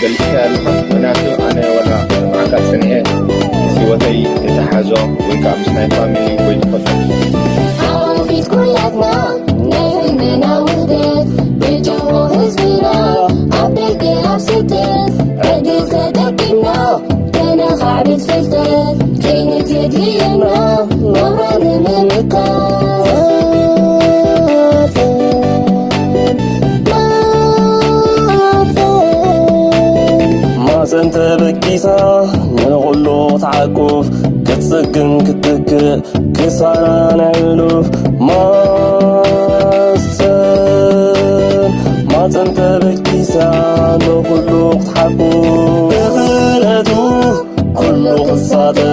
ገሊጽካ ኣለኻ። ምኽንያቱ ኣነ ዋላ ንዓካ ጽኒኤ ምስ ህይወተይ ተተሓዞ ወይ ከዓ ምስ ናይ ፋሚሊ ወይ ተፈጥሮ ሓቆፊት ኩላትና ናይ ህልምና ውህደት ብጅሆ ህዝብና ኣብ ደገ ኣብ ስደት ዕድል ተጠቂምና ከነኻዕብት ፍልጠት ከይንትድልየና ናብራ ንምምካት ማፀን ተበጊሳ ንኹሉ ክትዓቁፍ ክትፅግን ክትትክእ ክሳራ ናይ ሕሉፍ ማፀን ማፀን ተበጊሳ ንኹሉ ክትሓቁፍ ብኽእለቱ ኩሉ ክሳተፍ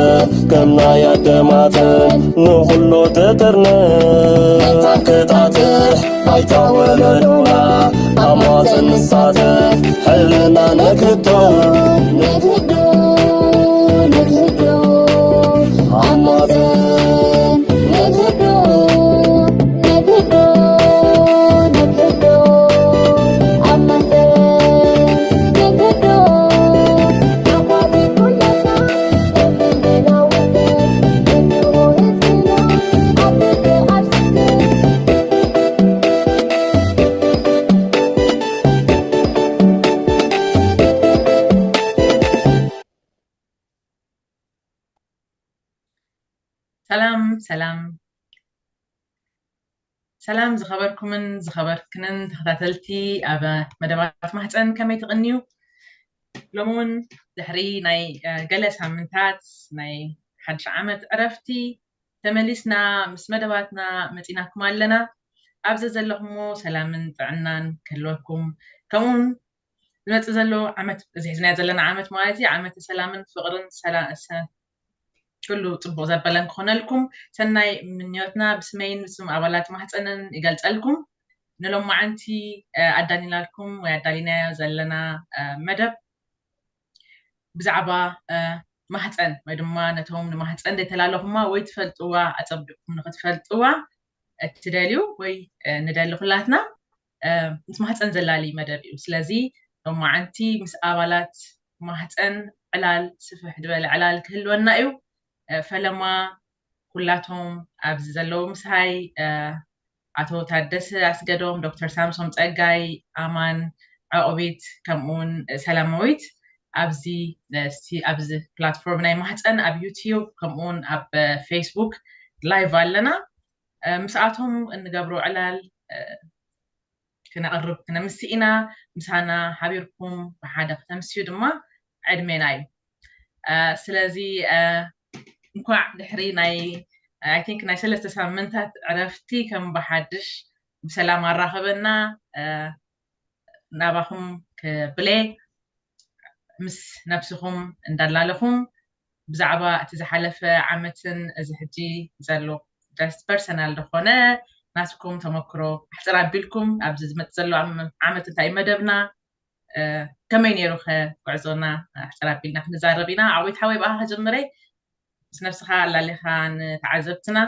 ከም ናይ ኣደማተን ንኹሉ ተጠርነፍ ክጣጥሕ ባይታ ወለዶና ኣብ ማፀን ንሳተፍ ሕልና ነግህዶ ነግህዶ ነግህዶ ኣብ ማፀን ነግህዶ ነግህዶ ነግህዶ ኣብ ማፀን ነግህዶ ዓቋቢ ኩላትና ሰላም ሰላም ሰላም ዝኸበርኩምን ዝኸበርክንን ተኸታተልቲ ኣብ መደባት ማህፀን ከመይ ትቕንዩ? ሎሚ እውን ድሕሪ ናይ ገለ ሳምንታት ናይ ሓድሽ ዓመት ዕረፍቲ ተመሊስና ምስ መደባትና መፂናኩም ኣለና። ኣብ ዘዘለኹሞ ሰላምን ጥዕናን ክህልወኩም ከምኡውን ዝመፅእ ዘሎ ዓመት እዚ ሒዝናዮ ዘለና ዓመት ማለት እዩ ዓመተ ሰላምን ፍቕርን ሰላ- ሰ- ኩሉ ፅቡቕ ዘበለን ክኾነልኩም ሰናይ ምንዮትና ብስመይን ብስም ኣባላት ማህፀንን ይገልፀልኩም። ንሎማዓንቲ ኣዳሊናልኩም ወይ ኣዳሊናዮ ዘለና መደብ ብዛዕባ ማህፀን ወይ ድማ ነቶም ንማህፀን ዘይተላለኹማ ወይ ትፈልጥዋ ኣፀቢቕኩም ንክትፈልጥዋ እትደልዩ ወይ ንደሊ ኩላትና ምስ ማህፀን ዘላሊ መደብ እዩ። ስለዚ ሎማዓንቲ ምስ ኣባላት ማህፀን ዕላል ስፍሕ ዝበለ ዕላል ክህልወና እዩ። ፈለማ ኩላቶም ኣብዚ ዘለዉ ምሳይ ኣቶ ታደሰ ኣስገዶም፣ ዶክተር ሳምሶም ፀጋይ፣ ኣማን፣ ዕቑቢት ከምኡውን ሰላማዊት ኣብዚ ኣብዚ ፕላትፎርም ናይ ማህፀን ኣብ ዩቲዩብ ከምኡውን ኣብ ፌስቡክ ላይቭ ኣለና። ምስኣቶም እንገብሮ ዕላል ክነቕርብ ክነምስእ ኢና። ምሳና ሓቢርኩም ብሓደ ክተምስዩ ድማ ዕድሜና እዩ። ስለዚ እንኳዕ ድሕሪ ናይ I think ናይ ሰለስተ ሳምንታት ዕረፍቲ ከም ብሓድሽ ብሰላም ኣራኸበና ናባኹም ክብሌ ምስ ነብስኹም እንዳላለኹም ብዛዕባ እቲ ዝሓለፈ ዓመትን እዚ ሕጂ ዘሎ just personal ዝኾነ ናትኩም ተመክሮ ኣሕፅር ኣቢልኩም ኣብዚ ዝመፅእ ዘሎ ዓመት እንታይ መደብና ከመይ ነይሩ ከ ጉዕዞና ኣሕፅር ኣቢልና ክንዛረብ ኢና። ዓዊት ሓወይ ብኣኻ ክጀምረ ምስ ነብስኻ ኣላሊኻ ንተዓዘብትና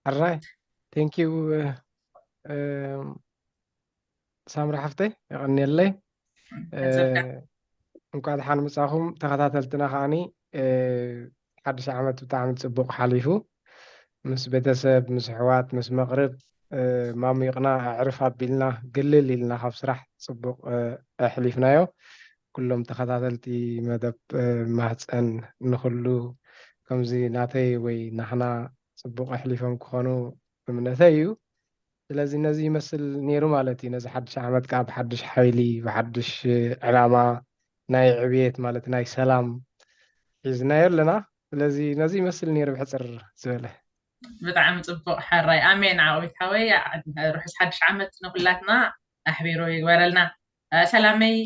ሕራይ thank you ሳምራ ሓፍተይ የቐንየለይ። እንኳዕ ደሓን ምጻኹም ተኸታተልትና ከዓኒ ሓድሽ ዓመት ብጣዕሚ ጽቡቕ ሓሊፉ ምስ ቤተሰብ ምስ ኣሕዋት ምስ መቕርብ ማሚቕና ኣዕርፍ ኣቢልና ግልል ኢልና ካብ ስራሕ ጽቡቕ ኣሕሊፍናዮ። ኩሎም ተኸታተልቲ መደብ ማህፀን ንኹሉ ከምዚ ናተይ ወይ ናህና ጽቡቕ ኣሕሊፎም ክኾኑ እምነተይ እዩ። ስለዚ ነዚ ይመስል ነይሩ ማለት እዩ። ነዚ ሓድሽ ዓመት ከዓ ብሓድሽ ሓይሊ ብሓድሽ ዕላማ ናይ ዕብየት ማለት ናይ ሰላም ሒዝናዮ ኣለና። ስለዚ ነዚ ይመስል ነይሩ ብሕፅር ዝበለ። ብጣዕሚ ፅቡቕ ሕራይ ኣሜን። ዓዊት ሓወይ ርሑስ ሓድሽ ዓመት ንኩላትና ኣሕቢሩ ይግበረልና። ሰላመይ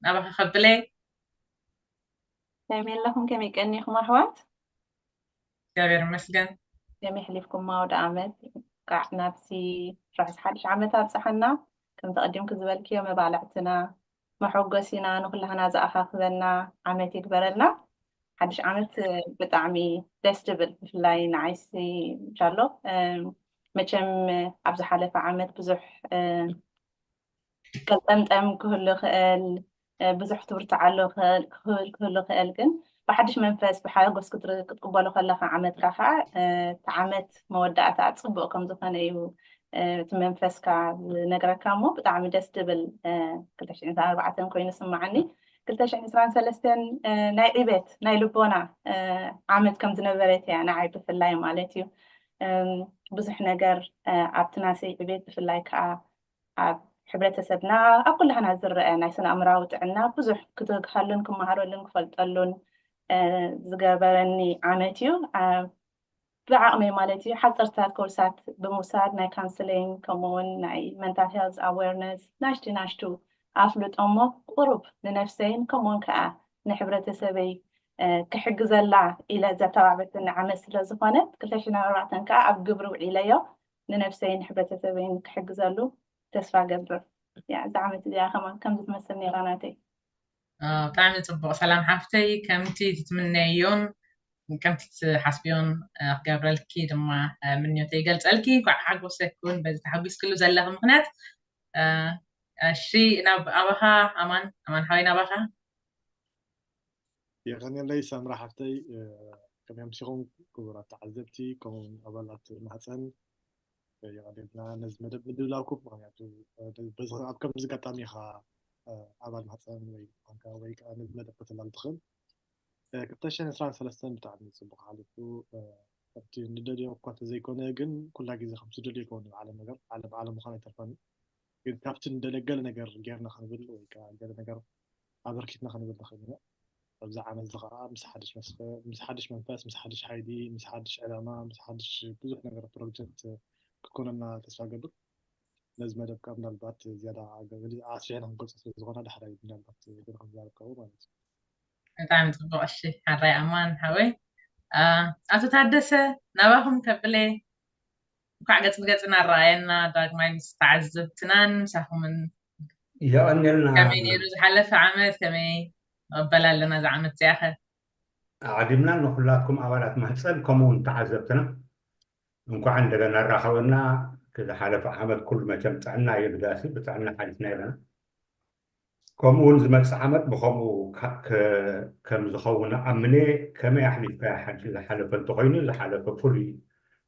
ናባኺ ከብለ። ከመይ ኣለኹም? ከመይ ቀኒኹም ኣሕዋት? እግዚኣብሔር ይመስገን። ከመይ ኣሕሊፍኩም ኣውደ ዓመት? እንኳዕ ናብዚ ርሑስ ሓድሽ ዓመት ኣብፀሓና። ከምቲ ቀዲምኪ ዝበልክዮ መባልዕትና መሐጎሲና ንኩላህና ዝኣኻኽበና ዓመት ይግበረልና። ሓድሽ ዓመት ብጣዕሚ ደስ ትብል ብፍላይ ንዓይሲ ጃሎ መቸም ኣብ ዝሓለፈ ዓመት ብዙሕ ቀልጠምጠም ክህሉ ይኽእል፣ ብዙሕ ክትብርትዓሉ ክህሉ ይኽእል፣ ግን ብሓድሽ መንፈስ ብሓጎስ ክትቅበሎ ከለኻ ዓመትካ ከዓ እቲ ዓመት መወዳእታ ፅቡቅ ከም ዝኾነ እዩ እቲ መንፈስካ ዝነግረካ። እሞ ብጣዕሚ ደስ ዝብል ክልተ ሽሕን ዕስራን ኣርባዕተን ኮይኑ ስማዓኒ። ክልተ ሽሕን ዕስራን ሰለስተን ናይ ዕቤት ናይ ልቦና ዓመት ከም ዝነበረት እያ ንዓይ ብፍላይ ማለት እዩ። ብዙሕ ነገር ኣብቲ ናሰይ ዕቤት ብፍላይ ከዓ ኣብ ሕብረተሰብና ኣብ ኩላህና ዝረአ ናይ ስነ ኣእምራዊ ጥዕና ብዙሕ ክትግሃሉን ክመሃረሉን ክፈልጠሉን ዝገበረኒ ዓመት እዩ። ብዓቕመይ ማለት እዩ ሓፀርታት ኮርሳት ብምውሳድ ናይ ካንስሊንግ ከምኡውን ናይ mental health awareness ናሽቲ ናሽቱ ኣፍልጦ እሞ ቁሩብ ንነፍሰይን ከምኡውን ከዓ ንሕብረተሰበይ ክሕግዘላ ኢለ ዘተባበትኒ ዓመት ስለ ዝኾነ ክልተ ሽሕን ኣርባዕተን ከዓ ኣብ ግብሪ ውዒለዮ። ንነፍሰይን ሕብረተሰበይን ክሕግዘሉ ተስፋ ገብር። እዛ ዓመት እዚኣ ከማን ከምዚ ትመስል ነይራ ናተይ። ብጣዕሚ ፅቡቅ ሰላም ሓፍተይ፣ ከምቲ ትትምነዮን ከምቲ ትሓስብዮን ክገብረልኪ ድማ ምንዮተይ ይገልፀልኪ። እንኳዕ ሓጎሰ ይኩን በዚ ተሓጒስክሉ ዘለኺ ምክንያት። እሺ፣ ናብ ኣባኻ ኣማን፣ ኣማን ሓወይ ናባኻ። የቐንየለይ ሳምራ ሓፍተይ። ከመይ ኣምሲኹም ክቡራት ተዓዘብቲ ከምኡውን ኣባላት ማህፀን? የቐንየልና ነዚ መደብ ምድላውኩም፣ ምክንያቱ ኣብ ከምዚ ኣጋጣሚ ኢኻ ኣባል ማህፀን ወይ ኮንካ ወይ ከዓ ነዚ መደብ ከተላል ትኽእል። ክልተ ሽሕን ዕስራን ሰለስተን ብጣዕሚ ፅቡቅ ሓሊፉ፣ ኣብቲ ንደልዮ እኳ ተዘይኮነ ግን ኩላ ግዜ ከም ትደልዮ ይከውን። ዓለም ነገር ዓለም ዓለም ምዃን ኣይተርፈን። ግን ካብቲ ንደልዮ ገለ ነገር ጌርና ክንብል ወይ ከዓ ገለ ነገር ኣበርኪትና ክንብል ንኽእል ኢና። ኣብዚ ዓመት እዚ ከዓ ምስ ሓድሽ መስፈ ምስ ሓድሽ መንፈስ ምስ ሓድሽ ሓይሊ ምስ ሓድሽ ዕላማ ምስ ሓድሽ ብዙሕ ነገር ፕሮጀክት ክትኮነና ተስፋ ገብር። ነዚ መደብ ከዓ ምናልባት ዝያዳ ኣስፊሕና ክንገልፆ ስለ ዝኾነ ዳሕራይ ምናልባት ገለ ክንዛረብ ካብኡ ማለት እዩ። ብጣዕሚ ፅቡቅ። እሺ ሓራይ ኣማን ሓወይ፣ ኣቶ ታደሰ ናባኹም ከብለ። እንኳዕ ገፅ ብገፅ እናረኣየና ዳግማይ ምስ ተዓዘብትናን ምሳኹምን። የቐንየልና። ከመይ ነይሩ ዝሓለፈ ዓመት? ከመይ መበል ኣለና እዛ ዓመት እዚኣኸ? ዓዲምና ንኩላትኩም ኣባላት ማህፀን ከምኡ እውን ተዓዘብትና እንኳዕ እንደገና ኣራኸበና። ዝሓለፈ ዓመት ኩሉ መቸም ጥዕና እዩ ግዳሲ ብጥዕና ሓሊፍና ኣለና። ከምኡ እውን ዝመፅእ ዓመት ብከምኡ ከም ዝኸውን ኣምነ። ከመይ ኣሕሊፍካ ሓጂ ዝሓለፈ እንተኮይኑ ዝሓለፈ ፍሉይ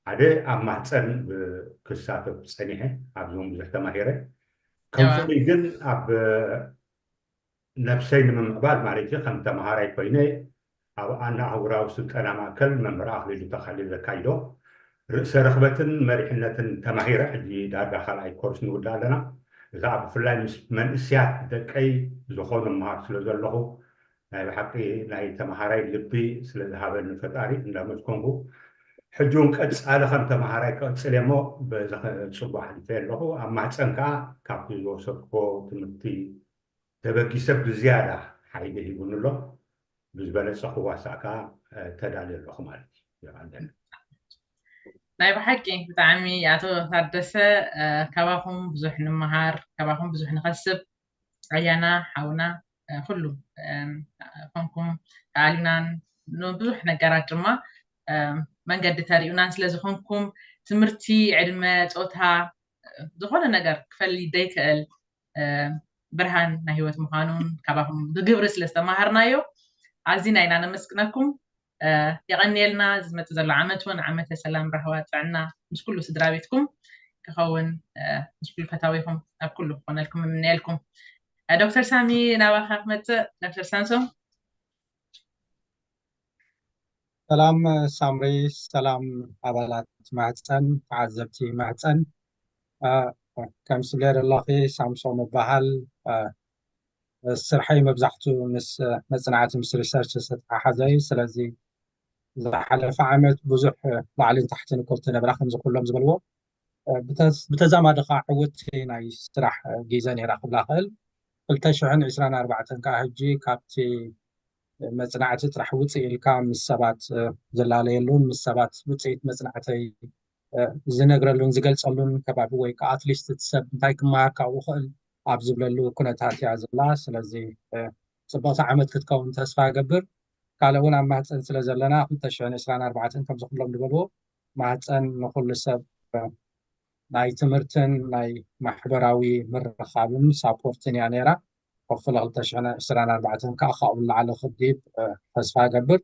ሓደ ኣብ ማህፀን ክሳተፍ ፀኒሐ ኣብዚ እውን ብዙሕ ተማሂረ። ከም ፍሉይ ግን ኣብ ነብሰይ ንምምዕባል ማለት እዩ ከም ተምሃራይ ኮይነ ኣብ ኣና ኣህጉራዊ ስልጠና ማእከል መምህር ኣኽሊሉ ተኻሊ ዘካይዶ ርእሰ ርኽበትን መሪሕነትን ተማሂረ ሕጂ ዳርጋ ካልኣይ ኮርስ ንውዳእ ኣለና። እዛ ብፍላይ ምስ መንእስያት ደቀይ ዝኾኑ መሃር ስለ ዘለኹ ናይ ብሓቂ ናይ ተምሃራይ ልቢ ስለ ዝሃበኒ ፈጣሪ እንዳመስኮንኩ ሕጂ እውን ቀፃሊ ከም ተምሃራይ ክቐፅል እሞ በዚ ፅቡቅ ሓሊፈ ኣለኹ። ኣብ ማህፀን ከዓ ካብቲ ዝወሰድኩዎ ትምህርቲ ተበጊሰ ብዝያዳ ሓይሊ ሂቡኒ ኣሎ። ብዝበለፀ ክዋሳእ ከዓ ተዳልየ ኣለኹ ማለት እዩ። ናይ ብሓቂ ብጣዕሚ ኣቶ ታደሰ ካባኹም ብዙሕ ንምሃር ካባኹም ብዙሕ ንኸስብ ኣያና ሓውና ኩሉ ኮንኩም ተኣሊናን ብዙሕ ነገራት ድማ መንገዲ ተሪኡናን ስለዝኾንኩም ትምህርቲ ዕድመ ፆታ ዝኾነ ነገር ክፈሊ ዘይክእል ብርሃን ናይ ህይወት ምዃኑን ካባኹም ብግብሪ ስለ ዝተማሃርናዮ ኣዚና ኢና ነመስግነኩም። የቐንየልና። ዝመፅእ ዘሎ ዓመት እውን ዓመተ ሰላም ራህዋ ጥዕና ምስ ኩሉ ስድራ ቤትኩም ክኸውን ምስ ኩሉ ፈታዊኹም ኣብ ኩሉ ክኾነልኩም እምነየልኩም። ዶክተር ሳሚ ናባኻ ክመፅእ። ዶክተር ሳምሶም። ሰላም ሳምሪ፣ ሰላም ኣባላት ማህፀን፣ ተዓዘብቲ ማህፀን። ከም ስብለ ዘለኺ ሳምሶም እበሃል። ስርሐይ መብዛሕቱ ምስ መፅናዕቲ ምስ ሪሰርች ዝተተሓሓዘ እዩ። ስለዚ ዝሓለፈ ዓመት ብዙሕ ላዕልን ታሕትን እኮ ተነብራ ከምዚ ኩሎም ዝበልዎ ብተዛማዲ ከዓ ዕውቲ ናይ ስራሕ ግዜ ነይራ ክብላ ክእል። ክልተ ሽሕን ዕስራን ኣርባዕተን ከዓ ሕጂ ካብቲ መፅናዕቲ ጥራሕ ውፅእ ኢልካ ምስ ሰባት ዝላለየሉን ምስ ሰባት ውፅኢት መፅናዕተይ ዝነግረሉን ዝገልፀሉን ከባቢ ወይ ከዓ ኣትሊስት እቲ ሰብ እንታይ ክመሃር ካብኡ ክእል ኣብ ዝብለሉ ኩነታት እያ ዘላ። ስለዚ ፅብቕቲ ዓመት ክትከውን ተስፋ እገብር። ካልእ እውን ኣብ ማህፀን ስለ ዘለና ክልተ ሽሕን ዕስራን ኣርባዕተን ከምዚ ኩሎም ዝበልዎ ማህፀን ንኩሉ ሰብ ናይ ትምህርትን ናይ ማሕበራዊ ምርኻብን ሳፖርትን እያ ነይራ። ኮፍለ ክልተ ሽሕን ዕስራን ኣርባዕተን ከዓ ካብኡ ንላዕሊ ክዲብ ተስፋ እገብር።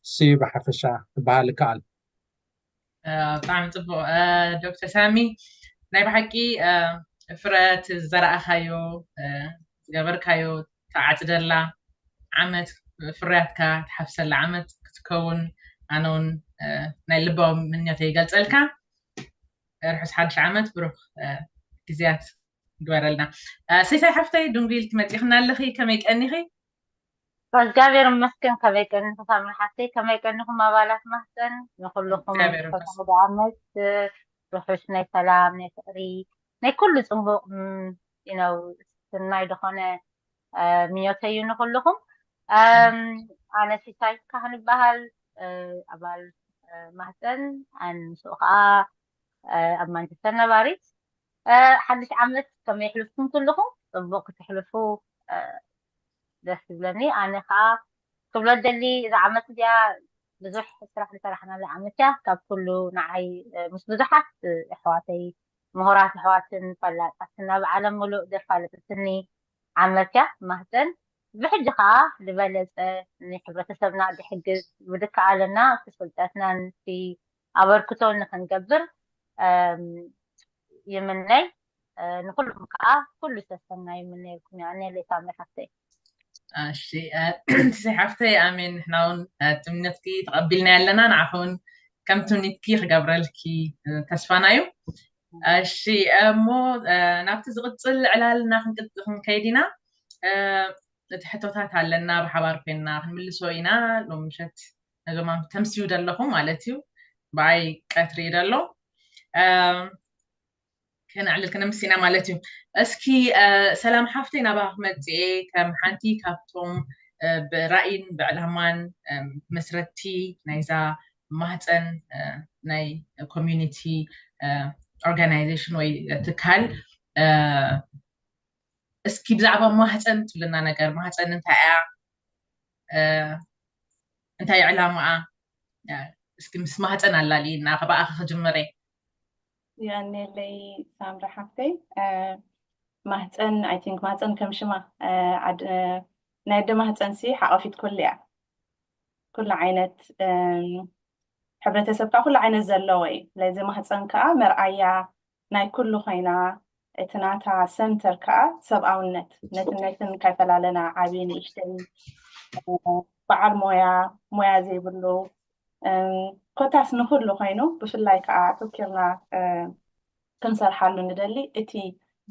ሲ ብሓፈሻ ክበሃል ይከኣል። ብጣዕሚ ፅቡቅ ዶክተር ሳሚ፣ ናይ ብሓቂ ፍረት ዘረኣኻዮ ዝገበርካዮ ተዓፅደላ ዓመት ፍርያትካ ትሓፍሰላ ዓመት ክትከውን ኣነ እውን ናይ ልባዊ ምንዮተ ይገልፀልካ። ርሑስ ሓድሽ ዓመት፣ ብሩክ ግዜያት ግበረልና። ሲሳይ ሓፍተይ፣ ድንጉ ኢልኪ መፂኽና ኣለኺ፣ ከመይ ቀኒኺ? እግዚኣብሔር ይመስገን። ከመይ ቀኒኺ ሳምሪ ሓፍተይ? ከመይ ቀኒኹም ኣባላት ማህፀን? ንኩልኹም ኣውደ ዓመት ርሑስ ናይ ሰላም፣ ናይ ፍቅሪ፣ ናይ ኩሉ ፅቡቅ ነው ስናይ ዝኾነ ምኞተይ እዩ ንኩልኹም። ኣነ ሲሳይ ካህን ይበሃል፣ ኣባል ማህፀን፣ ኣን ምስኡ ከዓ ኣብ ማንቸስተር ነባሪት። ሓድሽ ዓመት ከመይ የሕልፍኩም ኩልኹም? ፅቡቅ ክትሕልፉ ደስ ይብለኒ። ኣነ ከዓ ክብሎ ደሊ፣ እዛ ዓመት እዚኣ ብዙሕ ስራሕ ዝሰራሕናላ ዓመት እያ። ካብ ኩሉ ንዓይ ምስ ብዙሓት ኣሕዋተይ፣ ምሁራት ኣሕዋትን ፈላጣትን ኣብ ዓለም ሙሉእ ዘፋለጥትኒ ዓመት እያ። ማህፀን ብሕጂ ከዓ ዝበለፀ ንሕብረተሰብና ዝሕግዝ፣ ብድከኣለና እቲ ፍልጠትናን እቲ ኣበርክቶን ንክንገብር ይምነይ። ንኩሉም ከዓ ኩሉ ሰሰና ይምነየልኩም። ያኔ ሌታ ሓፍተይ። እሺ፣ ሲሳይ ሓፍተይ፣ ኣሜን። ንሕና እውን ትምኒትኪ ተቐቢልና ኣለና። ንዓኺ እውን ከም ትምኒትኪ ክገብረልኪ ተስፋና እዩ። እሺ፣ እሞ ናብቲ ዝቕፅል ዕላልና ክንከይድ ኢና። እቲ ሕቶታት ኣለና፣ ብሓባር ኮይንና ክንምልሶ ኢና። ሎም ምሸት ነዞም ተምስዩ ዘለኹም ማለት እዩ፣ ብኣይ ቀትሪ ደሎ ከነዕልል ክነምስ ኢና ማለት እዩ። እስኪ ሰላም ሓፍተይ፣ ናባኻ ክመፅእ እየ ከም ሓንቲ ካብቶም ብራእይን ብዕላማን መስረቲ ናይዛ ማህፀን ናይ ኮሚዩኒቲ ኦርጋናይዜሽን ወይ ትካል። እስኪ ብዛዕባ ማህፀን ትብልና ነገር፣ ማህፀን እንታይ እያ? እንታይ ዕላማኣ? እስኪ ምስ ማህፀን ኣላልይና፣ ካባኣኺ ክጅምር እየ። የቀንየለይ ሳምሪ ሓፍተይ። ማህፀን፣ I think ማህፀን ከም ሽማ ናይ ኣደ ማህፀን ሲ ሓቆፊት ኩሉ እያ። ኩሉ ዓይነት ሕብረተሰብ ከዓ ኩሉ ዓይነት ዘለዎ እዩ። ስለዚ ማህፀን ከዓ መርኣያ ናይ ኩሉ ኮይና፣ እቲ ናታ ሰንተር ከዓ ሰብኣውነት፣ ነትነትን ከይፈላለና፣ ዓብዪ ንእሽተይ፣ በዓል ሞያ፣ ሞያ ዘይብሉ፣ ኮታስ ንኩሉ ኮይኑ፣ ብፍላይ ከዓ ኣተኪርና ክንሰርሓሉ ንደሊ እቲ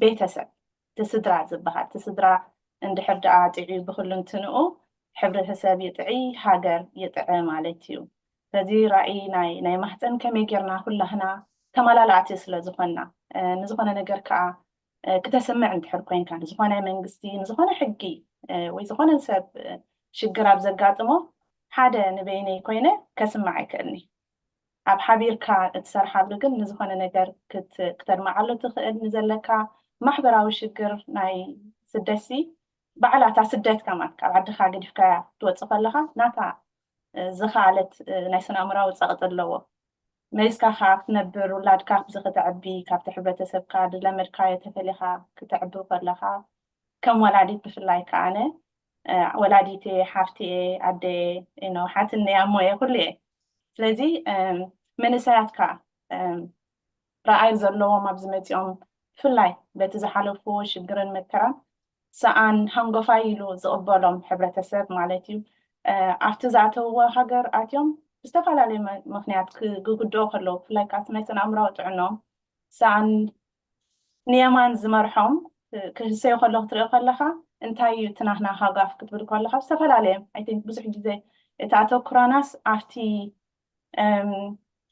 ቤተሰብ፣ እቲ ስድራ ዝበሃል፣ እቲ ስድራ እንድሕር ደኣ ጥዕዩ ብኩልንትንኡ ሕብረተሰብ ይጥዒ፣ ሃገር ይጥዐ ማለት እዩ። ስለዚ ራእይ ናይ ናይ ማህፀን ከመይ ጌርና ኩላህና ተመላላእቲ ስለ ዝኾንና፣ ንዝኾነ ነገር ከዓ ክተስምዕ እንድሕር ኮይንካ፣ ንዝኾነ መንግስቲ፣ ንዝኾነ ሕጊ ወይ ዝኾነ ሰብ ሽግር ኣብ ዘጋጥሞ፣ ሓደ ንበይነይ ኮይነ ከስምዕ ኣይክእልኒ። ኣብ ሓቢርካ እትሰርሓሉ ግን ንዝኾነ ነገር ክተድምዓሉ ትኽእል። ንዘለካ ማሕበራዊ ሽግር ናይ ስደትሲ ባዕላ እታ ስደት ከማን ካብ ዓድኻ ገዲፍካያ ክትወፅእ ከለኻ ናታ ዝኸኣለት ናይ ስነ ኣእምራዊ ፀቕጢ ኣለዎ። መሊስካ ካብ ትነብር ውላድካ ኣብዚ ክተዕቢ ካብቲ ሕብረተሰብካ ዝለመድካዮ ተፈሊኻ ክተዕቢ ከለኻ ከም ወላዲት ብፍላይ ከኣነ ወላዲት እየ፣ ሓፍቲ እየ፣ ኣደ እየ፣ ሓትኒ እየ፣ ኣሞ እየ፣ ኩሉ እየ። ስለዚ መንእሰያትካ ረኣይ ዘለዎም ኣብዚ መፂኦም ብፍላይ በቲ ዝሓለፍዎ ሽግርን መከራን ሰኣን ሃንጎፋይ ኢሉ ዝቕበሎም ሕብረተሰብ ማለት እዩ። ኣብቲ ዝኣተውዎ ሃገር ኣትዮም ብዝተፈላለዩ ምክንያት ክግድኡ ከለዉ ብፍላይ ከዓ ናይ ስነ ኣእምራዊ ጥዕኖም ሰኣን ንየማን ዝመርሖም ክህሰዩ ከሎ ክትሪኦ ከለካ እንታይ እዩ እቲ ናትና ሃጓፍ ክትብል ከለካ ዝተፈላለየ I think ብዙሕ ግዜ እቲ ኣተኩራናስ ኣብቲ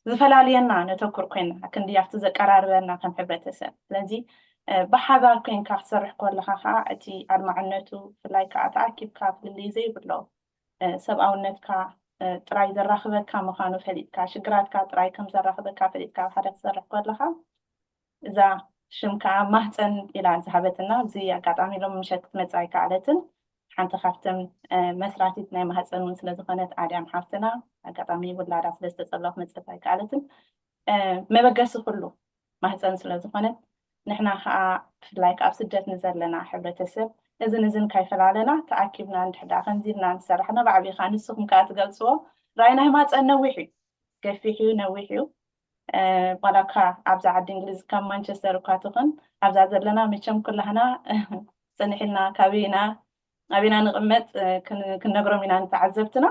ዝፈላልየና ነተኩር ኮይና ክንዲ ኣብቲ ዘቀራርበና ከም ሕብረተሰብ። ስለዚ ብሓባር ኮይንካ ክትሰርሕ ከለካ ከዓ እቲ ኣድማዕነቱ ብፍላይ ከዓ ተኣኪብካ ፍልልይ ዘይብሎ ሰብኣውነትካ ጥራይ ዘራኽበካ ምዃኑ ፈሊጥካ ሽግራትካ ጥራይ ከም ዘራኽበካ ፈሊጥካ ኣብ ሓደ ክትሰርሕ ከለካ እዛ ሽም ከዓ ማህፀን ኢላ ዝሃበትና ኣብዚ ኣጋጣሚ ሎም ምሸት ክትመፅእ ኣይከኣለትን። ሓንቲ ካብተን መስራቲት ናይ ማህፀን እውን ስለዝኾነት ኣድያም ሓፍትና ኣጋጣሚ ውላዳ ስለዝተፀለወ ክትመፅእ ኣይከኣለትን። መበገሲ ኩሉ ማህፀን ስለ ዝኾነት፣ ንሕና ከዓ ብፍላይ ከዓ ኣብ ስደት ንዘለና ሕብረተሰብ እዝን እዝን ካይፈላለና ተኣኪብና እንድሕር ደኣ ከምዚ ኢልና ንሰርሕ፣ ንባዕቢ ከዓ ንስኹም ከዓ ትገልፅዎ፣ ራእይ ናይ ማፀን ነዊሕ እዩ፣ ገፊሕ እዩ፣ ነዊሕ እዩ። ዋላ እኳ ኣብዛ ዓዲ እንግሊዝ ካብ ማንቸስተር እኳ ትኹን፣ ኣብዛ ዘለና መቸም ኩላህና ፅንሕ ኢልና ካበይ ኢና ኣበይና ንቕመጥ ክንነግሮም ኢና ንተዓዘብትና።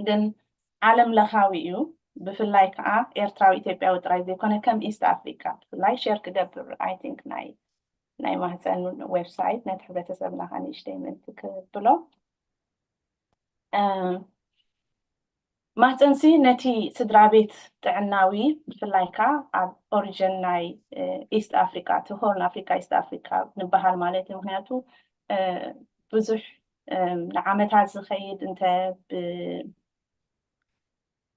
ግን ዓለም ለኻዊ እዩ። ብፍላይ ከዓ ኤርትራዊ ኢትዮጵያዊ ጥራይ ዘይኮነ፣ ከም ኢስት ኣፍሪካ ብፍላይ ሸር ክገብር፣ ኣይ ቲንክ፣ ናይ ናይ ማህፀን ዌብሳይት ነቲ ሕብረተሰብና ከዓ ንእሽተይ ምእንቲ ክብሎ። ማህፀንሲ ነቲ ስድራ ቤት ጥዕናዊ፣ ብፍላይ ከዓ ኣብ ኦሪጅን ናይ ኢስት ኣፍሪካ፣ እቲ ሆርን ኣፍሪካ፣ ኢስት ኣፍሪካ ንበሃል ማለት እዩ። ምክንያቱ ብዙሕ ንዓመታት ዝኸይድ እንተ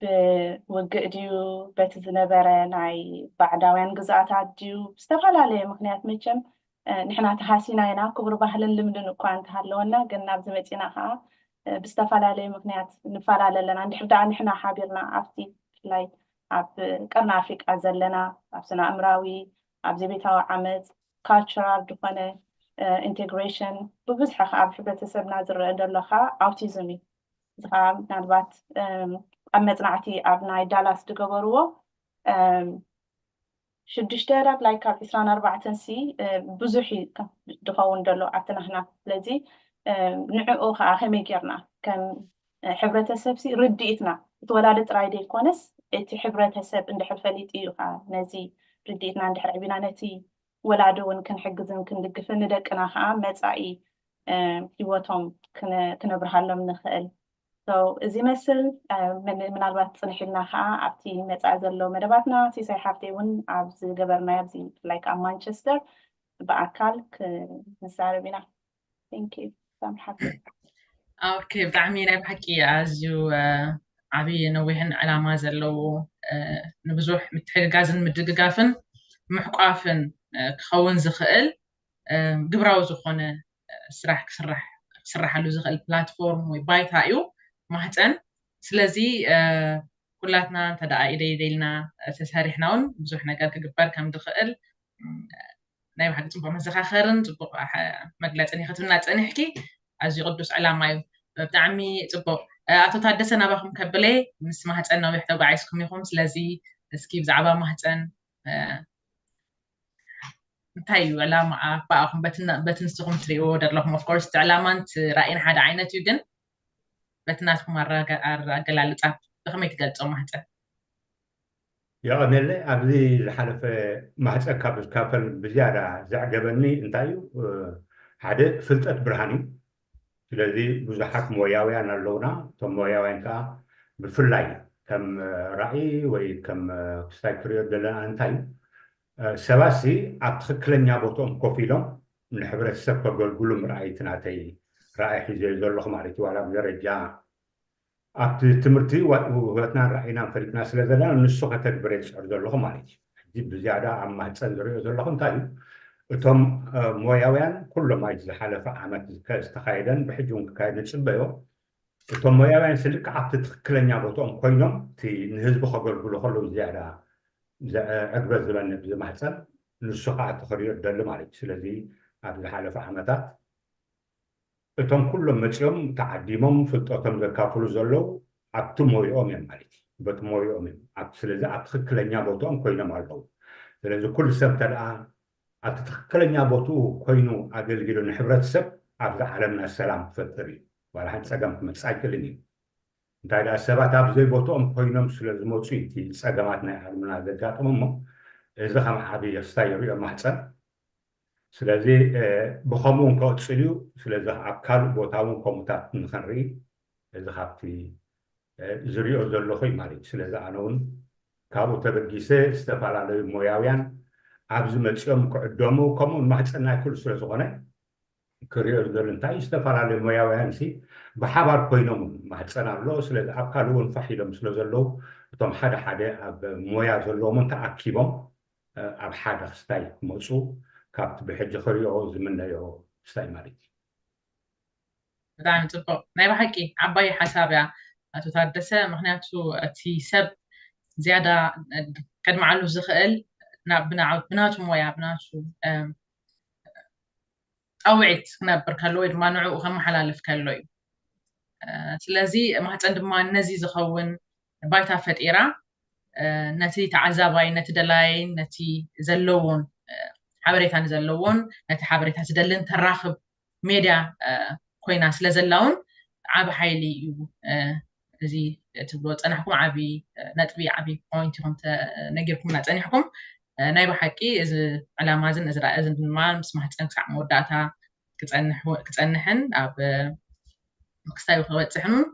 ብውግእ ድዩ፣ በቲ ዝነበረ ናይ ባዕዳውያን ግዝኣታት ድዩ፣ ብዝተፈላለየ ምክንያት፣ መቸም ንሕና ተሃሲና ኢና፣ ክቡር ባህልን ልምድን እኳ እንተሃለወና፣ ግን ናብዚ መፂና ከዓ ብዝተፈላለየ ምክንያት ንፈላለ ኣለና። እንድሕር ደኣ ንሕና ሓቢርና ኣብቲ፣ ብፍላይ ኣብ ቀርኒ ኣፍሪቃ ዘለና፣ ኣብ ስነ ኣእምራዊ፣ ኣብ ዘቤታዊ ዓመፅ፣ ካልቸራል ዝኾነ ኢንቴግሬሽን፣ ብብዝሒ ከዓ ኣብ ሕብረተሰብና ዝረአ ዘሎ ከዓ ኣውቲዝም እዩ። እዚ ከዓ ምናልባት ኣብ መፅናዕቲ ኣብ ናይ ዳላስ ዝገበርዎ ሽዱሽተ ዳግ ላይ ካብ ዕስራን ኣርባዕተን ሲ ብዙሕ እዩ ዝኸውን ዘሎ ኣብቲ ናህና። ስለዚ ንዕኡ ከዓ ከመይ ጌርና ከም ሕብረተሰብ ሲ ርድኢትና፣ እቲ ወላዲ ጥራይ ዘይኮነስ እቲ ሕብረተሰብ እንድሕር ፈሊጡ እዩ ከዓ ነዚ ርድኢትና እንድሕር ዕቢና ነቲ ወላዲ እውን ክንሕግዝን ክንድግፍን ንደቅና ከዓ መፃኢ ህይወቶም ክነብርሃሎም ንኽእል። እዚ መስል ምናልባት ፅንሕ ኢልና ከዓ ኣብቲ መፃኢ ዘሎ መደባትና ሲሳይ ሓፍተይ እውን ኣብ ዝገበርናዮ ኣብዚ ብፍላይ ከዓ ማንቸስተር ብኣካል ክንዛረብ ኢና። ኦኬ፣ ብጣዕሚ ናይ ብሓቂ ኣዝዩ ዓብዪ ነዊሕን ዕላማ ዘለዎ ንብዙሕ ምትሕግጋዝን ምድግጋፍን ምሕቋፍን ክኸውን ዝኽእል ግብራዊ ዝኾነ ስራሕ ክስራሕ ክስራሓሉ ዝኽእል ፕላትፎርም ወይ ባይታ እዩ ማህፀን። ስለዚ ኩላትና እንተ ደኣ ኢደይ ኢደይ ኢልና ተሰሪሕና እውን ብዙሕ ነገር ክግበር ከም ዝኽእል ናይ ብሓቂ ፅቡቅ መዘኻኸርን ፅቡቅ መግለፅን ክትብልና ፀኒሕኪ። ኣዝዩ ቅዱስ ዕላማ እዩ። ብጣዕሚ ፅቡቅ። ኣቶ ታደሰ ናባኹም ከብለ፣ ምስ ማህፀን ነዊሕ ተጓዒዝኩም ኢኹም። ስለዚ እስኪ ብዛዕባ ማህፀን እንታይ እዩ ዕላማ ብኣኹም በቲ ንስኹም ትሪእዎ ዘለኹም? ኦፍኮርስ እቲ ዕላማን እቲ ራእይን ሓደ ዓይነት እዩ፣ ግን በቲ ናትኩም ኣገላልፃ ብኸመይ ትገልፆ ማህፀን? የቐነለ ኣብዚ ዝሓለፈ ማህፀን ካብ ዝካፈል ብዝያዳ ዘዕገበኒ እንታይ እዩ ሓደ ፍልጠት ብርሃን እዩ። ስለዚ ብዙሓት ሞያውያን ኣለውና። እቶም ሞያውያን ከዓ ብፍላይ ከም ራእይ ወይ ከም ክስታይ ክሪኦ ዘለና እንታይ እዩ ሰባት ሲ ኣብ ትኽክለኛ ቦትኦም ኮፍ ኢሎም ንሕብረተሰብ ከገልግሉ ምርኣይ እቲ ናተይ ራእይ ሒዘ ዘለኹ ማለት እዩ። ዋላ ብደረጃ ኣብቲ ትምህርቲ ህይወትናን ራእይናን ፈሊጥና ስለ ዘለና ንሱ ከተግብረ ይፅዕር ዘለኹ ማለት እዩ። ሕጂ ብዝያዳ ኣብ ማህፀን ዝሪኦ ዘለኹ እንታይ እዩ እቶም ሞያውያን ኩሎም ኣብ ዝሓለፈ ዓመት ዝተኻየደን ብሕጂ እውን ክካየድ ንፅበዮ እቶም ሞያውያን ስልክ ኣብቲ ትኽክለኛ ቦትኦም ኮይኖም እቲ ንህዝቢ ከገልግሉ ከለዉ ዝያዳ ዕግበት ዝበኒ ብዝማህፀን ንሱ ከዓ እቲ ክሪኦ ደሊ ማለት እዩ። ስለዚ ኣብ ዝሓለፈ ዓመታት እቶም ኩሎም መፂኦም ተዓዲሞም ፍልጠቶም ዘካፍሉ ዘለዉ ኣብቲ ሞይኦም እዮም ማለት እዩ። በቲ ሞይኦም እዮም። ስለዚ ኣብ ትኽክለኛ ቦትኦም ኮይኖም ኣለዉ። ስለዚ ኩሉ ሰብ እንተ ደኣ ኣብቲ ትኽክለኛ ቦትኡ ኮይኑ ኣገልጊሉ ንሕብረተሰብ ኣብዚ ዓለምና ሰላም ክፈጥር እዩ። ዋላ ሓንቲ ፀገም ክመፅእ ኣይክእልን እዩ። እንታይ ደኣ ሰባት ኣብ ዘይቦትኦም ኮይኖም ስለ ዝመፁ እዩ እቲ ፀገማት ናይ ዓለምና ዘጋጥም እሞ እዚ ከም ዓብዪ ክስታይ ይሪኦ ማህፀን። ስለዚ ብኸምኡ እውን ክቕፅል እዩ። ስለዚ ኣብ ካልእ ቦታ እውን ከምኡታት ንኽንርኢ እዚ ካብቲ ዝሪኦ ዘለኹ እዩ ማለት እዩ። ስለዚ ኣነ እውን ካብኡ ተበጊሰ ዝተፈላለዩ ሞያውያን ኣብዚ መፂኦም ክዕደሙ ከምኡ እውን ማህፀን ናይ ኩሉ ስለ ዝኾነ ክሪኦ ዝደሊ እንታይ ዝተፈላለዩ ሞያውያን ሲ ብሓባር ኮይኖም ማህፀን ኣሎ። ስለዚ ኣብ ካልእ እውን ፋሕ ኢሎም ስለ ዘለዉ እቶም ሓደ ሓደ ኣብ ሞያ ዘለዎም እውን ተኣኪቦም ኣብ ሓደ ክስታይ ክመፁ ካብቲ ብሕጂ ክሪኦ ዝምነዮ ክስታይ ማለት እዩ። ብጣዕሚ ፅቡቅ ናይ ብሓቂ ዓባይ ሓሳብ እያ ኣቶ ታደሰ። ምክንያቱ እቲ ሰብ ዝያዳ ከድምዓሉ ዝኽእል ብናቱ ሞያ ብናቱ ፃውዒት ክነብር ከሎ ወይ ድማ ንዕኡ ከመሓላልፍ ከሎ እዩ። ስለዚ ማህፀን ድማ ነዚ ዝኸውን ባይታ ፈጢራ ነቲ ተዓዛባይ ነቲ ደላይን ነቲ ዘለዎን ሓበሬታ ንዘለዎን ነቲ ሓበሬታ ዝደልን ተራኽብ ሜድያ ኮይና ስለ ዘላ እውን ዓቢ ሓይሊ እዩ። እዚ ትብሎ ፀናሕኩም ዓቢ ነጥቢ ዓቢ ፖይንት ኢኹም ነጊርኩምና ፀኒሕኩም። ናይ ብሓቂ እዚ ዕላማ እዝን እዚ ራእይ እዝን ድማ ምስ ማህፀን ክሳዕ መወዳእታ ክፀንሕን ኣብ ምክስታዩ ክበፅሕን እውን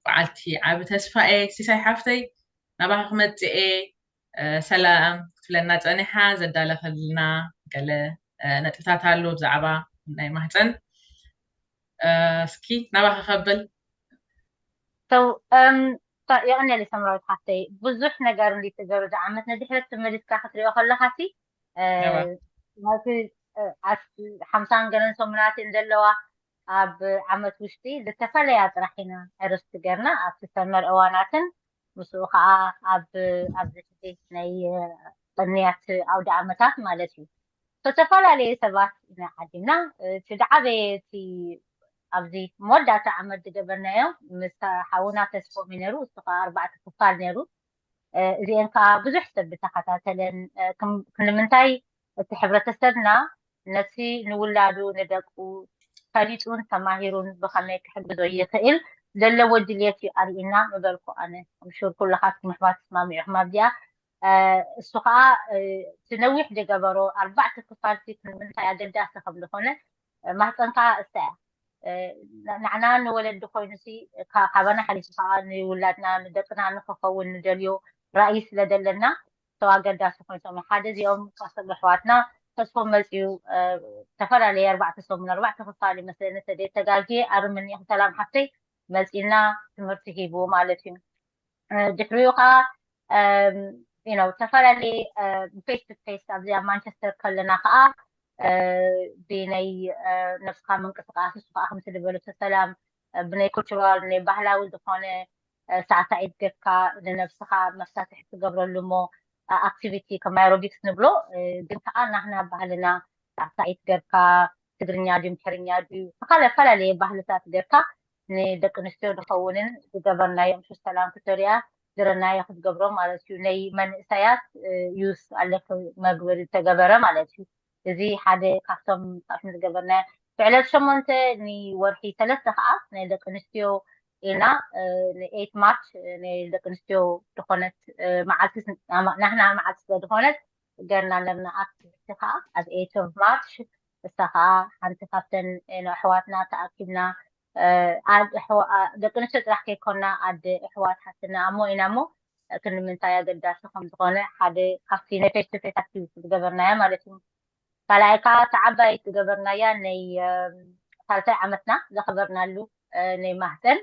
በዓልቲ ዓቢ ተስፋ እየ። ሲሳይ ሓፍተይ ናባኻ ክመፅእ እየ። ሰላም ክትብለና ፀኒሓ ዘዳለኸልና ገለ ነጥብታት ኣሎ ብዛዕባ ናይ ማህፀን። እስኪ ናባኻ ከብል የቐንየለይ ሰምራዊት ሓፍተይ። ብዙሕ ነገር እንዲ ተገሩ ዝዓመት ንድሕረት ተመሊስካ ክትሪኦ ከለካ ሲ ናይቲ ሓምሳን ገለን ሰሙናትን ዘለዋ ኣብ ዓመት ውሽጢ ዝተፈላለያ ጥራሕ ኢና ዕርፍቲ ገርና ኣብቲ ሰመር እዋናትን ምስኡ ከዓ ኣብ ኣብዚ ሕዚ ናይ ቅንያት ኣውደ ዓመታት ማለት እዩ። ዝተፈላለዩ ሰባት ኢና ዓዲምና። እቲ ዝዓበየ እቲ ኣብዚ መወዳእታ ዓመት ዝገበርናዮ ምስ ሓውና ተስፎም እዩ ነይሩ። እሱ ከዓ ኣርባዕተ ክፋል ነይሩ። እዚአን ከዓ ብዙሕ ሰብ ዝተከታተለን ክንምንታይ እቲ ሕብረተሰብና ነቲ ንውላዱ ንደቁ ፈሊጡን ተማሂሩን ብኸመይ ክሕግዞ ይኽእል ዘለዎ ድልየት እዩ ኣርእና ምበልኩ ኣነ። ምሹር ኩልኻትኩም ኣሕዋት ትስማሚዑኹም ኣብዚኣ። እሱ ከዓ እቲ ነዊሕ ዝገበሮ ኣርባዕተ ክፋልቲ ንምንታይ ኣገዳሲ ከም ዝኾነ ማህፀንካ እሳ እያ። ንዓና ንወለዲ ኮይኑሲ ካባና ሓሊፉ ከዓ ንውላድና ንደቅና ንክኸውን ንደልዮ ራእይ ስለ ዘለና ሰው ኣገዳሲ ኮይኖም ሓደ እዚኦም ካሰብ ኣሕዋትና ተስፎም መፅዩ ዝተፈላለየ ኣርባዕተ ሰሙን ኣርባዕተ ክፋል ይመስለኒ ተደይ ተጋጊ ኣርምኒ ሰላም ሓፍተይ መፂና ትምህርቲ ሂቡ ማለት እዩ። ድሕሪኡ ከዓ ነው ዝተፈላለየ ፌስ ቱ ፌስ ኣብዚ ኣብ ማንቸስተር ከለና ከዓ ብናይ ነብስካ ምንቅስቃስ እሱ ከዓ ከምቲ ዝበለቶ ሰላም ብናይ ኩልቸራል ናይ ባህላዊ ዝኾነ ሳዕሳዒት ጌርካ ንነብስኻ መፍታትሒ ትገብረሉ እሞ ኣክቲቪቲ ከም ኣሮቢክስ ንብሎ ግን ከዓ ናህና ባህልና ሳዕሳዒት ጌርካ ትግርኛ ድዩ ትሕርኛ ድዩ ዝተፈላለየ ባህልታት ጌርካ ንደቂ ኣንስትዮ ዝኸውንን ዝገበርናዮ ምሽ ሰላም ክተሪያ ዝረናዮ ክትገብሮ ማለት እዩ። ናይ መንእሰያት ዩስ ኣለክ መግበሪ ዝተገበረ ማለት እዩ። እዚ ሓደ ካብቶም ጣዕሚ ዝገበርና ብዕለት ሸሞንተ ንወርሒ ሰለስተ ከዓ ናይ ደቂ ኣንስትዮ ኢና ንኤት ማርች ናይ ደቂ ኣንስትዮ ዝኾነት መዓልቲ ናህና መዓልቲ ስለ ዝኾነት ገርና ኣለና። ኣክቲቪቲ ከዓ ኣብ ኤት ኦፍ ማርች እሳ ከዓ ሓንቲ ካብተን ኣሕዋትና ተኣኪብና ደቂ ኣንስትዮ ጥራሕ ከይኮና ኣደ ኣሕዋት ሓትና ኣሞ ኢና እሞ ክንምንታይ ኣገዳሲ ከም ዝኾነ ሓደ ካብቲ ናይ ፌስ ቱ ፌስ ኣክቲቪቲ ዝገበርናያ ማለት እዩ። ካልኣይ ከዓ ተዓባይ ዝገበርናያ ናይ ሳልሳይ ዓመትና ዘኸበርናሉ ናይ ማህፀን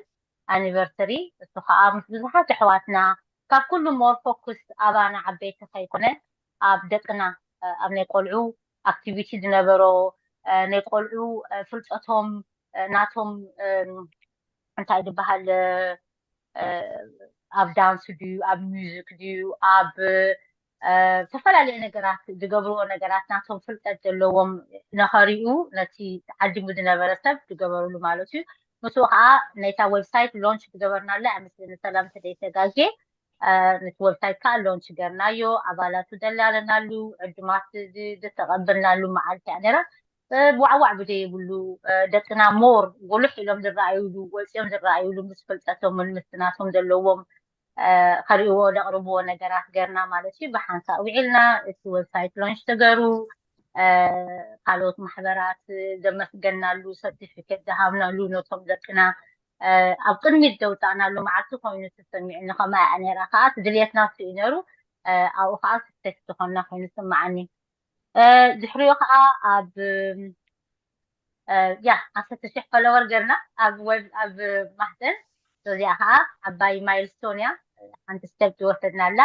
ኣኒቨርሰሪ እሱ ከዓ ምስ ብዙሓት ኣሕዋትና ካብ ኩሉ ሞር ፎኩስ ኣባና ዓበይቲ ከይኮነ ኣብ ደቅና ኣብ ናይ ቆልዑ ኣክቲቪቲ ዝነበሮ ናይ ቆልዑ ፍልጠቶም ናቶም እንታይ ዝበሃል ኣብ ዳንስ ድዩ ኣብ ሚዚክ ድዩ ኣብ ዝተፈላለዩ ነገራት ዝገብርዎ ነገራት ናቶም ፍልጠት ዘለዎም ነኸሪኡ ነቲ ዓዲሙ ዝነበረ ሰብ ዝገበርሉ ማለት እዩ። ምስኡ ከዓ ናይታ ዌብሳይት ሎንች ዝገበርናላ ምስሊ ንሰላም ተደይተጋጌ ነቲ ዌብሳይት ከዓ ሎንች ገርናዮ ኣባላቱ ደላለናሉ ዕዱማት ዝተቐበልናሉ መዓልቲ እያ ነራ። ዋዕዋዕ ብዘይብሉ ደቅና ሞር ጎልሕ ኢሎም ዝረኣዩሉ ወፂኦም ዝረኣዩሉ ምስ ፍልጠቶምን ምስ ናቶም ዘለዎም ከርእዎ ዘቕርብዎ ነገራት ገርና ማለት እዩ። ብሓንሳእ ውዒልና እቲ ዌብሳይት ሎንች ተገሩ ካልኦት ማሕበራት ዘመስገናሉ ሰርቲፊኬት ዝሃብናሉ ነቶም ደቅና ኣብ ቅድሚት ዘውፃእናሉ መዓልቲ ኮይኑ ተሰሚዑኒ። ከማያ ነራ ከዓ ድልየትና ስኡ ነሩ ኣብኡ ከዓ ስክሴስ ዝኾንና ኮይኑ ስማዓኒ። ድሕሪኡ ከዓ ኣብ ያ ዓሰርተ ሽሕ ፎሎወር ገርና ኣብ ዌብ ኣብ ማህፀን እዚኣ ከዓ ዓባይ ማይልስቶን እያ። ሓንቲ ስተፕ ዝወሰድናላ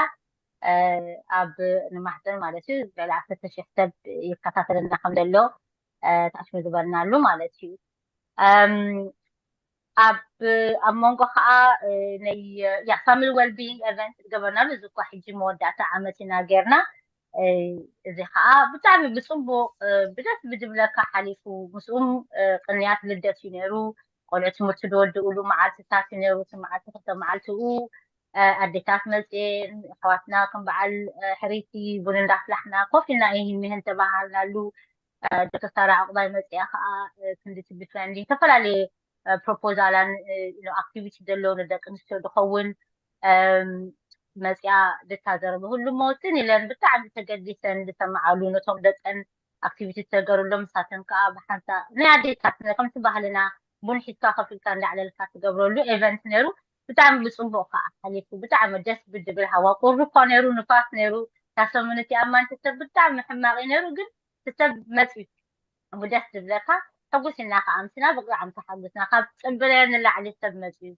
ኣብ ንማህፀን ማለት እዩ ልዕሊ ዓሰርተ ሽሕ ሰብ ይከታተለና ከም ዘሎ ታሽሙ ዝበልናሉ ማለት እዩ። ኣብ ኣብ መንጎ ከዓ ናይ ያ ፋሚሊ ዌልቢንግ ኤቨንት ዝገበርናሉ እዚ እኳ ሕጂ መወዳእታ ዓመት ኢና ጌርና እዚ ከዓ ብጣዕሚ ብፅቡቅ ብደስ ብድብለካ ሓሊፉ። ምስኡም ቅንያት ልደት እዩ ነይሩ። ቆልዑ ትምህርቲ ዝወድእሉ መዓልትታት እዩ ነይሩ። እቲ መዓልቲ ክልተ መዓልትኡ ኣዴታት መፅኤን ኣሕዋትና ከም በዓል ሕሪቲ ቡን እንዳፍላሕና ኮፍ ኢልና ይህን ምህን ተባሃልናሉ። ዶክተር ሳራ ዕቁባይ መፅያ ከዓ ክንዲ ትቢ ፍሬንድሊ ዝተፈላለየ ፕሮፖዛላን ኣክቲቪቲ ዘለዎ ንደቂ ኣንስትዮ ዝኸውን መፅያ ድታ ዘረብህሉ መወፅን ኢለን ብጣዕሚ ተገዲሰን ዝሰማዓሉ ነቶም ደቀን ኣክቲቪቲ ተገሩሎም ንሳተን ከዓ ብሓንሳ ናይ ኣዴታት ከምቲ ባህልና ቡን ሒዝካ ከፊልካ እንዳዕለልካ ትገብረሉ ኤቨንት ነይሩ። ብጣዕሚ ብፅቡቅ ከዓ ሓሊፉ ብጣዕሚ ደስ ብድብል ሃዋ ቁሪ እኳ ነይሩ ንፋስ ነይሩ። ታሰሙን እቲ ኣብ ማንቸስተር ብጣዕሚ ሕማቂ ነይሩ ግን ሰብ መፅዩ ብደስ ዝብለካ ሕጉስ ኢልና ከዓ ኣምስና ብጣዕሚ ተሓጉስና ካብ ፅምብለ ንላዕሊ ሰብ መፅዩ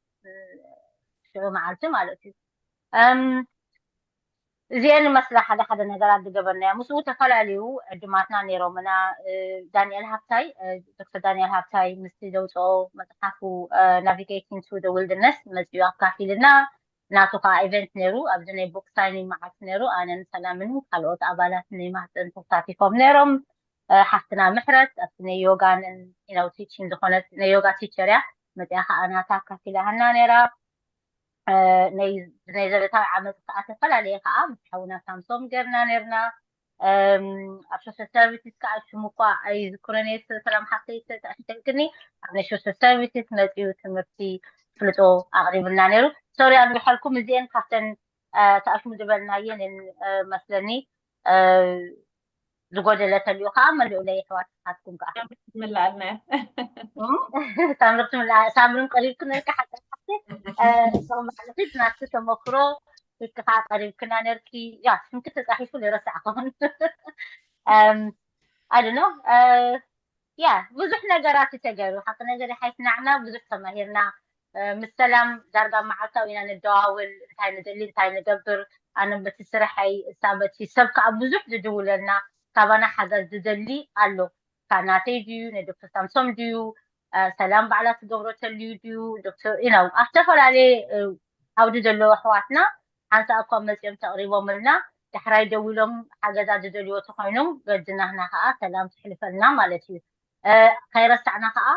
ሽዑ መዓልቲ ማለት እዩ። እዚኤን መስላ ሓደ ሓደ ነገራት ዝገበርናዮ ምስኡ ተፈላለዩ ዕድማትና ነይሮምና። ዳንኤል ሃብታይ ዶክተር ዳንኤል ሃብታይ ምስቲ ዘውፅኦ መፅሓፉ ናቪጌቲንግ ትሩ ዊልደርነስ መፅዩ ኣካፊልና። ናቱ ከዓ ኢቨንት ነይሩ ኣብዚ ናይ ቦክ ሳይኒንግ መዓልቲ ነይሩ ኣነን ሰላምን ካልኦት ኣባላት ናይ ማህፀን ተሳቲፎም ነይሮም። ሓፍትና ምሕረት ኣብቲ ናይ ዮጋን ኢነው ቲችን ዝኾነት ናይ ዮጋ ቲቸር እያ። መፅያ ከዓ ናታ ኣካፊላሃና ነይራ። ናይ ዘለታዊ ዓመፅ ከዓ ተፈላለየ ከዓ ምስ ሓውና ሳምሶም ገርና ነርና። ኣብ ሶሻል ሰርቪስስ ከዓ ሽሙ እኳ ኣይዝክሮን እየ ሰላም ሓፍተይ ተታሽተልክኒ። ኣብ ናይ ሶሻል ሰርቪስስ መፅኡ ትምህርቲ ፍልጦ ኣቕሪብልና ነይሩ። ሶሪ ኣብዝሐልኩም እዚአን ካብተን ተኣሽሙ ዝበልናየን መስለኒ። ዝጎደለ ተልዩ ከዓ መሊኡለይ ኣሕዋት ንስኻትኩም ከዓ ምላኣልና ሳምሪ ክትምላ ሳምርን ቀሪብክን ነርካ ሓቂ ናትኪ ተመክሮ ፊትካ ቀሪብክና ነርኪ ያ ስምኪ ተፃሒፉ ዘይረሳዕኹን ኣድኖ ያ ብዙሕ ነገራት እዩ ተገይሩ ሓቂ ነገር ሓይትናዕና ብዙሕ ተማሂርና ምስ ሰላም ዳርጋ መዓልታዊ ኢና ንደዋወል እንታይ ንደሊ እንታይ ንገብር ኣነ በቲ ስርሐይ እሳ በቲ ሰብ ከዓ ብዙሕ ዝድውለልና ካባና ሓገዝ ዝደሊ ኣሎ ካናተይ ድዩ ናይ ዶክተር ሳምሶም ድዩ ሰላም ባዕላ ትገብሮ ተልዩ ድዩ ዶክተር ኢናው ኣብ ዝተፈላለየ ዓውዲ ዘለዉ ኣሕዋትና ሓንሳእ እኳ መፂኦም ተቕሪቦምልና ዳሕራይ ደው ኢሎም ሓገዛ ዝደልዎ ተኮይኖም በድናህና ከዓ ሰላም ትሕልፈልና ማለት እዩ። ከይረሳዕና ከዓ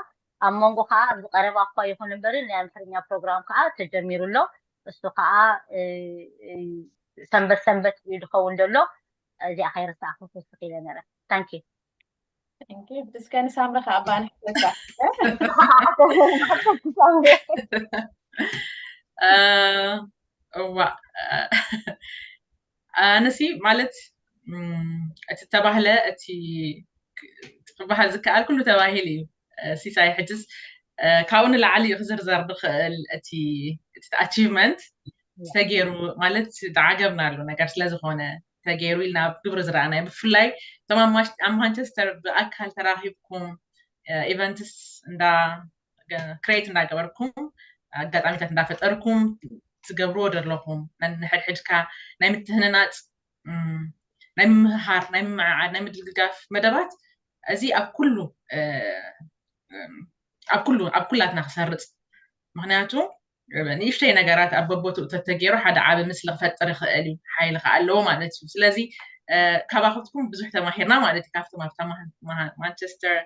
ኣብ መንጎ ከዓ ኣብዚ ቀረባ እኳ ይኹን እምበሪ ናይ ኣምሓርኛ ፕሮግራም ከዓ ተጀሚሩ ኣሎ። እሱ ከዓ ሰንበት ሰንበት እዩ ዝኸውን ዘሎ። እዚኣ ከይረሳዕኩ ክውስኽ ኢለ ነረ። ታንኪ እስከ ንሳምሪ ከዓ ኣባና ሕተታ እዋ ኣነሲ ማለት እቲ ተባህለ እቲ ክበሃል ዝከኣል ኩሉ ተባሂሉ እዩ። ሲሳይ ሕጅስ ካብኡ ንላዕሊ እዩ ክዝርዘር ዝኽእል እቲ ኣቺቭመንት ተገይሩ ማለት ዝዓገብናሉ ነገር ስለዝኾነ ተገይሩ ኢልና ኣብ ግብሪ ዝረኣናዮ ብፍላይ እቶም ኣብ ማንቸስተር ብኣካል ተራኺብኩም ኢቨንትስ እንዳ ክሬት እንዳገበርኩም ኣጋጣሚታት እንዳፈጠርኩም ትገብርዎ ዘለኹም ነንሕድሕድካ ናይ ምትህንናፅ ናይ ምምሃር ናይ ምምዕዓድ ናይ ምድግጋፍ መደባት እዚ ኣብ ኩሉ ኣብ ኩሉ ኣብ ኩላትና ክሰርፅ ምክንያቱ ንእሽተይ ነገራት ኣብ በቦትኡ ተተገይሩ ሓደ ዓቢ ምስሊ ክፈጥር ይኽእል እዩ ሓይሊ ከዓ ኣለዎ ማለት እዩ ስለዚ ካባክትኩም ብዙሕ ተማሂርና ማለት እዩ ካብቶም ኣብታ ማንቸስተር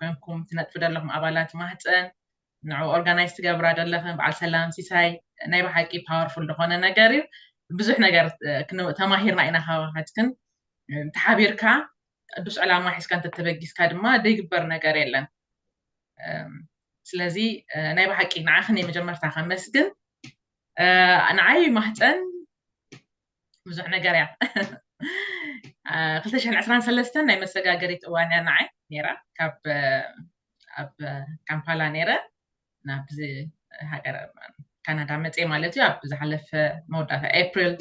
ኮንኩም ትነጥፉ ዘለኹም ኣባላት ማህፀን ንዑ ኦርጋናይዝ ትገብራ ዘለኽን በዓል ሰላም ሲሳይ ናይ ብሓቂ ፓወርፉል ዝኾነ ነገር እዩ ብዙሕ ነገር ተማሂርና ኢና ካባካትክን ተሓቢርካ ቅዱስ ዕላማ ሒዝካ እንተተበጊስካ ድማ ዘይግበር ነገር የለን ስለዚ ናይ ብሓቂ ንዓኽን የመጀመርታ ከመስግን ንዓይ ማህፀን ብዙሕ ነገር እያ ክልተ ሽሕን ዕስራን ሰለስተን ናይ መሰጋገሪት እዋን እያ ንዓይ ነይራ ካብ ኣብ ካምፓላ ነይረ ናብዚ ሃገር ካናዳ መፅየ ማለት እዩ ኣብ ዝሓለፈ መወዳእታ ኤፕሪል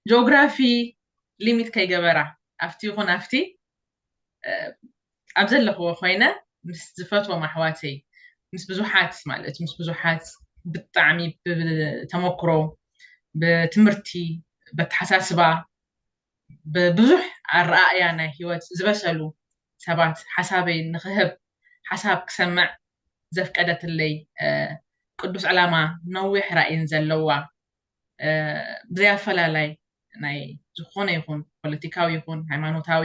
ጂኦግራፊ ሊሚት ከይገበራ ኣብቲ ይኹን ኣብቲ ኣብ ዘለኽዎ ኮይነ ምስ ዝፈትዎም ኣሕዋተይ ምስ ብዙሓት ማለት ምስ ብዙሓት ብጣዕሚ ብተመክሮ ብትምህርቲ በተሓሳስባ ብብዙሕ ኣረኣእያ ናይ ህይወት ዝበሰሉ ሰባት ሓሳበይ ንክህብ ሓሳብ ክሰምዕ ዘፍቀደትለይ ቅዱስ ዕላማ ነዊሕ ራእይን ዘለዋ ብዘይ ኣፈላላይ ናይ ዝኾነ ይኹን ፖለቲካዊ ይኹን ሃይማኖታዊ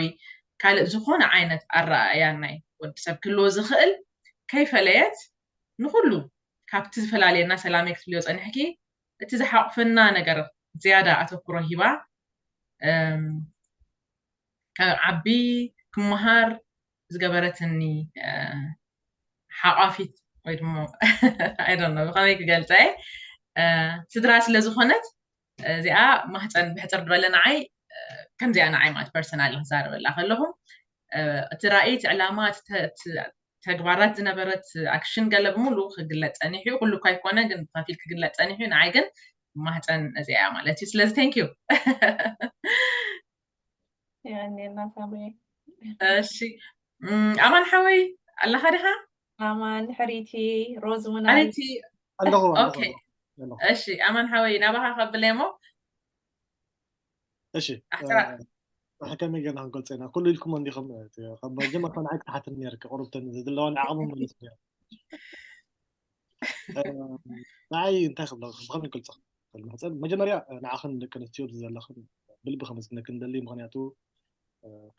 ካልእ ዝኾነ ዓይነት ኣረኣእያ ናይ ወዲ ሰብ ክህልዎ ዝኽእል ከይፈለየት ንኹሉ ካብቲ ዝፈላልየና ሰላመይ ክትብልዮ ጸኒሕኪ እቲ ዝሓቑፈና ነገር ዝያዳ ኣተኩሮ ሂባ ዓቢ ክመሃር ዝገበረትኒ ሓቋፊት ወይ ድማ ኣይዶኖ ብኸመይ ክገልፀ ስድራ ስለ ዝኾነት እዚኣ ማህፀን ብሕፅር ዝበለ ንዓይ ከምዚኣ ንዓይ ማለት ፐርሰናል ክዛረበላ ከለኹ እቲ ራእይ እቲ ዕላማ ተግባራት ዝነበረት ኣክሽን ገለ ብምሉ ክግለፅ ፀኒሑ ኩሉ እኳ ይኮነ ግን ብከፊል ክግለፅ ፀኒሑ ንዓይ ግን ማህፀን እዚኣ ማለት እዩ ስለዚ thank you የቀኔልና ሳምሪ እሺ ኣማን ሓወይ ኣለኻ ዲኻ ኣማን ሕሪቲ ሮዝ ሙና ኣሪቲ ኣለኹ ኦኬ እሺ ኣማን ሓወይ ናባኻ ከብለ እሞ እሺ ከመይ ጌርና ክንገልፆ ኢና ኩሉ ኢልኩም እንዲኹም ካብ መጀመርታ ንዓይ ክትሓትኒ ነርክ ቁርብተን ዘለዋን ዓቕሚ መለስ ንዓይ እንታይ ክብለ ብኸመይ ክገልፆ ማህፀን መጀመርያ ንዓኽን ደቂ ኣንስትዮ ዘለኽን ብልቢ ከመስግነክን ደሊ ምክንያቱ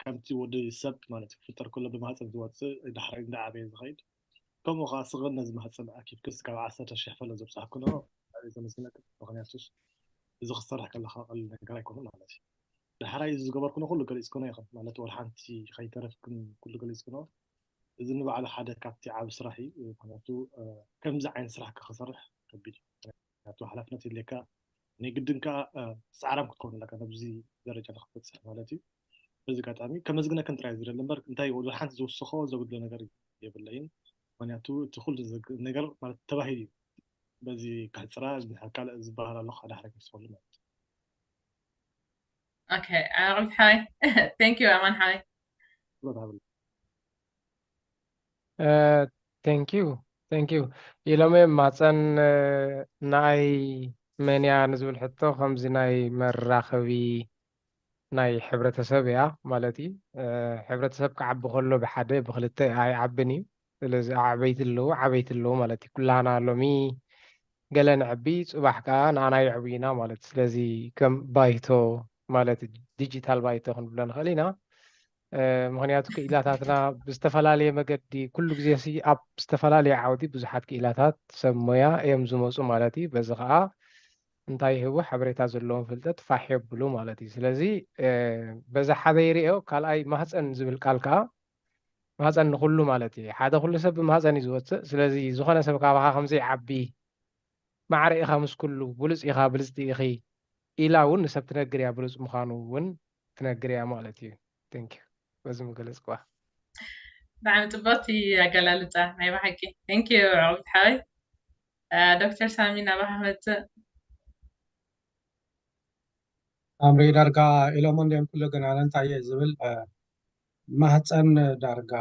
ከምቲ ወዲ ሰብ ማለት ክፍጠር ከሎ ብማህፀን ዝወፅእ ዳሕራይ እንዳዓበየ ዝኸይድ ከምኡ ከዓ ስቕን ነዚ ማህፀን ኣኪብክስ ካብ ዓሰርተ ሽሕ ፈለ ዘብፃሕክኖ ኣበይ ዘመስግነክን ምክንያቱ እዚ ክሰርሕ ከለካ ቀሊል ነገር ኣይኮነ ማለት እዩ ዳሕራይ እዚ ዝገበርክኖ ኩሉ ገሊፅክኖ ኢኽን ማለት ወላ ሓንቲ ከይተረፍክን ኩሉ ገሊፅክኖ እዚ ንባዕሉ ሓደ ካብቲ ዓብ ስራሕ እዩ ምክንያቱ ከምዚ ዓይነት ስራሕ ክሰርሕ ከቢድ እዩ ምክንያቱ ሓላፍነት የድልየካ ናይ ግድን ከዓ ፃዕራም ክትከውን ኣለካ ናብዚ ደረጃ ንክትበፅሕ ማለት እዩ በዚ ኣጋጣሚ ከመስግነክን ጥራይ ዝደሊ እምበር እንታይ ወላ ሓንቲ ዝውስኮ ዘጉድሎ ነገር የብለይን ምክንያቱ እቲ ኩሉ ነገር ማለት ተባሂሉ እዩ በዚ ክሕፅራ ካልእ ዝበሃል ኣሎ ሓደ ሓደ ክስፈሉ ማለት እዩ Okay, Arif, hi. Thank you, Aman, hi. Good, have a thank you thank you ኢሎም እዮም ማፀን ንኣይ መንያ ንዝብል ሕቶ ከምዚ ናይ መራኸቢ ናይ ሕብረተሰብ እያ ማለት እዩ ሕብረተሰብ ክዓቢ ከሎ ብሓደ ብክልተ ኣይዓብን እዩ ስለዚ ኣዕበይቲ ኣለዉ ዓበይቲ ኣለዉ ማለት እዩ ኩላና ሎሚ ገለ ንዕቢ ፅባሕ ከዓ ንኣና የዕብዩና ማለት ስለዚ ከም ባይቶ ማለት ዲጂታል ባይቶ ክንብሎ ንኽእል ኢና ምክንያቱ ክኢላታትና ብዝተፈላለየ መገዲ ኩሉ ግዜ ኣብ ዝተፈላለየ ዓውዲ ብዙሓት ክኢላታት ሰብ ሞያ እዮም ዝመፁ ማለት እዩ በዚ ከዓ እንታይ ይህቡ ሓበሬታ ዘለዎም ፍልጠት ፋሕ የብሉ ማለት እዩ ስለዚ በዛ ሓደ ይርኦ ካልኣይ ማህፀን ዝብል ቃል ከዓ ማህፀን ንኩሉ ማለት እዩ ሓደ ኩሉ ሰብ ብማህፀን እዩ ዝወፅእ ስለዚ ዝኾነ ሰብ ካባካ ከምዘይዓቢ ማዕረ ኢኻ ምስ ኩሉ ብሉፅ ኢኻ ብልፅቲ ኢኺ ኢላ እውን ንሰብ ትነግር እያ ብሉፅ ምዃኑ እውን ትነግር እያ ማለት እዩ thank you በዚ ምገለፅክዋ ብጣዕሚ ፅቡቅቲ ኣገላልፃ ናይ ብሓቂ thank you ዕቁብቲ ሓወይ ዶክተር ሳሚ ናባኻ መፅእ ኣምሪ ዳርጋ ኢሎሞ እንዲኦም ኩሉ ግን ኣነ እንታይ እየ ዝብል ማህፀን ዳርጋ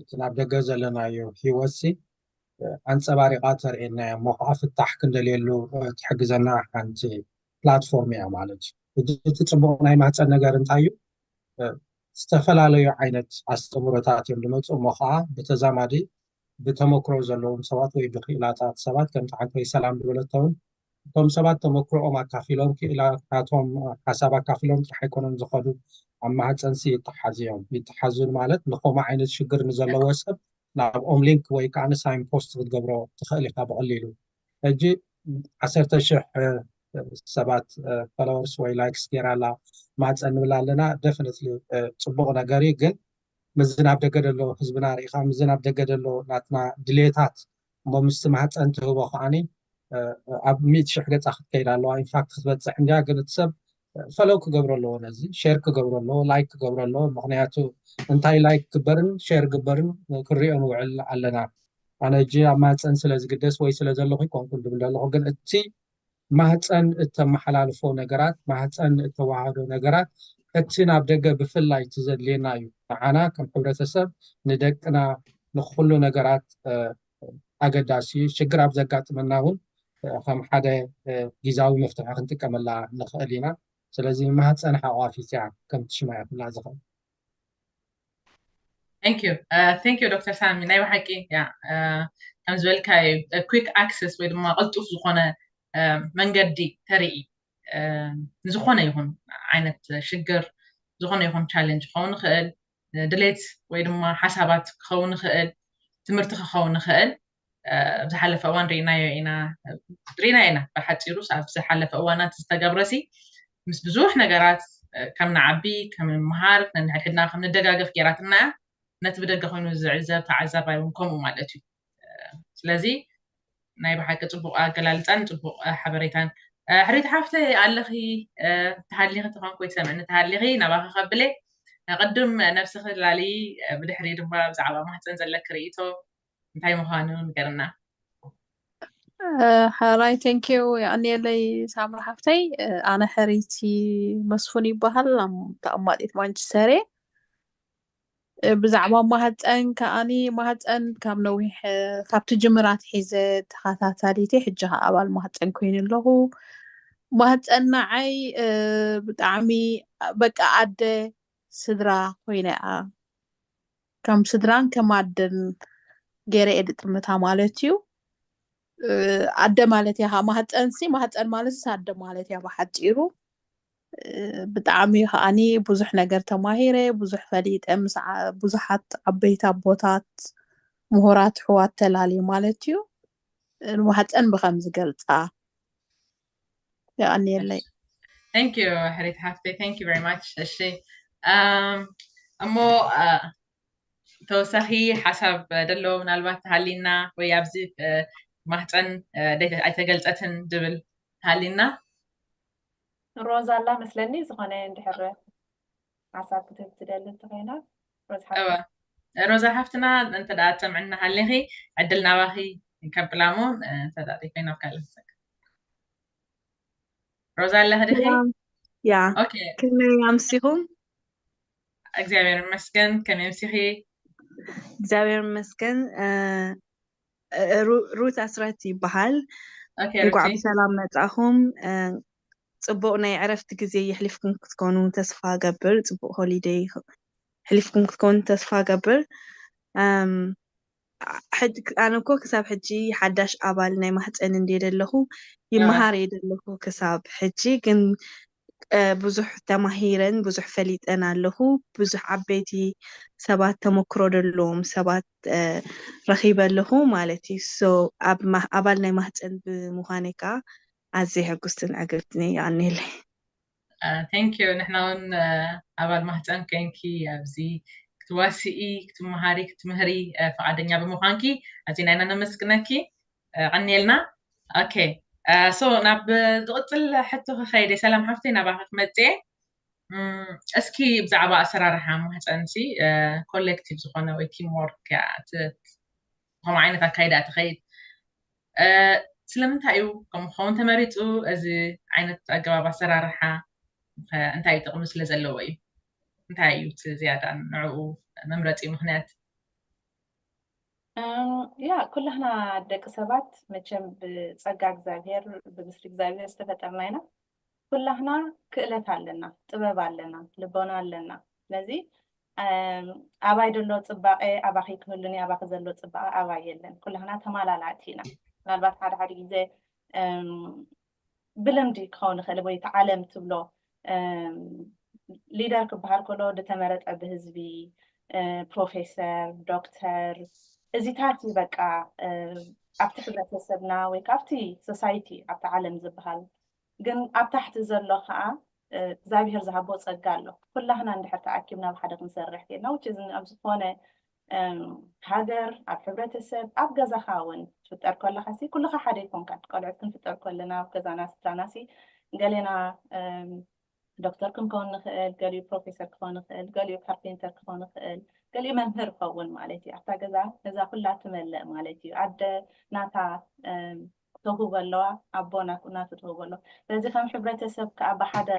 እቲ ናብ ደገ ዘለናዮ ሂወት ሲ ኣንፀባሪቓ ተርእየና እያ እሞ ከዓ ፍታሕ ክንደልየሉ ትሕግዘና ሓንቲ ፕላትፎርም እያ ማለት እዩ እቲ ፅቡቅ ናይ ማህፀን ነገር እንታይ እዩ ዝተፈላለዩ ዓይነት ኣስተምሮታት እዮም ዝመፁ እሞ ከዓ ብተዛማዲ ብተመክሮ ዘለዎም ሰባት ወይ ብክኢላታት ሰባት ከምቲ ሓንቲ ወይ ሰላም ዝበለቶ እውን እቶም ሰባት ተመክሮኦም ኣካፊሎም ክኢላታቶም ሓሳብ ኣካፊሎም ጥራሕ ኣይኮነን ዝኸዱ ኣብ ማህፀንሲ ይተሓዙ እዮም ይተሓዙን ማለት ንከምኡ ዓይነት ሽግር ንዘለዎ ሰብ ናብኦም ሊንክ ወይ ከዓ ንሳይን ፖስት ክትገብሮ ትኽእል ኢካ ብቐሊሉ ሕጂ ዓሰርተ ሽሕ ሰባት ፎሎወርስ ወይ ላይክስ ገይራ ኣላ ማፀ ንብል ኣለና ደፍነት ፅቡቅ ነገር እዩ ግን ምዚ ናብ ደገ ደሎ ህዝብና ርኢካ ምዚ ናብ ደገ ደሎ ናትና ድሌታት እሞ ምስቲ ማህፀን ትህቦ ከዓኒ ኣብ ሚእቲ ሽሕ ገፃ ክትከይድ ኣለዋ ኢንፋክት ክትበፅሕ እንዲያ ግን እቲ ሰብ ፈለው ክገብሮ ኣለዎ ነዚ ሼር ክገብሮ ኣለዎ ላይክ ክገብሮ ኣለዎ ምክንያቱ እንታይ ላይክ ግበርን ሼር ግበርን ክሪኦ ንውዕል ኣለና ኣነ እጂ ኣብ ማህፀን ስለ ዝግደስ ወይ ስለ ዘለኹ ይኮንኩን ዝብል ዘለኹ ግን እቲ ማህፀን እተመሓላልፎ ነገራት ማህፀን እተዋሃዶ ነገራት እቲ ናብ ደገ ብፍላይ እቲ ዘድልየና እዩ ንዓና ከም ሕብረተሰብ ንደቅና ንኩሉ ነገራት ኣገዳሲ እዩ ሽግር ኣብ ዘጋጥመና እውን ከም ሓደ ግዛዊ መፍትሒ ክንጥቀመላ ንኽእል ኢና ስለዚ ማህፀን ሓቋፊት እያ ከምቲ ሽማ እያ ክብላ ዝኽእል Thank you. Uh, thank you, Doctor Sami. ናይ ብሓቂ ያ ከም ዝበልካ quick access ወይ ድማ ቅልጡፍ ዝኾነ መንገዲ ተርኢ ንዝኾነ ይኹን ዓይነት ሽግር፣ ዝኾነ ይኹን ቻለንጅ ክኸውን ይኽእል፣ ድሌት ወይ ድማ ሓሳባት ክኸውን ይኽእል፣ ትምህርቲ ክኸውን ይኽእል፣ ኣብ ዝሓለፈ እዋን ርኢናዮ ኢና ርኢና ኢና። ብሓፂሩ ኣብ ዝሓለፈ እዋናት ዝተገብረሲ ምስ ብዙሕ ነገራት ከም ንዓቢ፣ ከም ንምሃር፣ ነንሕድሕድና ከም ንደጋገፍ ገይራትና እያ። ነቲ ብደገ ኮይኑ ዝዕዘብ ተዓዛባይ እውን ከምኡ ማለት እዩ። ስለዚ ናይ ብሓቂ ፅቡቕ ኣገላልፃን ፅቡቕ ሓበሬታን። ሕሪት ሓፍተይ ኣለኺ፣ ተሃሊኺ ተኾንኩ ወይ ትሰምዕኒ ተሃሊኺ ናባኺ ከብለ። ቅድም ነብስኺ ላሊ፣ ብድሕሪ ድማ ብዛዕባ ማህፀን ዘለኪ ርእይቶ እንታይ ምዃኑ ንገርና። ሓራይ፣ ቴንኪዩ። የቐንየለይ ሳምራ ሓፍተይ። ኣነ ሕሪቲ መስፉን ይበሃል። ተቐማጢት ማንቸስተር እየ። ብዛዕባ ማህፀን ከኣኒ፣ ማህፀን ካብ ነዊሕ፣ ካብቲ ጅምር ኣትሒዘ ተኸታታሊቲ፣ ሕጂ ኸዓ ኣባል ማህፀን ኮይነ ኣለኹ። ማህፀን ንዓይ ብጣዕሚ በቃ ኣደ ስድራ ኮይነ እያ። ከም ስድራን ከም ኣደን ገይረ እየ ዝጥምታ ማለት እዩ። ኣደ ማለት እያ። ማህፀንሲ፣ ማህፀን ማለትስ ኣደ ማለት እያ ብሓፂሩ። ብጣዕሚ ከዓኒ ብዙሕ ነገር ተማሂረ፣ ብዙሕ ፈሊጠ፣ ምስ ብዙሓት ዓበይቲ ኣቦታት፣ ምሁራት፣ ኣሕዋት ተላልየ ማለት እዩ። ንማህፀን ብኸምዚ ገልፃ። የቐንየለይ። Thank you ሕሪት ሓፍተይ፣ thank you very much። እሺ፣ እሞ ተወሳኺ ሓሳብ ደሎ ምናልባት ተሃሊና ወይ ኣብዚ ማህፀን ኣይተገልፀትን ዝብል ተሃሊና? ሮዛ ኣላ መስለኒ፣ ዝኾነ እንድሕር ሓሳብ ክትህብ ትደሊ እንተኾይና። ሮዛ ሓፍትና እንተ ደኣ ትሰምዕና ሃሊኺ ዕድል ናባኺ ከብላ እሞ እንተ ደኣ ዘይኮይና ኣብ ካልእ ክሰግር። ሮዛ ኣለኺ ዲኺ? ያ። ኦኬ። ከመይ ኣምሲኹም? እግዚኣብሔር ይመስገን። ከመይ ኣምሲኺ? እግዚኣብሔር ይመስገን። ሩት ኣስራት ይበሃል። እንኳዕ ብሰላም መጻኹም። ጽቡቕ ናይ ዕረፍቲ ግዜ የሕሊፍኩም ክትኮኑ ተስፋ ገብር። ጽቡቕ ሆሊደይ ሕሊፍኩም ክትኮኑ ተስፋ ገብር። ኣነ እኮ ክሳብ ሕጂ ሓዳሽ ኣባል ናይ ማህፀን እንደ ደለኹ ይመሃር እየ ደለኹ ክሳብ ሕጂ ግን ብዙሕ ተማሂረን ብዙሕ ፈሊጠን ኣለኹ። ብዙሕ ዓበይቲ ሰባት ተመክሮ ዘለዎም ሰባት ረኺበ ኣለኹ ማለት እዩ። So ኣብ ኣባል ናይ ማህፀን ብምዃነይ ከዓ ኣዝየ ሕጉስትን ዕግብትን እየ። የቐንየለይ። Thank you። ንሕና እውን ኣባል ማህፀን ኮይንኪ ኣብዚ ክትዋስኢ፣ ክትመሃሪ፣ ክትምህሪ ፍቓደኛ ብምዃንኪ ኣዚና ኢና ነመስግነኪ። የቐንየልና። ኦኬ፣ so ናብ ዝቕፅል ሕቶ ክኸይድ እየ። ሰላም ሓፍተይ፣ ናባኺ ክመፅእ እየ። እስኪ ብዛዕባ ኣሰራርሓ ማህፀንሲ ኮሌክቲቭ ዝኾነ ወይ ቲም ወርክ ከምኡ ዓይነት ኣካይዳ ትኸይድ። ስለምንታይ እዩ ከምኡ ክኸውን ተመሪፁ? እዚ ዓይነት ኣገባብ ኣሰራርሓ እንታይ እዩ ጥቕሚ ስለ ዘለዎ እዩ? እንታይ እዩ እቲ ዝያዳ ንዕኡ መምረፂ ምኽንያት? ያ ኩላህና ደቂ ሰባት መቸም ብጸጋ እግዚኣብሔር ብምስሊ እግዚኣብሔር ዝተፈጠርና ኢና። ኩላህና ክእለት ኣለና፣ ጥበብ ኣለና፣ ልቦና ኣለና። ስለዚ ኣባይ ዘሎ ጽባቐ ኣባኺ ክህሉኒ፣ ኣባኺ ዘሎ ጽባቐ ኣባይ የለን። ኩላህና ተማላላእቲ ኢና። ምናልባት ሓደ ሓደ ግዜ ብልምዲ ክኸውን ይኽእል ወይ እቲ ዓለም ትብሎ ሊደር ክበሃል ከሎ ዝተመረጠ ብህዝቢ ፕሮፌሰር፣ ዶክተር እዚታት እዩ በቃ ኣብቲ ሕብረተሰብና ወይ ካብቲ ሶሳይቲ ኣብቲ ዓለም ዝበሃል ግን ኣብ ታሕቲ ዘሎ ከዓ እግዚኣብሔር ዝሃቦ ፀጋ ኣሎ። ኩላህና እንድሕር ተኣኪብና ብሓደ ክንሰርሕ ከልና ውጭ ኣብ ዝኾነ ሃገር ኣብ ሕብረተሰብ ኣብ ገዛኻ እውን ትፍጠር ከለኻ ሲ ኩልኻ ሓደ ይኮንካን። ቆልዑት ክንፍጠር ከለና ኣብ ገዛና ስድራና ሲ ገሌና ዶክተር ክንከውን ንኽእል፣ ገሊኡ ፕሮፌሰር ክኸውን ይኽእል፣ ገሊኡ ካርፔንተር ክኸውን ይኽእል፣ ገሊኡ መምህር ይኸውን ማለት እዩ። ኣብታ ገዛ ነዛ ኩላ ትመልእ ማለት እዩ። ኣደ ናታ ክተውህቦ ኣለዋ፣ ኣቦ ናቱ ትውህቦ ኣለዋ። ስለዚ ከም ሕብረተሰብ ከዓ ብሓደ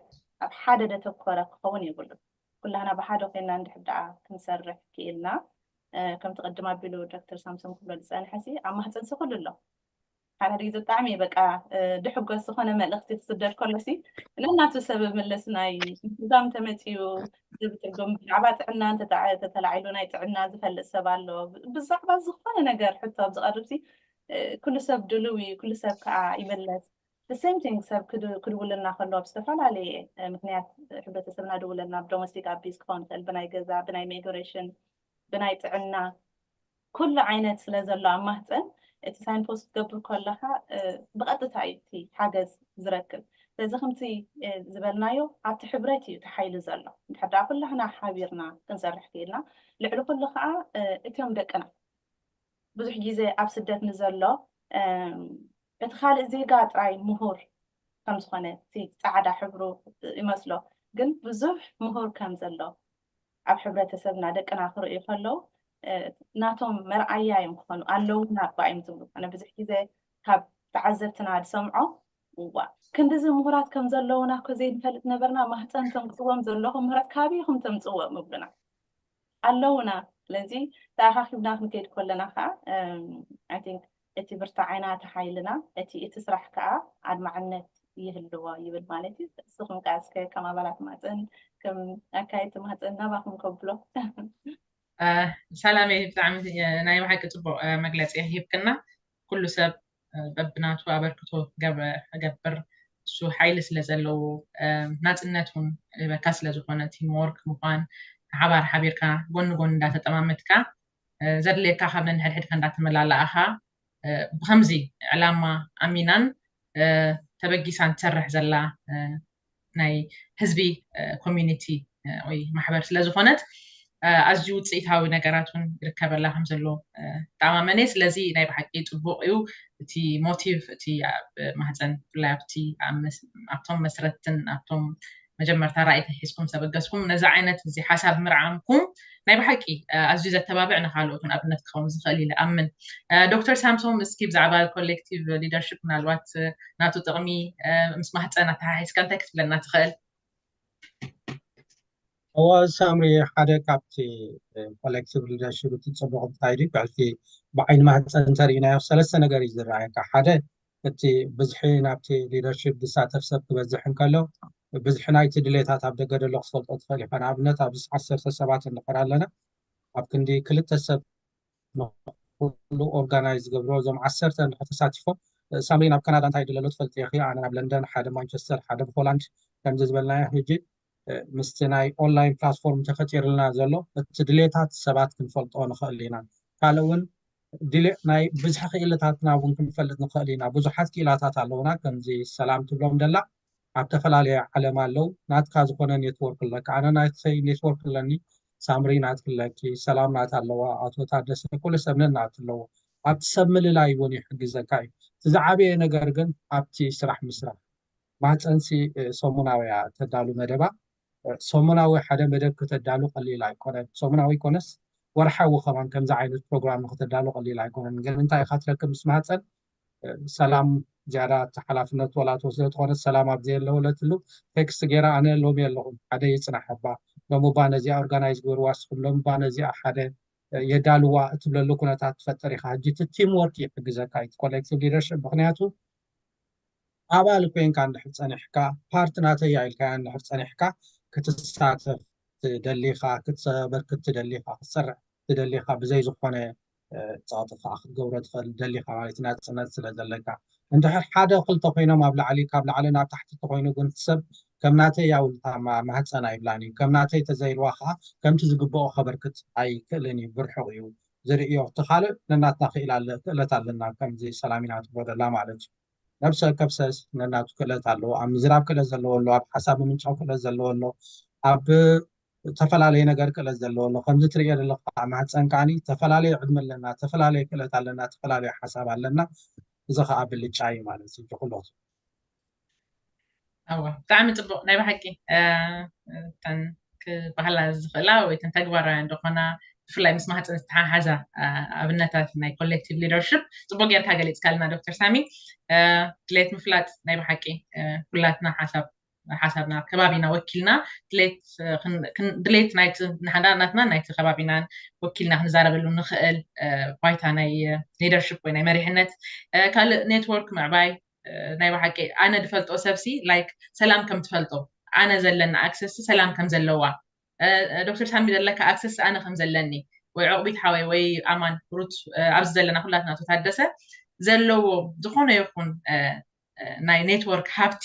ኣብ ሓደ ደተኮረ ክኸውን የብሉን። ኩላህና ብሓደ ኮይና እንድሕር ደኣ ክንሰርሕ ክኢልና ከምቲ ቅድም ኣቢሉ ዶክተር ሳምሶን ክብሎ ዝፀንሐ ሲ ኣብ ማህፀን ሲ ኩሉ ኣሎ። ሓደ ግዜ ብጣዕሚ በቃ ድሕጎስ ዝኾነ መልእኽቲ ክስደድ ከሎ ሲ ነናቱ ሰብ ምልስ ናይ ምዛም ተመፅዩ ሰብ ትርጉም ብዛዕባ ጥዕና ተተላዒሉ ናይ ጥዕና ዝፈልጥ ሰብ ኣሎ። ብዛዕባ ዝኾነ ነገር ሕቶ ኣብ ዝቐርብ ሲ ኩሉ ሰብ ድልው እዩ፣ ኩሉ ሰብ ከዓ ይምለስ። the same thing ሰብ ክድውልና ከሎ ኣብ ዝተፈላለየ ምክንያት ሕብረተሰብና ድውለልና፣ ብ domestic abuse ክኸውን ይኽእል፣ ብናይ ገዛ፣ ብናይ migration፣ ብናይ ጥዕና፣ ኩሉ ዓይነት ስለ ዘሎ ኣብ ማህፀን እቲ signpost ክትገብር ከለካ ብቐጥታ እዩ እቲ ሓገዝ ዝረክብ። ስለዚ ከምቲ ዝበልናዮ ኣብቲ ሕብረት እዩ እቲ ሓይሊ ዘሎ። እንድሕር ደኣ ኩላህና ሓቢርና ክንሰርሕ ክኢልና፣ ልዕሊ ኩሉ ከዓ እቲኦም ደቅና ብዙሕ ግዜ ኣብ ስደት ንዘሎ እቲ ካልእ ዜጋ ጥራይ ምሁር ከም ዝኾነ እቲ ጻዕዳ ሕብሩ ይመስሎ፣ ግን ብዙሕ ምሁር ከም ዘሎ ኣብ ሕብረተሰብና ደቅና ክርእዩ ከለዉ ናቶም መርኣያ እዮም ክኾኑ ኣለዉና እባ እዮም ዝብሉ። ኣነ ብዙሕ ግዜ ካብ ተዓዘብትና ዝሰምዖ እዋ ክንድዚ ምሁራት ከም ዘለዉና እኮ ዘይንፈልጥ ነበርና፣ ማህፀን ተምፅዎም ዘለኹም ምሁራት ካበይ ኢኹም ተምፅዎም ይብሉና ኣለዉና። ስለዚ ተኣኻኺብና ክንከይድ ከለና ከዓ I think እቲ ብርታዐና፣ እቲ ሓይልና፣ እቲ እቲ ስራሕ ከዓ ኣድማዕነት ይህልዎ ይብል ማለት እዩ። ንስኹም ከዓ እስከ ከም ኣባላት ማህፀን፣ ከም ኣካየድቲ ማህፀን ናባኹም ከብሎ። ሰላም፣ ብጣዕሚ ናይ ብሓቂ ፅቡቅ መግለፂ ሂብክና። ኩሉ ሰብ በብናቱ ኣበርክቶ ገብር እሱ ሓይሊ ስለ ዘለዎ ናፅነት እውን ይህበካ ስለ ዝኾነ teamwork ምኳን፣ ሓባር ሓቢርካ ጎኒ ጎኒ እንዳተጠማመትካ ዘድልየካ ካብ ነንሕድሕድካ እንዳተመላለኣኻ ብከምዚ ዕላማ ኣሚናን ተበጊሳን ትሰርሕ ዘላ ናይ ህዝቢ community ወይ ማሕበር ስለ ዝኾነት ኣዝዩ ውፅኢታዊ ነገራት እውን ይርከበላ ከም ዘሎ እተኣማመን እየ። ስለዚ ናይ ብሓቂ ፅቡቅ እዩ እቲ motive፣ እቲ ኣብ ማህፀን ብፍላይ ኣብቲ ኣብቶም መስረትትን ኣብቶም መጀመርታ ራእይ ሒዝኩም ዝተበገስኩም ነዚ ዓይነት እዚ ሓሳብ ምርዓምኩም ናይ ብሓቂ ኣዝዩ ዘተባብዕ ንካልኦት እውን ኣብነት ክኸውን ዝኽእል ኢለ ኣምን። ዶክተር ሳምሶም እስኪ ብዛዕባ collective leadership ምናልባት ናቱ ጥቕሚ ምስ ማህፀን ኣተሓሒዝካ እንታይ ክትብለና ትኽእል? እወ ሳምሪ፣ ሓደ ካብቲ collective leadership እቲ ፅቡቕ እንታይ ድዩ ብዕልቲ ብዓይኒ ማህፀን እንተሪኢናዮ ሰለስተ ነገር እዩ ዝረኣየካ። ሓደ እቲ ብዝሒ ናብቲ leadership ዝሳተፍ ሰብ ክበዝሕ እንከሎ ብዝሒ ናይቲ ድሌታት ኣብ ደገ ደሎ ክትፈልጦ ትኽእል ኢኻ። ንኣብነት ኣብዚ ዓሰርተ ሰባት እንድሕር ኣለና ኣብ ክንዲ ክልተ ሰብ ንኩሉ organize ዝገብሮ እዞም ዓሰርተ እንድሕር ተሳቲፎም ሳምሪ ናብ ካናዳ እንታይ ድለሎ ትፈልጥ ኢኺ፣ ኣነ ናብ ለንደን፣ ሓደ ማንቸስተር፣ ሓደ ብሆላንድ ከምዚ ዝበልናዮ ሕጂ ምስቲ ናይ online platform ተፈጢርልና ዘሎ እቲ ድሌታት ሰባት ክንፈልጦ ንኽእል ኢና። ካልእ እውን ድሌ ናይ ብዝሒ ክኢልታትና እውን ክንፈልጥ ንኽእል ኢና። ብዙሓት ክኢላታት ኣለውና ከምዚ ሰላም ትብሎም ደላ ኣብ ተፈላለየ ዓለም ኣለዉ። ናትካ ዝኾነ network ኣለካ። ኣነ ናተይ network ኣለኒ፣ ሳምሪ ናት ኣለኪ፣ ሰላም ናት ኣለዋ፣ ኣቶ ታደሰ ኩሉ ሰብ ነናት ኣለዎ። ኣብቲ ሰብ ምልላይ እውን ይሕግዘካ እዩ። እቲ ዝዓበየ ነገር ግን ኣብቲ ስራሕ ምስራሕ። ማህፀንሲ ሰሙናዊ እያ ተዳሉ መደባ። ሰሙናዊ ሓደ መደብ ከተዳሉ ቀሊል ኣይኮነን። ሰሙናዊ ኮነስ ወርሓዊ ከማን ከምዚ ዓይነት ፕሮግራም ንክተዳሉ ቀሊል ኣይኮነን። ግን እንታይ ኢኻ ትረክብ ምስ ማህፀን ሰላም ዝያዳ እቲ ሓላፍነት ወላ ትወስዶ ተኾነት ሰላም ኣብ ዘየለወለትሉ ቴክስት ገይራ ኣነ ሎሚ ኣለኹም ሓደ ይፅናሕ እባ ሎሚ እባ ነዚኣ organize ግበርዋ ንስኹም ሎሚ እባ ነዚኣ ሓደ የዳልዋ እትብለሉ ኩነታት ትፈጥር ኢኻ። ሕጂ እቲ teamwork ይሕግዘካ እዩ collective leadership ምክንያቱ ኣባል ኮይንካ እንድሕር ፀኒሕካ ፓርቲ ናተይ እያ ኢልካያ እንድሕር ፀኒሕካ ክትሳተፍ ትደሊኻ፣ ክትበርክት ትደሊኻ፣ ክትሰርሕ ትደሊኻ ብዘይ ዝኾነ ፀቕጢ ከዓ ክትገብሮ ትኽእል ደሊኻ ማለት ናፅነት ስለ ዘለካ። እንድሕር ሓደ ክልተ ኮይኖም ኣብ ላዕሊ ካብ ላዕሊ ናብ ታሕቲ ተኮይኑ ግን እቲ ሰብ ከም ናተይ ያውልታ ማህፀን ኣይብላን እዩ ከም ናተይ ተዘይልዋ ከዓ ከምቲ ዝግብኦ ከበርክት ኣይክእልን እዩ ብርሑቕ እዩ ዝርእዮ እቲ ካልእ ነናትና ክእለት ኣለና ከምዚ ሰላሚና ትብሎ ደላ ማለት እዩ። ነብሰ ከብሰስ ነናቱ ክእለት ኣለዎ ኣብ ምዝራብ ክእለት ዘለዎ ኣሎ ኣብ ሓሳብ ምምንጫው ክእለት ዘለዎ ኣሎ ኣብ ዝተፈላለየ ነገር ክእለት ዘለዎ ኣሎ ከምዚ ትርእዮ ዘለካ ማህፀን ከዓኒ ዝተፈላለየ ዕድመ ኣለና ዝተፈላለየ ክእለት ኣለና ዝተፈላለየ ሓሳብ ኣለና እዚ ከዓ ብልጫ እዩ ማለት እዩ ኩሉ ኣዋ ብጣዕሚ ፅቡቅ ናይ ብሓቂ እተን ክበሃላ ዝኽእላ ወይ እተን ተግባራውያን ዝኾና ብፍላይ ምስ ማህፀን ዝተሓሓዛ ኣብነታት ናይ collective leadership ፅቡቅ ጌርካ ገሊፅካልና ዶክተር ሳሚ ድሌት ምፍላጥ ናይ ብሓቂ ኩላትና ሓሳብ ሓሳብና ከባቢና ወኪልና ድሌት ናትና ናይቲ ከባቢናን ወኪልና ክንዛረበሉ ንኽእል ባይታ ናይ leadership ወይ ናይ መሪሕነት ካልእ network ምዕባይ ናይ ብሓቂ ኣነ ዝፈልጦ ሰብሲ like ሰላም ከም ትፈልጦ ኣነ ዘለና access ሰላም ከም ዘለዋ ዶክተር ሳሚ ዘለካ access ኣነ ከም ዘለኒ ወይ ዕቑቢት ሓወይ ወይ ኣማን ሩት ኣብዚ ዘለና ኩላትና ኣቶ ታደሰ ዘለዎ ዝኾነ ይኹን ናይ ኔትወርክ ሃብቲ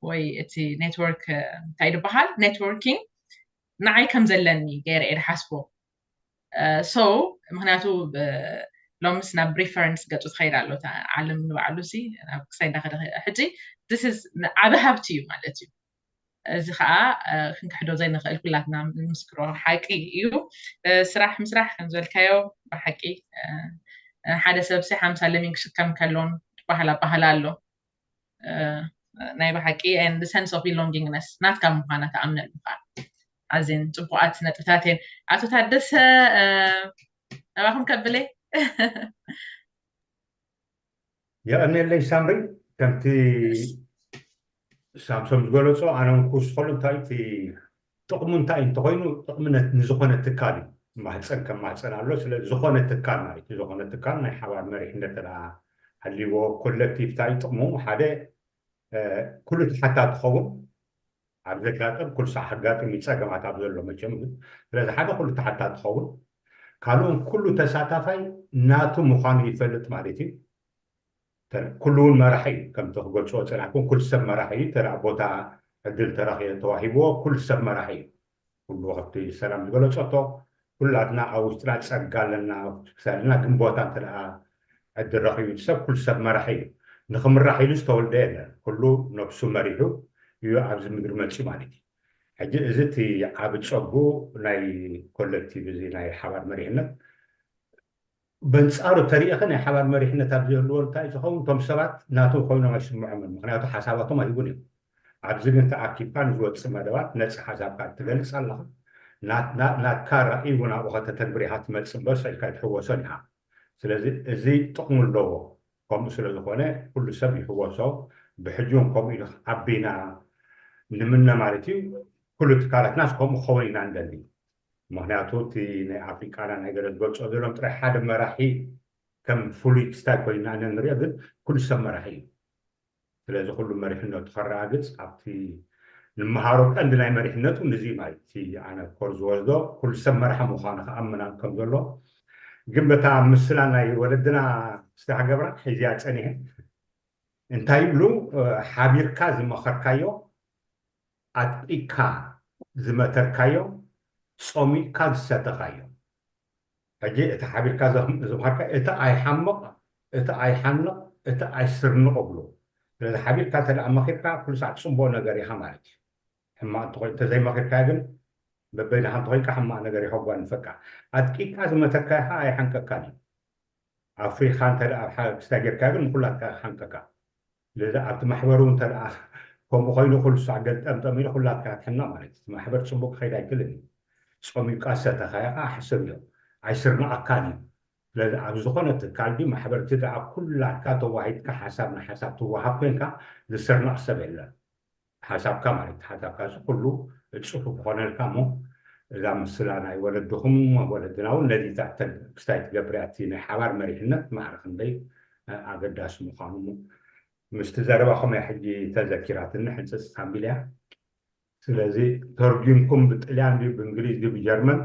ወይ እቲ ኔትወርክ እንታይ ዝበሃል ኔትወርኪንግ ንዓይ ከም ዘለኒ ገይረ እየ ዝሓስቦ። So ምክንያቱ ሎምስ ናብ ሪፈረንስ ገፁ ትኸይድ ኣሎ። ዓለም ንባዕሉ ሲ ናብ ክሳይ እንዳኸደ ሕጂ ዓበ ሃብቲ እዩ ማለት እዩ። እዚ ከዓ ክንክሕዶ ዘይንኽእል ኩላትና ንምስክሮ ሓቂ እዩ። ስራሕ ምስራሕ ከም ዝበልካዮ ብሓቂ ሓደ ሰብ ሲ ሓምሳ ለሚን ክሽከም ከሎን ትበሃል ኣባህላ ኣሎ። ናይ ብሓቂ and sense of belongingness ናትካ ምዃና ተኣምነሉ ከዓ ኣዝን ፅቡቃት ነጥብታት እየን። ኣቶ ታደሰ ናባኹም ከብለ የቐንየለይ ሳምሪ። ከምቲ ሳምሶም ዝገለፆ ኣነ ክውስኸሉ እንታይ እቲ ጥቕሙ እንታይ እንተኮይኑ ጥቕሚ ንዝኾነ ትካል እዩ። ማህፀን ከም ማህፀን ኣሎ። ስለ ዝኾነ ትካል ማለት እዩ። ዝኾነ ትካል ናይ ሓባር መሪሕነት ተደኣ ሃልይዎ ኮሌክቲቭ እንታይ ጥቕሙ ሓደ ኩሉ ተሓታቲ ክኸውን ኣብ ዘጋጥም ኩሉ ሳዕ ከጋጥም እዩ ፀገማት ኣብ ዘሎ መቸም ግን ስለዚ ሓደ ኩሉ ተሓታቲ ክኸውን ካልኡን ኩሉ ተሳታፋይ ናቱ ምዃኑ ይፈልጥ ማለት እዩ። ኩሉ እውን መራሒ እዩ። ከምቲ ክገልፅዎ ፀናሕኩም ኩሉ ሰብ መራሒ እዩ። ተደኣ ቦታ ዕድል ተረኺ ተዋሂብዎ ኩሉ ሰብ መራሒ እዩ። ኩሉ ከብቲ ሰላም ዝገለፀቶ ኩላትና ኣብ ውሽጥና ፀጋ ኣለና ክሳልና ግን ቦታ እንተ ዕድል ረኺቡ ሰብ ኩሉ ሰብ መራሒ እዩ። ንክምራሕ ኢሉ ዝተወልደ የለን። ኩሉ ነብሱ መሪሑ እዩ ኣብዚ ምድሪ መፅኡ ማለት እዩ። ሕጂ እዚ እቲ ዓብ ፀጉ ናይ ኮሌክቲቭ እዚ ናይ ሓባር መሪሕነት በንፃሩ ተሪእኸ ናይ ሓባር መሪሕነት ኣብ ዝህልዎ እንታይ ዝኸውን እቶም ሰባት ናቱ ኮይኖም ኣይስምዖምን። ምክንያቱ ሓሳባቶም ኣይህቡን እዮም። ኣብዚ ግን ተኣኪብካ ንዝወፅእ መደባት ነፃ ሓሳብካ ትገልፅ ኣለኻ። ናትካ ራእይ እውን ኣብኡ ከተተግብር ኢኻ ትመፅእ እምበር ሰኢልካ ኣይትሕወሶን ኢኻ። ስለዚ እዚ ጥቕሙ ኣለዎ። ከምኡ ስለ ዝኾነ ኩሉ ሰብ ይሕወሶ። ብሕጂ እውን ከምኡ ኢሉ ዓቢና ንምነ ማለት እዩ። ኩሉ ትካላትናስ ከምኡ ክኸውን ኢና ንደሊ። ምክንያቱ እቲ ናይ ኣፍሪቃና ናይ ገለ ዝገልፆ ዘሎም ጥራይ ሓደ መራሒ ከም ፍሉይ ክስታይ ኮይና ንሪኦ ግን ኩሉ ሰብ መራሒ እዩ። ስለዚ ኩሉ መሪሕነቱ ከረጋግፅ ኣብቲ ንምሃሮ ቀንዲ ናይ መሪሕነቱ ንዚ ማለት እቲ ኣነ ኮር ዝወስዶ ኩሉ ሰብ መራሒ ምዃኑ ክኣምናን ከም ዘሎ ግን በታ ምስላ ናይ ወለድና ስታ ገብራ ሒዝያ ፀኒሐ እንታይ ይብሉ ሓቢርካ ዝመኸርካዮ ኣጥቂካ ዝመተርካዮ ፆሚቅካ ዝሰተኻዮ ሕጂ እቲ ሓቢርካ ዝምሃርካ እቲ ኣይሓምቕ እቲ ኣይሓንቕ እቲ ኣይስርንቕ እብሉ ስለዚ ሓቢርካ እንተ መኺርካ ኩሉ ሳዕ ፅቡቕ ነገር ኢኻ ማለት እዩ ሕማቕ እንተኮይ እንተዘይመኺርካ ግን በበይንኻ እንተኮይንካ ሕማቕ ነገር ይኸጓንፈካ ኣጥቂካ ዝመተካ ኢኻ ኣይሓንቀካን እዩ ኣፍሪኻ እንተ ኣብ ክስታ ጌርካ ግን ንኩላትካ ሓንቀካ ስለዚ ኣብቲ ማሕበሩ እንተ ከምኡ ኮይኑ ኩሉ ሳዕ ገልጠምጠም ኢሉ ኩላትካ ክትሕና ማለት እዩ ማሕበር ፅቡቅ ክኸይድ ኣይክልን እዩ ፆሚካ ሰተኻያ ከዓ ሕስብ እዮም ኣይስርንቐካን እዩ ስለዚ ኣብ ዝኾነ ትካል ድዩ ማሕበር እቲ ደኣ ኩላትካ ተዋሂድካ ሓሳብ ንሓሳብ ትወሃብ ኮይንካ ዝስርንቕ ሰብ የለን ሓሳብካ ማለት ሓሳብካ እዚ ኩሉ ፅፉፍ ክኾነልካ እሞ እዛ ምስላ ናይ ወለድኹም ወለድና እውን ነዚ ክስታይ ትገብር እያ እቲ ናይ ሓባር መሪሕነት ማዕረ ክንደይ ኣገዳሲ ምዃኑ ምስቲ ዘረባኹም እያ ሕጂ ተዘኪራትኒ ሕንፅፅ ኣቢል እያ ስለዚ ተርጒምኩም ብጥልያን ድዩ ብእንግሊዝ ድዩ ብጀርመን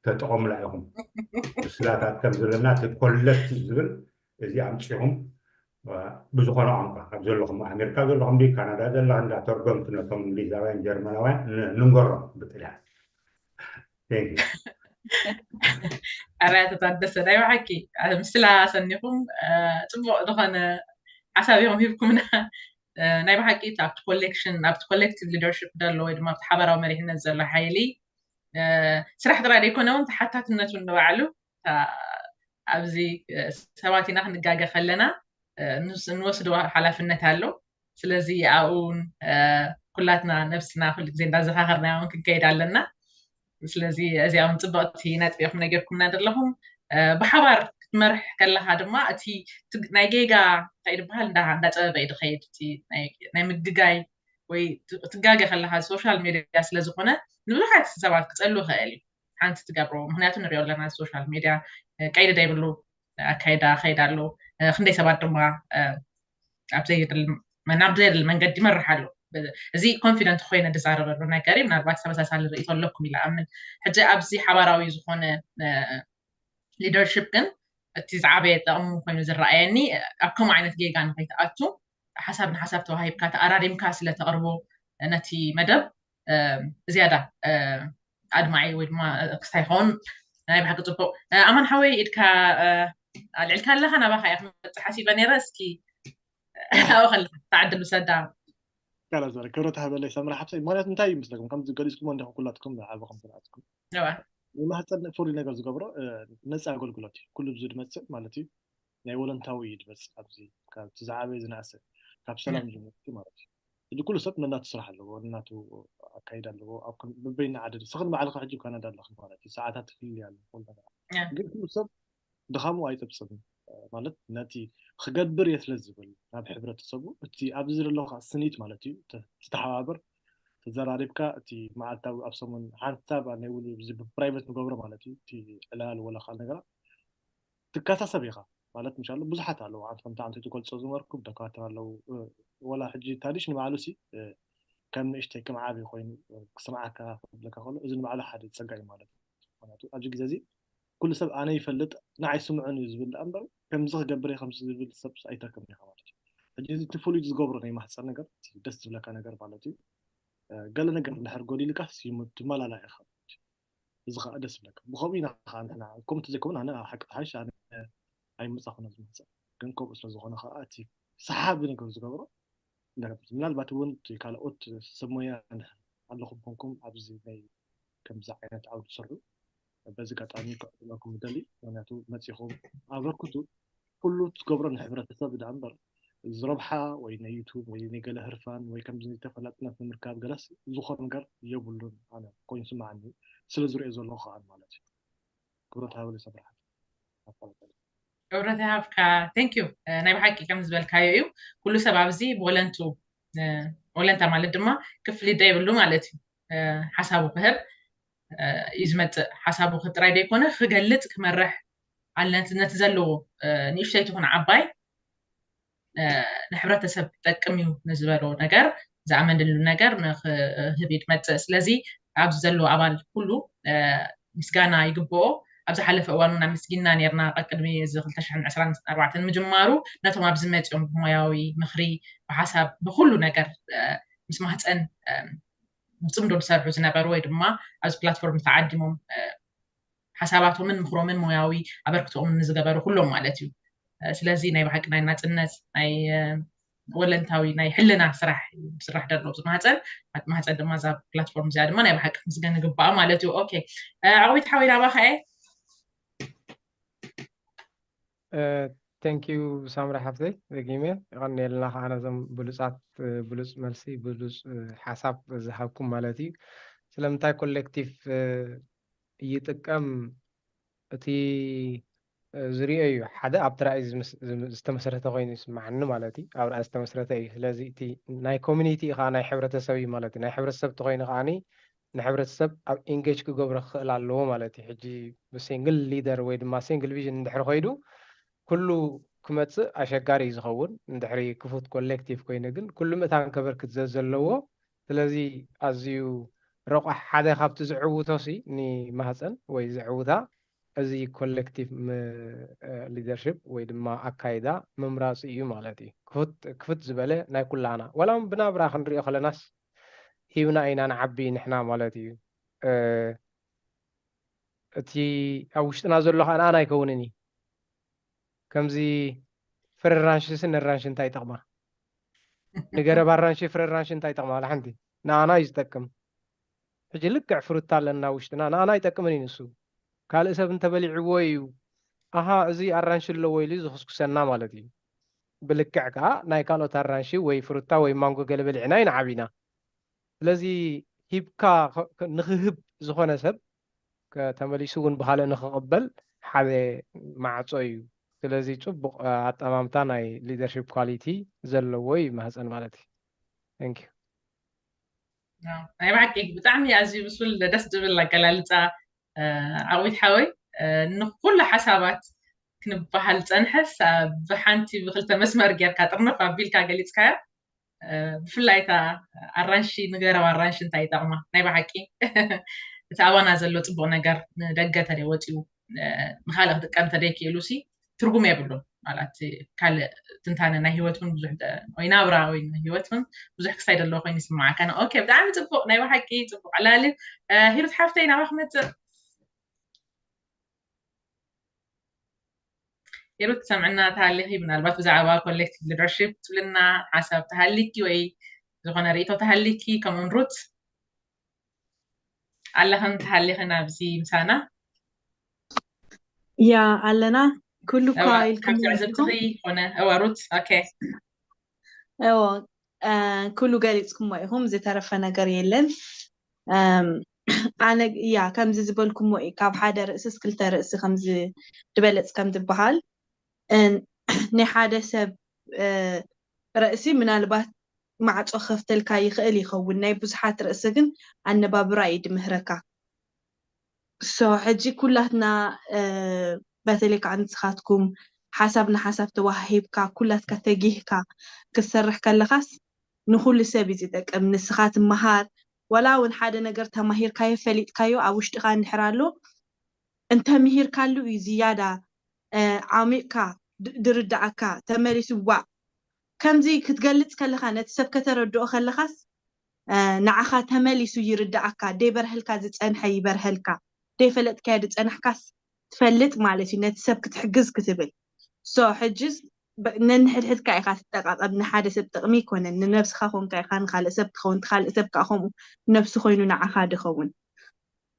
ተጠቐሙላ ኢኹም ምስላታት ከም ዘለና እቲ ኮለክት ዝብል እዚ ኣምፂኹም ብዝኾነ ቋንቋ ኣብ ዘለኹም ኣሜሪካ ዘለኹም ድዩ ካናዳ ዘለኻ እንዳተርጎምቲ ነቶም እንግሊዛውያን ጀርመናውያን ንንገሮም ብጥልያን ኣራያ ተታደሰ ናይ ብሓቂ ምስላ ሰኒኹም ፅቡቅ ዝኾነ ሓሳብ ኢኹም ሂብኩምና ናይ ብሓቂ ኣብቲ ኮሌክሽን ኣብቲ ኮሌክቲቭ ሊደርሽፕ ዘሎ ወይ ድማ ኣብቲ ሓበራዊ መሪሕነት ዘሎ ሓይሊ ስራሕ ጥራይ ዘይኮነ እውን ተሓታትነት እውን ንባዕሉ ኣብዚ ሰባት ኢና ክንጋገ ከለና ንወስዶ ሓላፍነት ኣሎ ስለዚ ኣብኡ እውን ኩላትና ነብስና ኩሉ ግዜ እንዳዘኻኸርና እውን ክንከይድ ኣለና ስለዚ እዚኣ እውን ፅብቕቲ ነጥቢ ኢኹም ነጊርኩምና ዘለኹም ብሓባር ክትመርሕ ከለካ ድማ እቲ ናይ ጌጋ እንታይ ዝበሃል እንዳፀበበ እዩ ዝኸይድ ናይ ምግጋይ ወይ ትጋገ ከለካ ሶሻል ሜድያ ስለዝኮነ ንብዙሓት ሰባት ክፀሉ ይኽእል እዩ ሓንቲ ትገብሮ ምክንያቱ ንሪኦ ኣለና ሶሻል ሜድያ ቀይዲ ዘይብሉ ኣካይዳ ከይድ ኣሎ ክንደይ ሰባት ድማ ኣብ ዘይድል ናብ ዘይድል መንገዲ ይመርሕ ኣሎ እዚ ኮንፊደንት ኮይነ ዝዛረበሉ ነገር ምናልባት ተመሳሳሊ ርእቶ ኣለኩም ኢለ ኣምን ሕጂ ኣብዚ ሓባራዊ ዝኾነ ሊደርሽፕ ግን እቲ ዝዓበየ ጠቕሚ ኮይኑ ዝረኣየኒ ኣብ ከምኡ ዓይነት ጌጋ ንከይትኣቱ ሓሳብ ንሓሳብ ተዋሂብካ ተኣራሪምካ ስለ ተቕርቦ ነቲ መደብ ዝያዳ ኣድማዒ ወይ ድማ ክስታይ ይኸውን። ናይ ብሓቂ ፅቡቅ። ኣማን ሓወይ፣ ኢድካ ኣልዕልካ ኣለካ፣ ናባካ እያ ክመፅእ ሓሲበ ነይረ። እስኪ ኣብኡ ከለካ ተዓድል ውሰዳ። ካላ ዘረ ክብረት ሃበለይ ሰምራ ሓብሰይ። ምክንያቱ እንታይ እዩ ምስለኩም ከምዚ ገሊፅኩሞ እንዲኹም ኩላትኩም ዓበኹም ስርዓትኩም እዋ ንማህፀን ፍሉይ ነገር ዝገብሮ ነፃ ኣገልግሎት እዩ። ኩሉ ብዙ ድመፅእ ማለት እዩ። ናይ ወለንታዊ እዩ ድመፅእ። ኣብዚ ካብቲ ዝዓበየ ዝነኣሰ ካብ ሰላም ዝመፅእ ማለት እዩ። እዚ ኩሉ ሰብ ነናቱ ስራሕ ኣለዎ፣ ነናቱ ኣካይዳ ኣለዎ። ኣብ ከም በበይና ዓዲ ስኽን ባዕልካ ሕጂ ካናዳ ኣለኽን ማለት እዩ። ሰዓታት ትፍልልያ ኣሎ ኩሉ ነገር። ያ። ግን ኩሉ ሰብ ድኻሙ ኣይፀብፅብን ማለት ነቲ ክገብር እየ ስለ ዝብል ናብ ሕብረተሰቡ እቲ ኣብዚ ዘለኻ ስኒት ማለት እዩ ተ- ትተሓባበር ተዘራሪብካ እቲ መዓልታዊ ኣብ ሰሙን ሓንሳብ ናይ ውሉ እዚ ብፕራይቨት ንገብሮ ማለት እዩ እቲ ዕላል ወላ ካልእ ነገራት ትከሳሰብ ኢኻ ማለት ምሻሉ ብዙሓት ኣለዉ። ኣንተ ከምቲ ኣንተ ትገልጾ ዝመርኩ ደካትር ኣለዉ። ወላ ሕጂ ታዲሽ ንባዕሉ ሲ ከም ንእሽተይ ከም ዓቢ ኮይኑ ክስምዓካ ክብለካ ከሎ እዚ ንባዕሉ ሓደ ጸጋ እዩ ማለት እዩ። ምክንያቱ ኣብዚ ግዜ እዚ ኩሉ ሰብ ኣነ ይፈልጥ ንዓይ ስምዑን እዩ ዝብል ደኣ እምበር ከምዚ ክገብር እየ ከምዚ ዝብል ሰብ ኣይተርክብን ኢኻ ማለት እዩ። ሕጂ እዚ እቲ ፍሉይ ዝገብሮ ናይ ማህፀን ነገር እቲ ደስ ዝብለካ ነገር ማለት እዩ። ገለ ነገር እንድሕር ጎዲልካስ ትመላላ ኢኻ። እዚ ከዓ ደስ ይብለካ። ብኸምኡ ኢና ከዓ ንሕና ከምኡ እንተዘይከውን ኣነ ሓቂ ሓሽ ኣነ ኣይምፃኹን ኣብዚ ማህፀን ግን ከምኡ ስለ ዝኾነ ከዓ እቲ ሰሓቢ ነገር ዝገብሮ ምናልባት እውን እቲ ካልኦት ሰብ ሞያ ኣለኹም ኮንኩም ኣብዚ ናይ ከምዚ ዓይነት ዓውዲ ትሰርሑ በዚ ኣጋጣሚ ክዕድመኩም ይደሊ። ምክንያቱ መፂኹም ኣበርክቱ ኩሉ ትገብሮ ንሕብረተሰብ ዳ እምበር ዝረብሓ ወይ ናይ ዩቱብ ወይ ናይ ገለ ህርፋን ወይ ከምዚ ተፈላጥነት ንምርካብ ገለስ ዝኾነ ነገር የብሉን። ኣነ ኮይኑ ስማዓኒ ስለ ዝሪኦ ዘለኹ ከዓ ማለት እዩ። ክብረት ሃበለይ ሰምራ ሓብተይ። ክብረት ይሃብካ። Thank you። ናይ ብሓቂ ከም ዝበልካዮ እዩ። ኩሉ ሰብ ኣብዚ ብወለንቱ ወለንታ ማለት ድማ ክፍሊት ዘይብሉ ማለት እዩ። ሓሳቡ ክህብ እዩ ዝመፅእ። ሓሳቡ ክህብ ጥራይ ዘይኮነ ክገልፅ ክመርሕ ኣለንት ነቲ ዘለዎ ንእሽተይ ትኹን ዓባይ ንሕብረተሰብ ጠቅም እዩ ንዝበሎ ነገር ዝኣመንሉ ነገር ንክህብ እዩ ዝመፅእ። ስለዚ ኣብዚ ዘሎ ኣባል ኩሉ ምስጋና ይግብኦ። ኣብ ዝሓለፈ እዋን እውን ኣመስጊንና ነርና ቀቅድሚ እዚ ክልተ ሽሕን ዕስራን ኣርባዕተን ምጅማሩ ነቶም ኣብዚ መፂኦም ብሞያዊ ምክሪ ብሓሳብ ብኩሉ ነገር ምስ ማህፀን ብፅምዶ ዝሰርሑ ዝነበሩ ወይ ድማ ኣብዚ ፕላትፎርም ተዓዲሞም ሓሳባቶምን ምክሮምን ሞያዊ ኣበርክቶኦምን ንዝገበሩ ኩሎም ማለት እዩ። ስለዚ ናይ ብሓቂ ናይ ናፅነት ናይ ወለንታዊ ናይ ሕልና ስራሕ ስራሕ ደሎ ኣብዚ ማህፀን ማህፀን ድማ እዛ ፕላትፎርም እዚኣ ድማ ናይ ብሓቂ ምስገን ግባኣ ማለት እዩ። ኦኬ ዓዊት ሓወይ ናባኻ እየ። Thank you ሳምራ ሓፍተይ ደጊመ የቐንየልና ከዓ ነዞም ብሉፃት ብሉፅ መልሲ ብሉፅ ሓሳብ ዝሃብኩም ማለት እዩ። ስለምንታይ ኮሌክቲቭ ይጥቀም እቲ ዝሪኦ እዩ ሓደ ኣብቲ ራእይ ዝተመስረተ ኮይኑ ይስማዓኒ ማለት እዩ። ኣብ ራእይ ዝተመስረተ እዩ። ስለዚ እቲ ናይ ኮሚኒቲ ከዓ ናይ ሕብረተሰብ እዩ ማለት እዩ። ናይ ሕብረተሰብ ተኮይኑ ከዓኒ ንሕብረተሰብ ኣብ ኢንጌጅ ክገብሮ ክኽእል ኣለዎ ማለት እዩ። ሕጂ ብሲንግል ሊደር ወይ ድማ ሲንግል ቪዥን እንድሕር ኮይዱ ኩሉ ክመፅእ ኣሸጋሪ እዩ ዝኸውን። እንድሕሪ ክፉት ኮሌክቲቭ ኮይኑ ግን ኩሉ ምእታን ከበርክት ዘዘለዎ ስለዚ ኣዝዩ ረቋሕ ሓደ ካብቲ ዝዕውቶ ሲ ንማህፀን ወይ ዝዕውታ እዚ ኮሌክቲቭ ሊደርሽፕ ወይ ድማ ኣካይዳ ምምራፂ እዩ ማለት እዩ። ክፍት ዝበለ ናይ ኩላና ዋላ ብናብራ ክንሪኦ ከለናስ ሂብና ኢና ንዓቢ ንሕና ማለት እዩ። እቲ ኣብ ውሽጥና ዘሎ ከዓ ንኣና ኣይከውንን እዩ። ከምዚ ፍረ ኣራንሽስ ንኣራንሽ እንታይ ይጠቕማ? ንገረብ ኣራንሺ ፍረ ኣራንሺ እንታይ ይጠቕማ? ዋላ ሓንቲ ንኣና እዩ ዝጠቅም። ሕጂ ልክዕ ፍሩታ ኣለና ውሽጥና ንኣና ኣይጠቅምን እዩ ንሱ። ካልእ ሰብ እንተበሊዕዎ እዩ ኣሃ እዚ ኣራንሺ ኣለዎ ኢሉ ዝኽስኩሰና ማለት እዩ። ብልክዕ ከዓ ናይ ካልኦት ኣራንሺ ወይ ፍሩታ ወይ ማንጎ ገለ በሊዕና ኢና ዓቢና። ስለዚ ሂብካ ንኽህብ ዝኾነ ሰብ ተመሊሱ እውን ብካልእ ንክቕበል ሓደ ማዕፆ እዩ። ስለዚ ፅቡቕ ኣጠማምታ ናይ ሊደርሽፕ ኳሊቲ ዘለዎ እዩ ማህፀን ማለት እዩ። Thank you። ናይ ብሓቂ ብጣዕሚ ኣዝዩ ብሱል ደስ ዝብል ኣገላልፃ ዓዊት ሓወይ ንኩሉ ሓሳባት ክንበሃል ፀንሐስ ብሓንቲ ብክልተ መስመር ጌርካ ጥርንፍ ኣቢልካ ገሊፅካዮ። ብፍላይ እታ ኣራንሺ ንገረብ ኣራንሺ እንታይ ይጠቕማ ናይ ብሓቂ እቲ ኣባና ዘሎ ፅቡቕ ነገር ንደገ ተደይ ወፂኡ ንካልእ ክጥቀም ተደይክእሉ ሲ ትርጉም የብሉን ማለት ካልእ ትንታነ ናይ ህይወት እውን ብዙሕ ወይ ናብራ ወይ ናይ ህይወት እውን ብዙሕ ክሳይ ዘለዎ ኮይኑ ይስማዓካ። ኦኬ፣ ብጣዕሚ ፅቡቅ፣ ናይ ብሓቂ ፅቡቅ ዕላሊ። ሂሩት ሓፍተይ ናባክ መፅእ። ሂሩት ትሰምዕና ተሃሊኺ ምናልባት ብዛዕባ ኮሌክቲቭ ሊደርሽፕ ትብልና ሓሳብ ተሃሊኪ ወይ ዝኾነ ርእቶ ተሃሊኪ፣ ከምኡን ሩት ኣለኽን ተሃሊኽን ኣብዚ ምሳና? ያ ኣለና። ኩሉ እኳ ኢልኩም ዝዕዝብትኺ ኮነ እወ ሩት ኦኬ እዎ ኩሉ ገሊፅኩሞ ኢኹም፣ ዝተረፈ ነገር የለን። ኣነ ያ ከምዚ ዝበልኩሞ እዩ፣ ካብ ሓደ ርእስስ ክልተ ርእሲ ከምዚ ዝበለፅ ከም ዝበሃል ናይ ሓደ ሰብ ርእሲ ምናልባት ማዕፆ ከፍተልካ ይኽእል ይኸውን፣ ናይ ብዙሓት ርእሲ ግን ኣነባብራ እዩ ድምህረካ። ሶ ሕጂ ኩላትና በተለይ ከዓ ንስኻትኩም ሓሳብ ንሓሳብ ተዋሃሂብካ ኩላትካ ተጊህካ ክትሰርሕ ከለኻስ ንኩሉ ሰብ እዩ ዝጠቅም። ንስኻ ትመሃር፣ ዋላ እውን ሓደ ነገር ተማሂርካዮ ፈሊጥካዮ ኣብ ውሽጥኻ እንድሕር ኣሎ እንተምሂርካሉ እዩ ዝያዳ ዓሚቕካ ድርዳኣካ። ተመሊሱ ዋእ ከምዚ ክትገልፅ ከለኻ ነቲ ሰብ ከተረድኦ ከለኻስ ንዓኻ ተመሊሱ ይርዳኣካ። ደይበርሀልካ ዝፀንሐ ይበርሀልካ፣ ደይፈለጥካዮ ዝፀናሕካስ ትፈልጥ ማለት እዩ፣ ነቲ ሰብ ክትሕግዝ ክትብል። ሶ ሕጅስ ነንሕድሕድካ ኢኻ ትጠቃቀም። ንሓደ ሰብ ጥቅሚ ይኮነን፣ ንነብስኻ ኮንካ ኢኻ ንካልእ ሰብ ትኸውን፣ ትካልእ ሰብ ከዓ ከምኡ ነብሱ ኮይኑ ንዓኻ ድኸውን።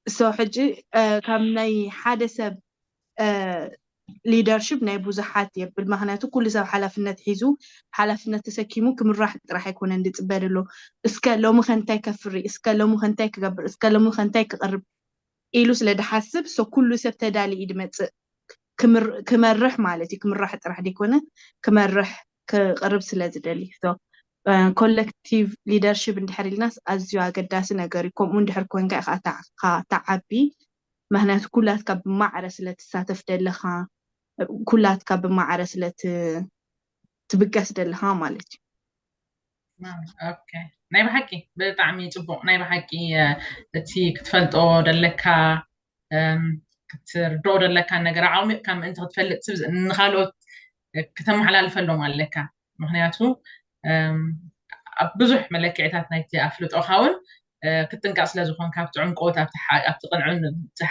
ሶ ሕጂ ካብ ናይ ሓደ ሰብ ሊደርሽፕ ናይ ብዙሓት የብል። ምክንያቱ ኩሉ ሰብ ሓላፍነት ሒዙ ሓላፍነት ተሰኪሙ ክምራሕ ጥራሕ ኣይኮነን ዝፅበ ዘሎ። እስከ ሎሚ ከ እንታይ ከፍሪ፣ እስከ ሎሚ ከ እንታይ ክገብር፣ እስከ ሎሚ ከ እንታይ ክቕርብ ኢሉ ስለ ድሓስብ ሶ ኩሉ ሰብ ተዳሊ እዩ ድመፅእ። ክመርሕ ማለት እዩ፣ ክምራሕ ጥራሕ ዘይኮነ ክመርሕ ክቕርብ ስለ ዝደሊ። ኮሌክቲቭ ሊደርሽፕ እንድሕር ኢልናስ ኣዝዩ ኣገዳሲ ነገር እዩ። ከምኡ እንድሕር ኮንካ ኢኻ ትዓቢ፣ ምክንያቱ ኩላትካ ብማዕረ ስለ ትሳተፍ ደለኻ፣ ኩላትካ ብማዕረ ስለ ትብገስ ደለኻ ማለት እዩ። ናይ ብሓቂ ብጣዕሚ ፅቡቅ። ናይ ብሓቂ እቲ ክትፈልጦ ደለካ ክትርድኦ ደለካ ነገር ዓሚቕካ ምእንቲ ክትፈልጥ ንካልኦት ክተመሓላልፈሎም ኣለካ። ምክንያቱ ኣብ ብዙሕ መለክዕታት ናይቲ ኣፍልጦካ እውን ክትጥንቀቅ ስለዝኮንካ ኣብቲ ዕምቆት ኣብቲ ቅንዕን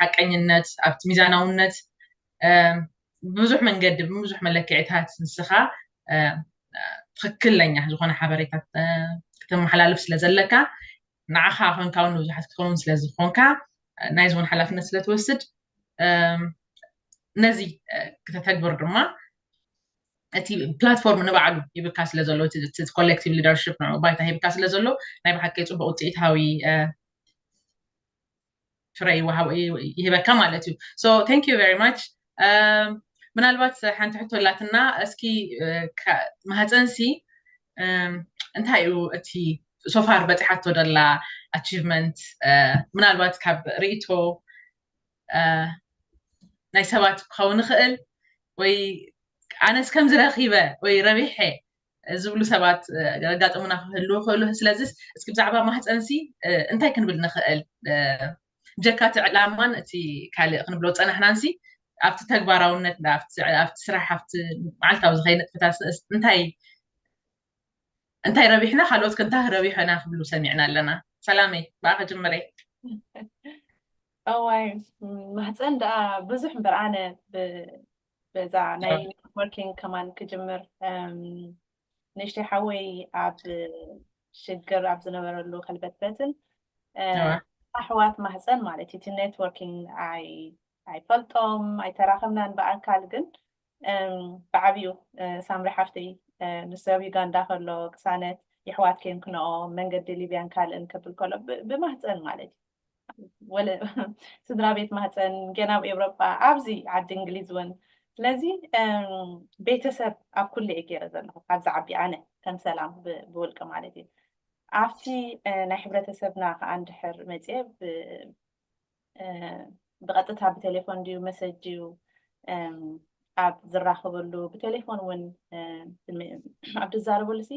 ሓቀኝነት ኣብቲ ሚዛናውነት ብዙሕ መንገዲ ብብዙሕ መለክዕታት ንስኻ ትክክለኛ ዝኾነ ሓበሬታ ክተመሓላልፍ ስለ ዘለካ ንዓኻ ኮንካ እውን ንብዙሓት ክትከውን ስለ ዝኾንካ ናይ ዝውን ሓላፍነት ስለ ትወስድ ነዚ ክተተግብር ድማ እቲ ፕላትፎርም ንባዕሉ ሂብካ ስለ ዘሎ ኮሌክቲቭ ሊደርሽፕ ንዑ ባይታ ሂብካ ስለ ዘሎ ናይ ብሓቂ ፅቡቅ ውፅኢታዊ ፍረ ይወሃቦ ይህበካ ማለት እዩ። So thank you very much። ምናልባት ሓንቲ ሕቶ ኣላትና እስኪ ማህፀንሲ እንታይ እዩ እቲ ሶፋር በፂሓቶ ደላ ኣቺቭመንት ምናልባት ካብ ርእቶ ናይ ሰባት ክኸውን ይኽእል ወይ ኣነስ ከምዚ ረኺበ ወይ ረቢሐ ዝብሉ ሰባት ኣጋጥሙና ክህልዉ ይኽእሉ። ስለዚስ እስኪ ብዛዕባ ማህፀንሲ እንታይ ክንብል ንኽእል? ብጀካ እቲ ዕላማን እቲ ካልእ ክንብሎ ዝፀናሕናንሲ ኣብቲ ተግባራውነት ኣብቲ ስራሕ ኣብቲ መዓልታዊ ዝኸይ ንጥፈታት እንታይ እንታይ ረቢሕና ካልኦት ክንታ ረቢሖና ክብሉ ሰሚዕና ኣለና። ሰላመይ ብኣኸ ጅምሬ። እዋይ ማህፀን ደኣ ብዙሕ እምበር ኣነ በዛ ናይ ኔትወርኪንግ ከማን ክጅምር ንእሽተይ ሓወይ ኣብ ሽግር ኣብ ዝነበረሉ ከልበትበትን ኣሕዋት ማህፀን ማለት እቲ ኔትወርኪንግ ኣይፈልጦም ኣይተራኸብናን ብኣካል ግን ብዓብዩ ሳምሪ ሓፍተይ ንሱ ኣብ ዩጋንዳ ከሎ ቅሳነት የሕዋት ከየንክንኦ መንገዲ ሊብያን ካልእን ክብል ከሎ ብማህፀን ማለት እዩ ስድራ ቤት ማህፀን ገና ኣብ ኤውሮጳ ኣብዚ ዓዲ እንግሊዝ እውን ስለዚ ቤተሰብ ኣብ ኩሉ እየ ገይረ ዘለኹ ኣብዚ ዓቢ ኣነ ከም ሰላም ብውልቂ ማለት እዩ ኣብቲ ናይ ሕብረተሰብና ከዓ እንድሕር መፅየ ብቐጥታ ብቴሌፎን ድዩ መሰጅ ድዩ ኣብ ዝራኸበሉ ብቴሌፎን እውን ኣብ ዝዛረበሉ ሲ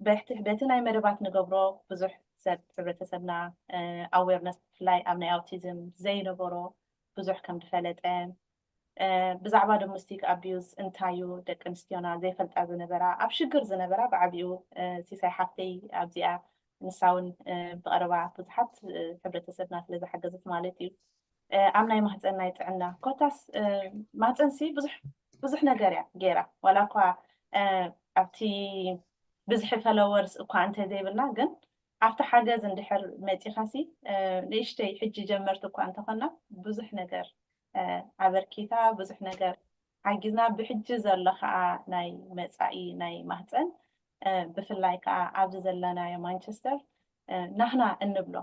በቲ በቲ ናይ መደባት ንገብሮ ብዙሕ ሰብ ሕብረተሰብና ኣዌርነስ ብፍላይ ኣብ ናይ ኣውቲዝም ዘይነበሮ ብዙሕ ከም ዝፈለጠ ብዛዕባ ዶሜስቲክ ኣቢዩዝ እንታይ እዩ፣ ደቂ ኣንስትዮና ዘይፈልጣ ዝነበራ፣ ኣብ ሽግር ዝነበራ ብዓቢኡ፣ ሲሳይ ሓፍተይ ኣብዚኣ፣ ንሳ እውን ብቐረባ ብዙሓት ሕብረተሰብና ስለ ዝሓገዘት ማለት እዩ። ኣብ ናይ ማህፀን ናይ ጥዕና ኮታስ፣ ማህፀንሲ ብዙሕ ብዙሕ ነገር እያ ገይራ፣ ዋላ እኳ ኣብቲ ብዝሒ ፈለወርስ እኳ እንተዘይብልና፣ ግን ኣብቲ ሓገዝ እንድሕር መፂኻሲ፣ ንእሽተይ ሕጂ ጀመርቲ እኳ እንተኾና፣ ብዙሕ ነገር ኣበርኪታ፣ ብዙሕ ነገር ሓጊዝና። ብሕጂ ዘሎ ከዓ ናይ መፃኢ ናይ ማህፀን፣ ብፍላይ ከዓ ኣብዚ ዘለናዮ ማንቸስተር ናህና እንብሎ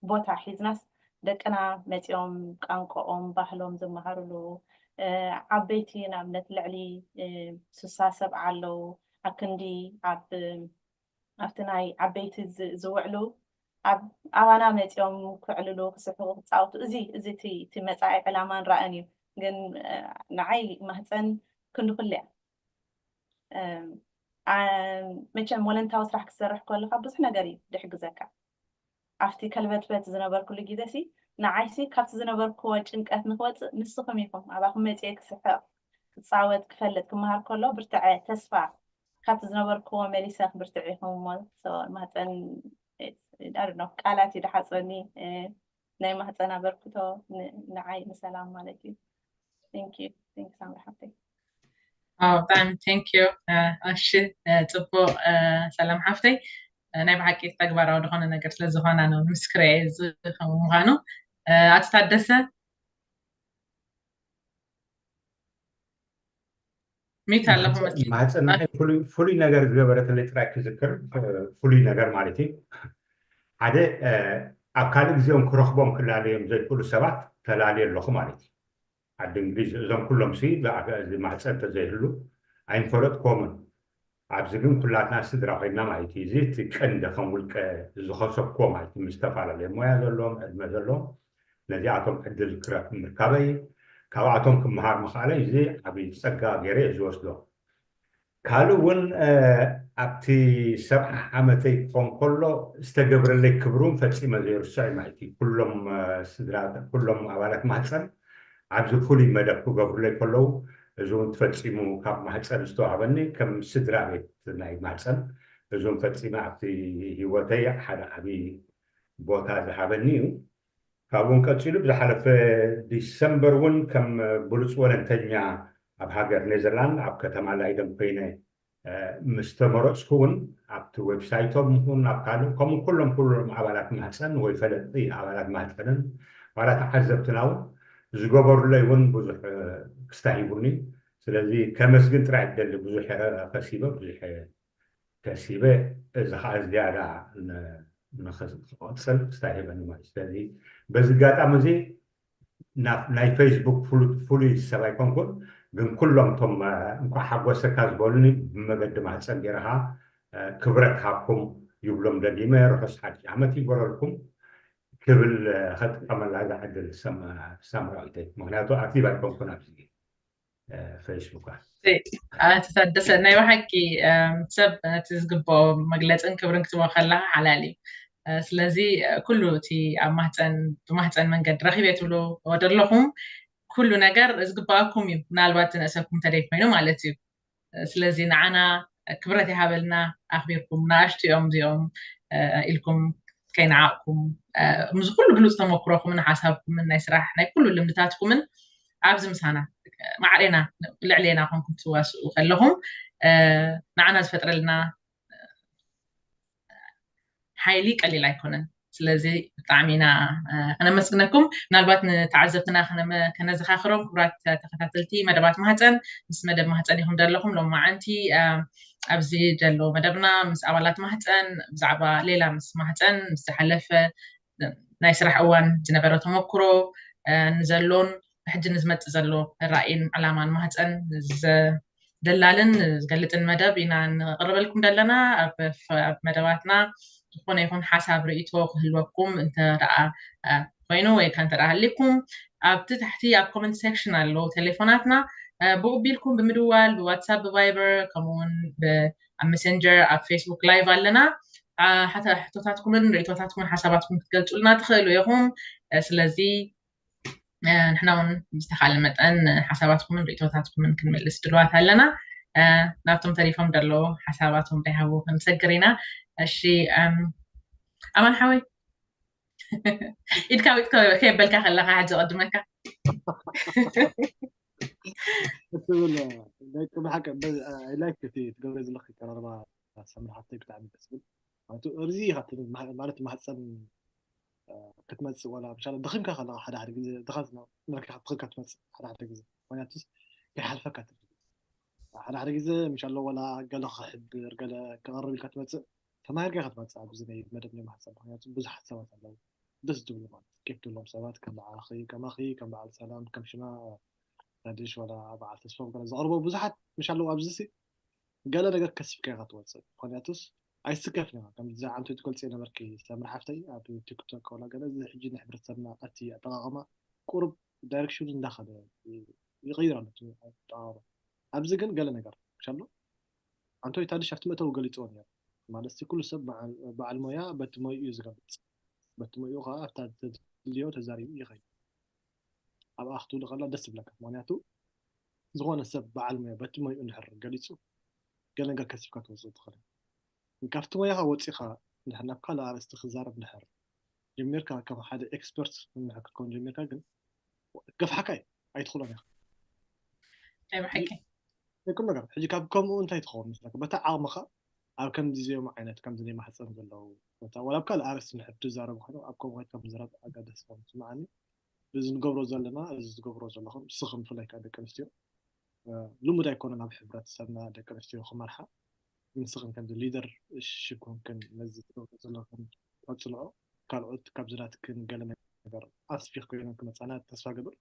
ቦታ ሒዝናስ፣ ደቅና መፂኦም ቋንቋኦም ባህሎም ዝመሃርሉ፣ ዓበይቲ ንኣብነት ልዕሊ ሱሳ ሰብዓ ኣለዉ፣ ኣክንዲ ኣብ ኣብቲ ናይ ዓበይቲ ዝውዕሉ፣ ኣብ ኣባና መፂኦም ክዕልሉ፣ ክስሕቁ፣ ክፃወቱ፣ እዚ እዚ እቲ መፃኢ ዕላማን ራእን እዩ። ግን ንዓይ ማህፀን ክንዲ ኩሉ እያ። መቸም ወለንታዊ ስራሕ ክትሰርሕ ከለካ ብዙሕ ነገር እዩ ድሕግዘካ። ኣብቲ ከልበትበት ዝነበርኩሉ ግዜ ሲ፣ ንዓይሲ ካብቲ ዝነበርክዎ ጭንቀት ንክወፅእ ንስኹም ኢኹም። ኣባኹም መፅየ ክስሕቕ፣ ክፃወት፣ ክፈልጥ፣ ክመሃር ከሎ ብርትዐ፣ ተስፋ፣ ካብቲ ዝነበርክዎ መሊሰ ክብርትዕ ኢኹም እሞ። ማህፀን፣ ቃላት እዩ ድሓፀኒ። ናይ ማህፀን ኣበርክቶ ንዓይ ንሰላም ማለት እዩ። ሳምሪ ሓፍተይ። ብጣዕሚ ቴንኪዩ። እሺ፣ ፅቡቅ። ሰላም ሓፍተይ፣ ናይ ብሓቂ ተግባራዊ ዝኾነ ነገር ስለዝኾነ ነው ምስ ክረኤ ዝኸውን ምዃኑ። ኣቶ ታደሰ ሚት ኣለኹ። ማህፀን ፍሉይ ነገር ዝገበረትለይ ጥራይ ክዝክር፣ ፍሉይ ነገር ማለት እዩ። ሓደ፣ ኣብ ካልእ ግዜኦም ክረኽቦም ክላለዮም ዘይክእሉ ሰባት ተላልየ ኣለኹ ማለት እዩ። ዓዲ እንግሊዝ እዞም ኩሎም ሲ ብኣፈ እዚ ማህፀን ተዘይህሉ ኣይንፈለጥኮምን። ኣብዚ ግን ኩላትና ስድራ ኮይና ማለት እዩ። እዚ እቲ ቀንደ ከም ውልቀ ዝኸሰብኮ ማለት እዩ። ምስ ዝተፈላለየ ሞያ ዘለዎም ዕድመ ዘለዎም ነዚኣቶም ዕድል ክረክ ምርካበይ ካብኣቶም ክመሃር ምኽኣለይ እዚ ዓብዪ ፀጋ ገይረ እየ ዝወስዶ። ካልእ እውን ኣብቲ ሰብዓ ዓመተይ ክኾን ከሎ ዝተገብረለይ ክብሪ እውን ፈፂመ ዘይርስዖ እዩ ማለት እዩ። ኩሎም ስድራ ኩሎም ኣባላት ማህፀን ኣብዚ ፍሉይ መደብ ክገብሩለይ ከለዉ እዚ እውን ፈፂሙ ካብ ማህፀን ዝተዋህበኒ ከም ስድራ ቤት ናይ ማህፀን እዚ እውን ፈፂመ ኣብቲ ህይወተይ ሓደ ዓብዪ ቦታ ዝሃበኒ እዩ። ካብኡን ቀፂሉ ብዝሓለፈ ዲሰምበር እውን ከም ብሉፅ ወለንተኛ ኣብ ሃገር ኔዘርላንድ ኣብ ከተማ ላይደን ኮይነ ምስ ተመረፅኩ እውን ኣብቲ ዌብሳይቶም ይኹን ኣብ ካልእ ከምኡ ኩሎም ኩሎም ኣባላት ማህፀን ወይ ፈለጥቲ ኣባላት ማህፀንን ዋላ ተዓዘብትና እውን ዝገበሩለይ እውን ብዙሕ ክስታ ሂቡኒ። ስለዚ ከመስግን ጥራይ ደሊ ብዙሕ ከሲበ ብዙሕ ከሲበ እዚ ከዓ ዝያዳ ንክቕፅል ክስታ ሂበኒ ማለት። ስለዚ በዚ ኣጋጣሚ እዚ ናይ ፌስቡክ ፍሉይ ሰብ ኣይኮንኩን፣ ግን ኩሎም እቶም እንኳዕ ሓጎሰካ ዝበሉኒ ብመገዲ ማህፀን ጌርኻ ክብረት ሃብኩም ይብሎም ደጊመ። ርሑስ ሓድሽ ዓመት ይግበረልኩም ክብል ከጥቀመላ እዛ ዕድል ሳምራዊተይ፣ ምክንያቱ ኣክቲቭ ኣይኮንኩን ኣብዚ ፌስቡክ። ኣቲ ታደሰ ናይ ብሓቂ ሰብ ነቲ ዝግብኦ መግለፅን ክብርን ክትቦ ከለካ ሓላል እዩ። ስለዚ ኩሉ እቲ ኣብ ማህፀን ብማህፀን መንገዲ ረኪበ ትብልዎ ዘለኹም ኩሉ ነገር ዝግባኣኩም እዩ። ምናልባት ዝነእሰኩም እንተደይ ኮይኑ ማለት እዩ። ስለዚ ንዓና ክብረት ይሃበልና ኣኽቢርኩም ንኣሽቱ እዮም እዚኦም ኢልኩም ከይነዓቕኩም ምስ ኩሉ ብሉፅ ተመክሮኹምን ሓሳብኩምን ናይ ስራሕ ናይ ኩሉ ልምድታትኩምን ኣብዚ ምሳና ማዕሬና ልዕሌና ኮንኩም ትዋስኡ ከለኹም ንዓና ዝፈጥረልና ሓይሊ ቀሊል ኣይኮነን። ስለዚ ብጣዕሚ ኢና ከነመስግነኩም። ምናልባት ንተዓዘብትና ከነዘኻኽሮም ክቡራት ተኸታተልቲ መደባት ማህፀን ምስ መደብ ማህፀን ኢኹም ዘለኹም። ሎማዓንቲ ኣብዚ ዘሎ መደብና ምስ ኣባላት ማህፀን ብዛዕባ ሌላ ምስ ማህፀን ምስ ዝሓለፈ ናይ ስራሕ እዋን ዝነበረ ተመክሮ ንዘሎን ብሕጂ ንዝመፅእ ዘሎ ራእይን ዕላማን ማህፀን ደላልን ዝገልፅን መደብ ኢና ንቅርበልኩም ዘለና። ኣብ መደባትና ዝኾነ ይኹን ሓሳብ ርእቶ ክህልወኩም እንተ ደኣ ኮይኑ ወይ ከ እንተ ደኣ ሃሊኩም ኣብቲ ታሕቲ ኣብ ኮመንት ሴክሽን ኣለዉ ቴሌፎናትና ብኡ ቢልኩም ብምድዋል ብዋትሳፕ ብቫይበር ከምኡውን ኣብ መሰንጀር ኣብ ፌስቡክ ላይቭ ኣለና። ሕቶታትኩምን ርእቶታትኩምን ሓሳባትኩም ክትገልፁልና ትኽእሉ ኢኹም። ስለዚ ንሕና እውን ብዝተኻለ መጠን ሓሳባትኩምን ርእቶታትኩምን ክንምልስ ድልዋት ኣለና። ናብቶም ተሪፎም ዘለዉ ሓሳባቶም እንዳይሃቡ ክንሰግር ኢና። እሺ፣ ኣማን ሓወይ፣ ኢድካ ዊጥካ ከየበልካ ከለካ ሕጂ ቀድመካ። እትብል ደቂ ብሓቂ ላይክ እቲ ትገብረ ዘለክ ቀረርባ ሰምርሓተይ ብጣዕሚ ደስ ብል። ርዚ ኢኻ ማለት ማህፀን ክትመፅእ ዋላ ምሻ ደኺምካ ከለካ ሓደ ሓደ ግዜ ድኻት ነርካ ክትኽካ ትመፅእ ሓደ ሓደ ግዜ ምክንያቱስ ከይሓልፈካ ትብል ሓደ ሓደ ግዜ ምሻ ኣሎ ዋላ ገለ ክሕብር ገለ ክቐርብ ኢልካ ትመፅእ ተማሂርካ ክትመፅእ ኣብዚ ናይ መደብ ናይ ማህፀን ምክንያቱ ብዙሓት ሰባት ኣለዉ ደስ ዝብሉ ማለት ኬፍ ዘለዎም ሰባት ከም በዓልኺ ከማኺ ከም በዓል ሰላም ከም ሽማ ታደሽ ዋላ በዓል ተስፎም ገለ ዘቕርቦ ብዙሓት ምሻ ኣለዉ ኣብዚ ገለ ነገር ከሲብካ ኢኻ ትወፅእ ምክንያቱስ ኣይስከፍን ኢኻ ከምዚ ዓንቱ ትገልፂ ነበርኪ ሰምሪ ሓፍተይ ኣብ ቲክቶክ ወላ ገለ እዚ ሕጂ ናይ ሕብረተሰብና እቲ ኣጠቃቀማ ቁሩብ ዳይሬክሽኑ እንዳኸደ ይቀይር ኣሎ ኣጠቃቀማ ኣብዚ ግን ገለ ነገር ሻሎ ኣንቶኒ ታድሽ ኣብቲ መእተዊ ገሊፅዎ ነይሩ ማለት ኩሉ ሰብ በዓል ሞያ በቲ ሞይኡ እዩ ዝገልፅ በቲ ሞይኡ ከዓ ኣብታ ተድልዮ ተዛሪቡ ይኸይድ ኣብኣ ክትብሉ ከላ ደስ ይብለካ ምክንያቱ ዝኾነ ሰብ በዓል ሞያ በቲ ሞይኡ እንድሕር ገሊፁ ገለ ነገር ከሲብካ ትወፅእ ትኽእል ካብቲ ሞያኻ ወፂኻ እንድሕር ናብ ካልእ ኣርእስቲ ክዛረብ እንድሕር ጀሚርካ ከም ሓደ ኤክስፐርት እንድሕር ክትከውን ጀሚርካ ግን ገፍሓካ እዩ ኣይትኽእሎን ኢኻ ናይ ብሓቂ ቁም ነገር ሕጂ ካብ ከምኡ እንታይ ትኸውን መስለካ በታ ዓቕምኻ ኣብ ከምዚ ዚኦም ዓይነት ከምዚ ናይ ማሕፀን ዘለዉ ቦታ ወላ ኣብ ካልእ ኣርእስቲ እንድሕር ትዛረቡ ኮይኖም ኣብ ከምኡ ከይድካ ምዝራብ ኣጋዳሲ ከም ዝስምዓኒ እዚ ንገብሮ ዘለና እዚ ዝገብሮ ዘለኹም ንስኽን ብፍላይ ከዓ ደቂ ኣንስትዮ ልሙድ ኣይኮነን ኣብ ሕብረተሰብና ደቂ ኣንስትዮ ክመርሓ ንስኽን ከምዚ ሊደር ሽፕ ኮንክን ነዚ ትገብሮ ዘለኽን ቀፅልኦ ካልኦት ካብዚ ናትክን ገለ ነገር ኣስፊኽ ኮይኖም ክመፃና ተስፋ ገብር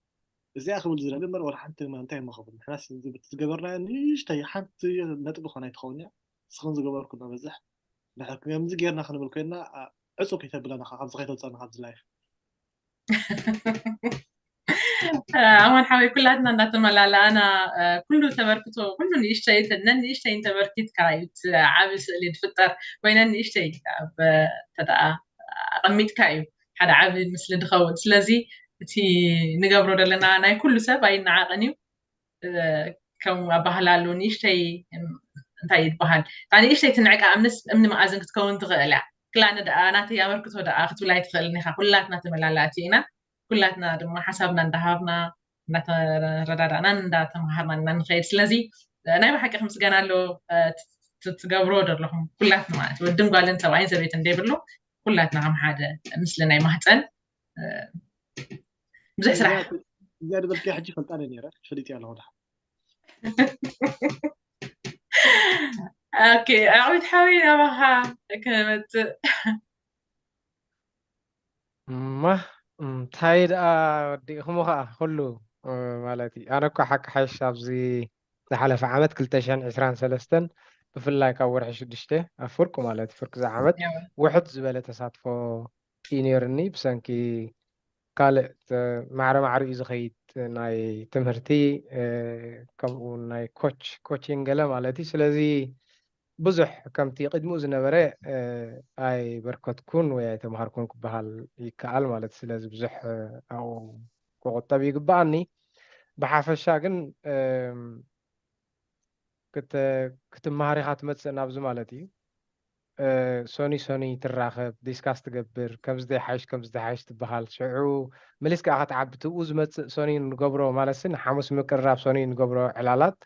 እዚኣ ክብል ዝደሊ እምበር ወላ ሓንቲ እንታይ እሞ ክብል ንሕናስ እዚ ዝገበርናዮ ንእሽተይ ሓንቲ ነጥቢ ኮነ ኣይትኸውን እያ ንስኽን ዝገበርኩ በዝሕ ድሕር ከምዚ ጌርና ክንብል ኮይንና ዕፁብ ከይተብለና ከምዚ ከይተውፀና ካብዚ ላይፍ ኣማን ሓወይ ኩላትና እንዳተመላለኣና ኩሉ ተበርክቶ ኩሉ ንእሽተይ ነንእሽተይን ተበርኪትካ እዩ ዓብ ስእሊ ዝፍጠር ወይ ነንእሽተይ ኣብ ተደኣ ኣቐሚጥካ እዩ ሓደ ዓብ ምስሊ ዝኸውን ስለዚ እቲ ንገብሮ ዘለና ናይ ኩሉ ሰብ ኣይነዓቐን እዩ ከም ኣባህላ ኣሎ ንእሽተይ እንታይ ይበሃል እታ ንእሽተይ ትንዕቃ እምንስ እምኒ መኣዝን ክትከውን ትኽእል እያ ክላነ ደኣ ናተይ ኣበርክቶ ደኣ ክትብል ኣይትኽእልን ኢኻ ኩላትና ተመላላእቲ ኢና ኩላትና ድማ ሓሳብና እንዳሃብና እንዳተረዳዳእናን እንዳተምሃርናን ኢና ንኸይድ ስለዚ ናይ ብሓቂ ክምስገና ኣሎ ትገብሮ ዘለኹም ኩላትና ማለት ወድን ጓልን ሰብኣይን ሰበይትን ዘይብሉ ኩላትና ከም ሓደ ምስሊ ናይ ማህፀን ብዙሕ ስራሕ እዚኣ ዝበልክያ ሕጂ ፈልጣ ነይረ ፈሊጥ ኣለኹ ዳ ኦኬ ኣዕዊት ሓወይ ናባኻ ክመፅእ እማ እንታይ ደኣ ወዲእኹም ከዓ ኩሉ ማለት እዩ ኣነ እኳ ሓቂ ሓሽ ኣብዚ ዝሓለፈ ዓመት ክልተ ሽሕን ዕስራን ሰለስተን ብፍላይ ካብ ወርሒ ሽዱሽተ ኣብ ፍርቁ ማለት ፍርቂ ዝዓመት ውሕድ ዝበለ ተሳትፎ እዩ ነይሩኒ ብሰንኪ ካልእ ማዕረ ማዕሪኡ ዝኸይድ ናይ ትምህርቲ ከምኡ ናይ ኮች ኮቺን ገለ ማለት እዩ ስለዚ ብዙሕ ከምቲ ቅድሚኡ ዝነበረ ኣይበርከትኩን ወይ ኣይተምሃርኩን ክበሃል ይከኣል ማለት ስለዚ ብዙሕ ኣብኡ ክቁጠብ ይግበኣኒ ብሓፈሻ ግን ክትመሃር ኢኻ ትመፅእ ናብዚ ማለት እዩ ሶኒ ሶኒ ትራኸብ ዲስካስ ትገብር ከምዚ ዘይሓይሽ ከምዚ ዘይሓይሽ ትበሃል ሽዑ መሊስ ከዓ ክትዓቢ ትብኡ ዝመፅእ ሶኒ ንገብሮ ማለት ሲ ንሓሙስ ምቅርራብ ሶኒ ንገብሮ ዕላላት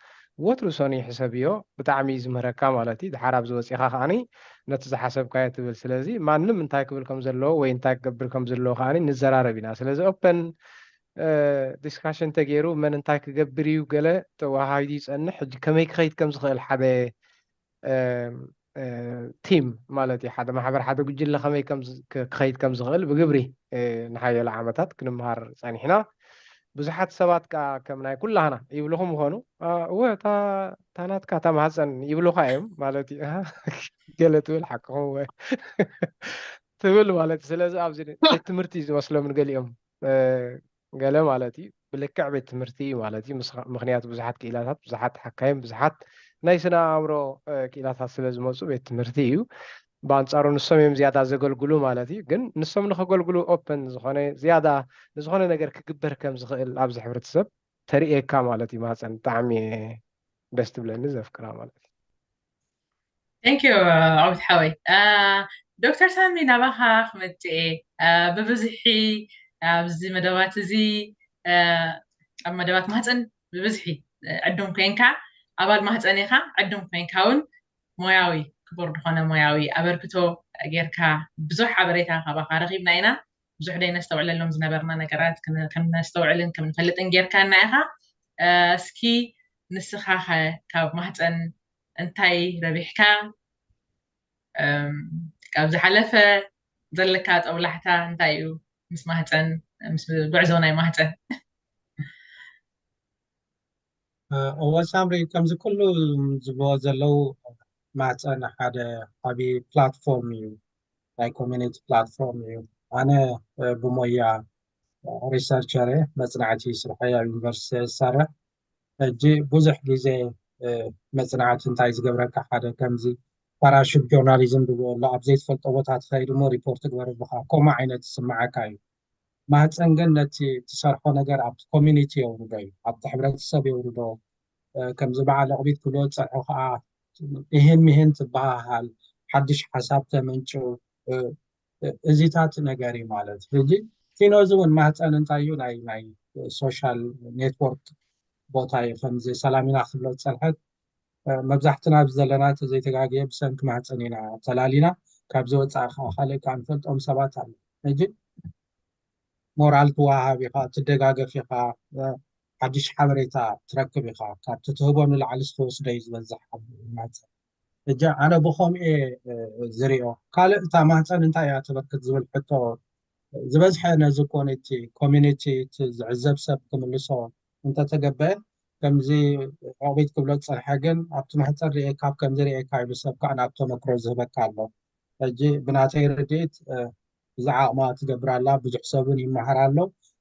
ወትሩ ሶኒ ሕሰብዮ ብጣዕሚ እዩ ዝምህረካ ማለት እዩ ድሓር ኣብዚ ወፂኻ ከዓኒ ነቲ ዝሓሰብካዮ ትብል ስለዚ ማንም እንታይ ክብል ከም ዘለዎ ወይ እንታይ ክገብር ከም ዘለዎ ከዓኒ ንዘራረብ ኢና ስለዚ ኦፐን ዲስካሽን ተገይሩ መን እንታይ ክገብር እዩ ገለ ተወሃሂዱ ይፀንሕ ሕጂ ከመይ ክኸይድ ከም ዝኽእል ሓደ ቲም ማለት እዩ ሓደ ማሕበር ሓደ ጉጅለ ከመይ ክኸይድ ከም ዝኽእል ብግብሪ ንሓየለ ዓመታት ክንምሃር ፀኒሕና ብዙሓት ሰባት ከዓ ከም ናይ ኩላህና ይብልኹም ምኾኑ እወ እታ ናትካ እታ ማህፀን ይብሉካ እዮም ማለት እዩ ገለ ትብል ሓቅኹም እወ ትብል ማለት እዩ ስለዚ ኣብዚ ቤት ትምህርቲ እዩ ዝመስሎም ንገሊኦም ገለ ማለት እዩ ብልክዕ ቤት ትምህርቲ እዩ ማለት እዩ ምክንያቱ ብዙሓት ክኢላታት ብዙሓት ሓካይም ብዙሓት ናይ ስነ ኣእምሮ ክኢላታት ስለ ዝመፁ ቤት ትምህርቲ እዩ ብኣንጻሩ ንሶም እዮም ዝያዳ ዘገልግሉ ማለት እዩ። ግን ንሶም ንኸገልግሉ ኦፐን ዝኾነ ዝያዳ ንዝኾነ ነገር ክግበር ከም ዝኽእል ኣብዚ ሕብረተሰብ ተርእየካ ማለት እዩ። ማህፀን ብጣዕሚ ደስ ትብለኒ ዘፍቅራ ማለት እዩ። Thank you ዓብድ ሓወይ። ዶክተር ሳሚ ናባኻ ክመፅእ እየ። ብብዝሒ ኣብዚ መደባት እዚ ኣብ መደባት ማህፀን ብብዝሒ ዕዱም ኮይንካ ኣባል ማህፀን ኢኻ። ዕዱም ኮይንካ እውን ሞያዊ ክቡር ዝኾነ ሞያዊ ኣበርክቶ ጌርካ ብዙሕ ሓበሬታ ካባኻ ረኺብና ኢና። ብዙሕ ደይነስተውዕለሎም ዝነበርና ነገራት ከነስተውዕልን ከም ንፈልጥን ጌርካና ኢኻ። እስኪ ንስኻ ኸ ካብ ማህፀን እንታይ ረቢሕካ? ካብ ዝሓለፈ ዘለካ ጠውላሕታ እንታይ እዩ? ምስ ማህፀን፣ ምስ ጉዕዞ ናይ ማህፀን። እወ ሳምሪ፣ ከምዚ ኩሉ ዝብልዎ ዘለዉ ማህፀን ሓደ ዓብዪ ፕላትፎርም እዩ፣ ናይ ኮሚኒቲ ፕላትፎርም እዩ። ኣነ ብሞያ ሪሰርቸር እየ፣ መፅናዕቲ ስርሐይ ኣብ ዩኒቨርሲቲ ዝሰርሕ። ሕጂ ብዙሕ ግዜ መፅናዕቲ እንታይ ዝገብረካ ሓደ ከምዚ ፓራሹት ጆርናሊዝም ዝብሎ ኣሎ፣ ኣብ ዘይትፈልጦ ቦታ ትኸይድ እሞ ሪፖርት ትግበር ብኻ ከምኡ ዓይነት ዝስምዓካ እዩ። ማህፀን ግን ነቲ ትሰርሖ ነገር ኣብቲ ኮሚኒቲ የውርዶ እዩ፣ ኣብቲ ሕብረተሰብ የውርዶ። ከምዚ በዓል ኣቕቢት ክብሎ ዝፀንሑ ከዓ ይህን ሚህን ትበሃሃል፣ ሓድሽ ሓሳብ ተመንጭው፣ እዚታት ነገር እዩ ማለት። ሕጂ ፊኖዚ እውን ማህፀን እንታይ እዩ ናይ ናይ ሶሻል ኔትወርክ ቦታ እዩ። ከምዚ ሰላሚና ክብሎ ዝፀንሐት መብዛሕትና ኣብዚ ዘለና ተዘይተጋግየ ብሰንኪ ማህፀን ኢና ተላሊና። ካብዚ ወፃኢ ከዓ ካልእ ከዓ ንፈልጦም ሰባት ኣሎ። ሕጂ ሞራል ትወሃሃብ ኢኻ፣ ትደጋገፍ ኢኻ፣ ሓድሽ ሓበሬታ ትረክብ ኢኻ። ካብቲ ትህቦ ንላዕሊ ዝተወስደ እዩ ዝበዝሕ ኣብ ማህፀን። ሕጂ ኣነ ብኸምኡ እየ ዝሪኦ። ካልእ እታ ማህፀን እንታይ እያ ተበርክት ዝብል ሕቶ ዝበዝሐ ነዚ ኮሚኒቲ ኮሚኒቲ ዝዕዘብ ሰብ ክምልሶ እንተተገበ ከምዚ ዕቑቢት ክብሎ ዝፀንሐ ግን ኣብቲ መሕፀር ርኤካ ኣብ ከምዚ ርኤካ ኢሉ ሰብ ከዓ ናብ ተመክሮ ዝህበካ ኣሎ። ሕጂ ብናተይ ርድኢት ብዛዕባ ኣቕማ ትገብር ኣላ፣ ብዙሕ ሰብ እውን ይመሃር ኣሎ።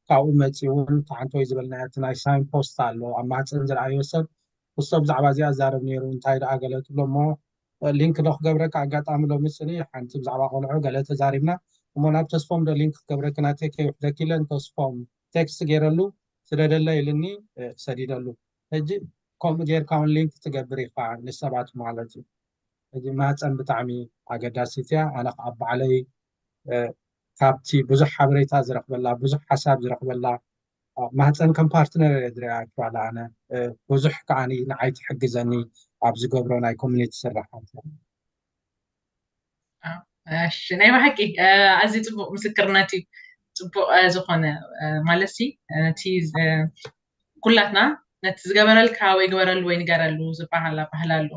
ካብኡ መፂኡ እውን ተሓንቶይ ዝበልናዮ እቲ ናይ ሳይን ፖስት ኣሎ፣ ኣብ ማህፀን ዝረኣዮ ሰብ እሶ ብዛዕባ እዚኣ ዛረብ ነይሩ እንታይ ደኣ ገለ ትብሎ እሞ ሊንክ ዶ ክገብረካ ኣጋጣሚ ሎሚ ፅኒ ሓንቲ ብዛዕባ ቆልዑ ገለ ተዛሪብና እሞ ናብ ተስፎም ዶ ሊንክ ክገብረኪ ናተይ ከይውሕደኪ ኢለን ተስፎም ቴክስት ገይረሉ ስደደለ ኢልኒ ሰዲደሉ። ሕጂ ከምኡ ጌርካ እውን ሊንክ ትገብር ኢኻ ንሰባት ማለት እዩ። ሕጂ ማህፀን ብጣዕሚ ኣገዳሲት እያ። ኣነ ከዓ ባዕለይ ካብቲ ብዙሕ ሓበሬታ ዝረኽበላ ብዙሕ ሓሳብ ዝረኽበላ ማህፀን ከም ፓርትነር እየ ዝሪኣ። ኣክቹዋሊ ኣነ ብዙሕ ከዓ ንዓይ ትሕግዘኒ ኣብ ዝገብሮ ናይ ኮሚኒቲ ስራሓት። እሺ ናይ ብሓቂ ኣዝዩ ፅቡቅ ምስክርነት እዩ። ፅቡቅ ዝኾነ ማለት ሲ ነቲ ኩላትና ነቲ ዝገበረልካ ወይ ግበረሉ ወይ ንገረሉ ዝበሃል ኣባህላ ኣሎ።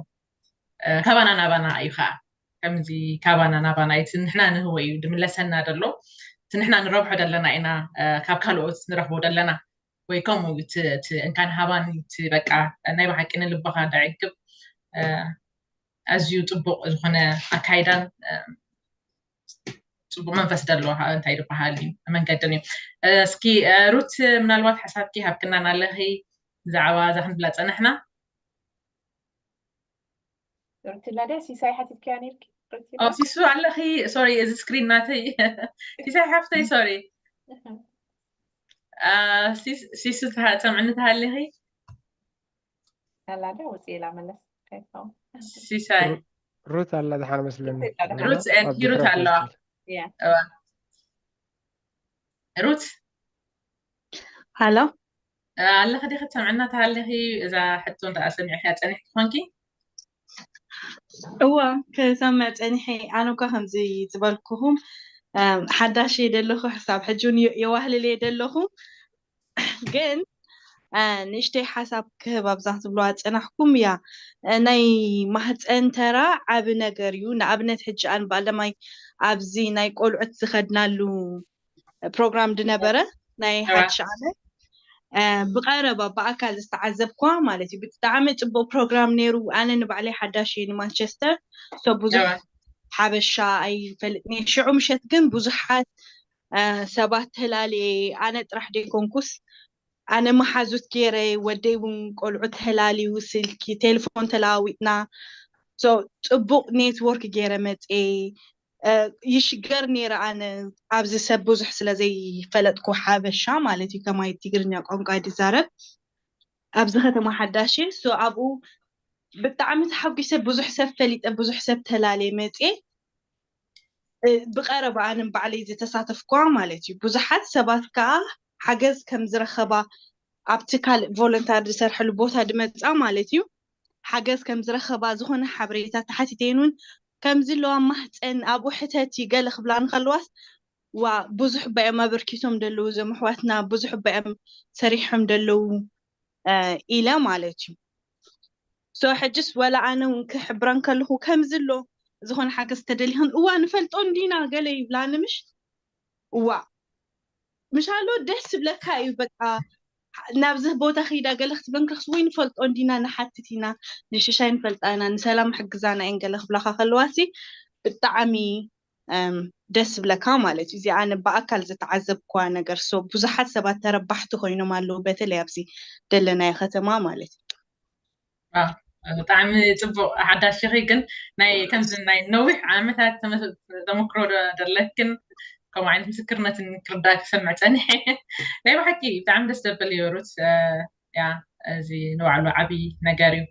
ካባና ናባና እዩ ከዓ ከምዚ ካባና ናባና እቲ ንሕና ንህቦ እዩ ድምለሰና ደሎ። እቲ ንሕና ንረብሖ ደለና ኢና ካብ ካልኦት ንረኽቦ ደለና ወይ ከምኡ እቲ እንካን ሃባን እቲ በቃ ናይ ብሓቂ ንልብኻ ደዕግብ ኣዝዩ ፅቡቅ ዝኾነ ኣካይዳን ፅቡቅ መንፈስ ደሎ እንታይ ዝበሃል እዩ መንገድን እዩ። እስኪ ሩት ምናልባት ሓሳብኪ ሃብክናን ኣለኺ ብዛዕባ እዛ ክንብላ ፀነሕና። ሩትላ ድያ ሲሳይ ሓቲትክያ ነርኪ? ሲሱ ኣለኺ? ሶሪ እዚ ስክሪን ናተይ። ሲሳይ ሓፍተይ ሶሪ። ሲሱ ትሰምዕኒ ትሃሊኺ? ኣላ ዶ ውፅእ ኢላ መለስ ከይትኸውን። ሲሳይ ሩት ኣላ ድሓን መስለኒ። ሩት ሩት ኣለዋ። ሩት ሃሎ ኣለኺ ዲኺ ትሰምዕና ተሃሊኺ እዛ ሕቶ እንተ ሰሚዕኽያ ፀኒሕኪ ኮንኪ? እዋ ክሰምዕ ፀኒሐ። ኣነ እኳ ከምዚ ዝበልኩኹም ሓዳሽ እየ ደለኹ፣ ሕሳብ ሕጂ እውን የዋህልል እየ ደለኹ። ግን ንእሽተይ ሓሳብ ክህብ ኣብዛ ክትብልዋ ዝፀናሕኩም እያ። ናይ ማህፀን ተራ ዓቢ ነገር እዩ። ንኣብነት ሕጂ ኣን ባለማይ ኣብዚ ናይ ቆልዑት ዝኸድናሉ ፕሮግራም ድነበረ ናይ ሓድሽ ዓመት ብቐረባ ብኣካል ዝተዓዘብኳ ማለት እዩ። ብጣዕሚ ፅቡቅ ፕሮግራም ነይሩ። ኣነ ንባዕለይ ሓዳሽ እየ ንማንቸስተር፣ ሶ ብዙሕ ሓበሻ ኣይፈልጥን እየ። ሽዑ ምሸት ግን ብዙሓት ሰባት ተላልየ፣ ኣነ ጥራሕ ደይኮንኩስ ኣነ መሓዙት ገይረ፣ ወደይ እውን ቆልዑ ተላልዩ፣ ስልኪ ቴሌፎን ተለዋዊጥና፣ So ጽቡቕ ኔትወርክ ገይረ መፅየ። ይሽገር ነይረ ኣነ ኣብዚ ሰብ ብዙሕ ስለ ዘይፈለጥኩ ሓበሻ ማለት እዩ ከማይ ትግርኛ ቋንቋ ድዛረብ ኣብዚ ከተማ ሓዳሽ እየ። So ኣብኡ ብጣዕሚ ተሓጒሰ ብዙሕ ሰብ ፈሊጠ ብዙሕ ሰብ ተላልየ መፅየ። ብቀረባ ኣነ ባዕለይ ዝተሳተፍኩዋ ማለት እዩ። ብዙሓት ሰባት ከዓ ሓገዝ ከም ዝረኸባ ኣብቲ ካልእ ቮለንታር ዝሰርሐሉ ቦታ ድመፃ ማለት እዩ ሓገዝ ከም ዝረኸባ ዝኾነ ሓበሬታ ተሓቲተይን እውን ከምዚ ኣለዋ ማህፀን ኣብኡ ሕተቲ ገለ ክብላ ንከለዋስ ዋ ብዙሕ ባዮም ኣበርኪቶም ደለዉ እዞም ኣሕዋትና ብዙሕ ባዮም ሰሪሖም ደለዉ ኢለ ማለት እዩ። So ሕጅስ ወላ ኣነ እውን ክሕብረን ከለኹ ከምዚ ኣሎ ዝኾነ ሓገዝ ተደሊኽን እዋ ንፈልጦ እንዲና ገለ ይብላኒ ምሽ እዋ ምሻሎ ደስ ዝብለካ እዩ በቃ ናብዚ ቦታ ከይዳ ገለ ክትብለን ክረክስ ወይ ንፈልጦ እንዲና ንሓትት ኢና ንሽሻይ ንፈልጣ ኢና ንሰላም ሕግዛና እየን ገለ ክብላካ ከለዋሲ ብጣዕሚ ደስ ዝብለካ ማለት እዩ። እዚ ኣነ ብኣካል ዝተዓዘብኩዋ ነገር so ብዙሓት ሰባት ተረባሕቲ ኮይኖም ኣለዉ በተለይ ኣብዚ ደለናዮ ከተማ ማለት እዩ። ብጣዕሚ ፅቡቅ ሓዳሽ ሺኺ ግን ናይ ከምዚ ናይ ነዊሕ ዓመታት ተመክሮ ደለክን ከምኡ ዓይነት ምስክርነትን ክርዳእ ክሰምዕ ፀኒሐ ናይ ብሓቂ ብጣዕሚ ደስ ዘብል እዩ ሩት ያ እዚ ንባዕሉ ዓብይ ነገር እዩ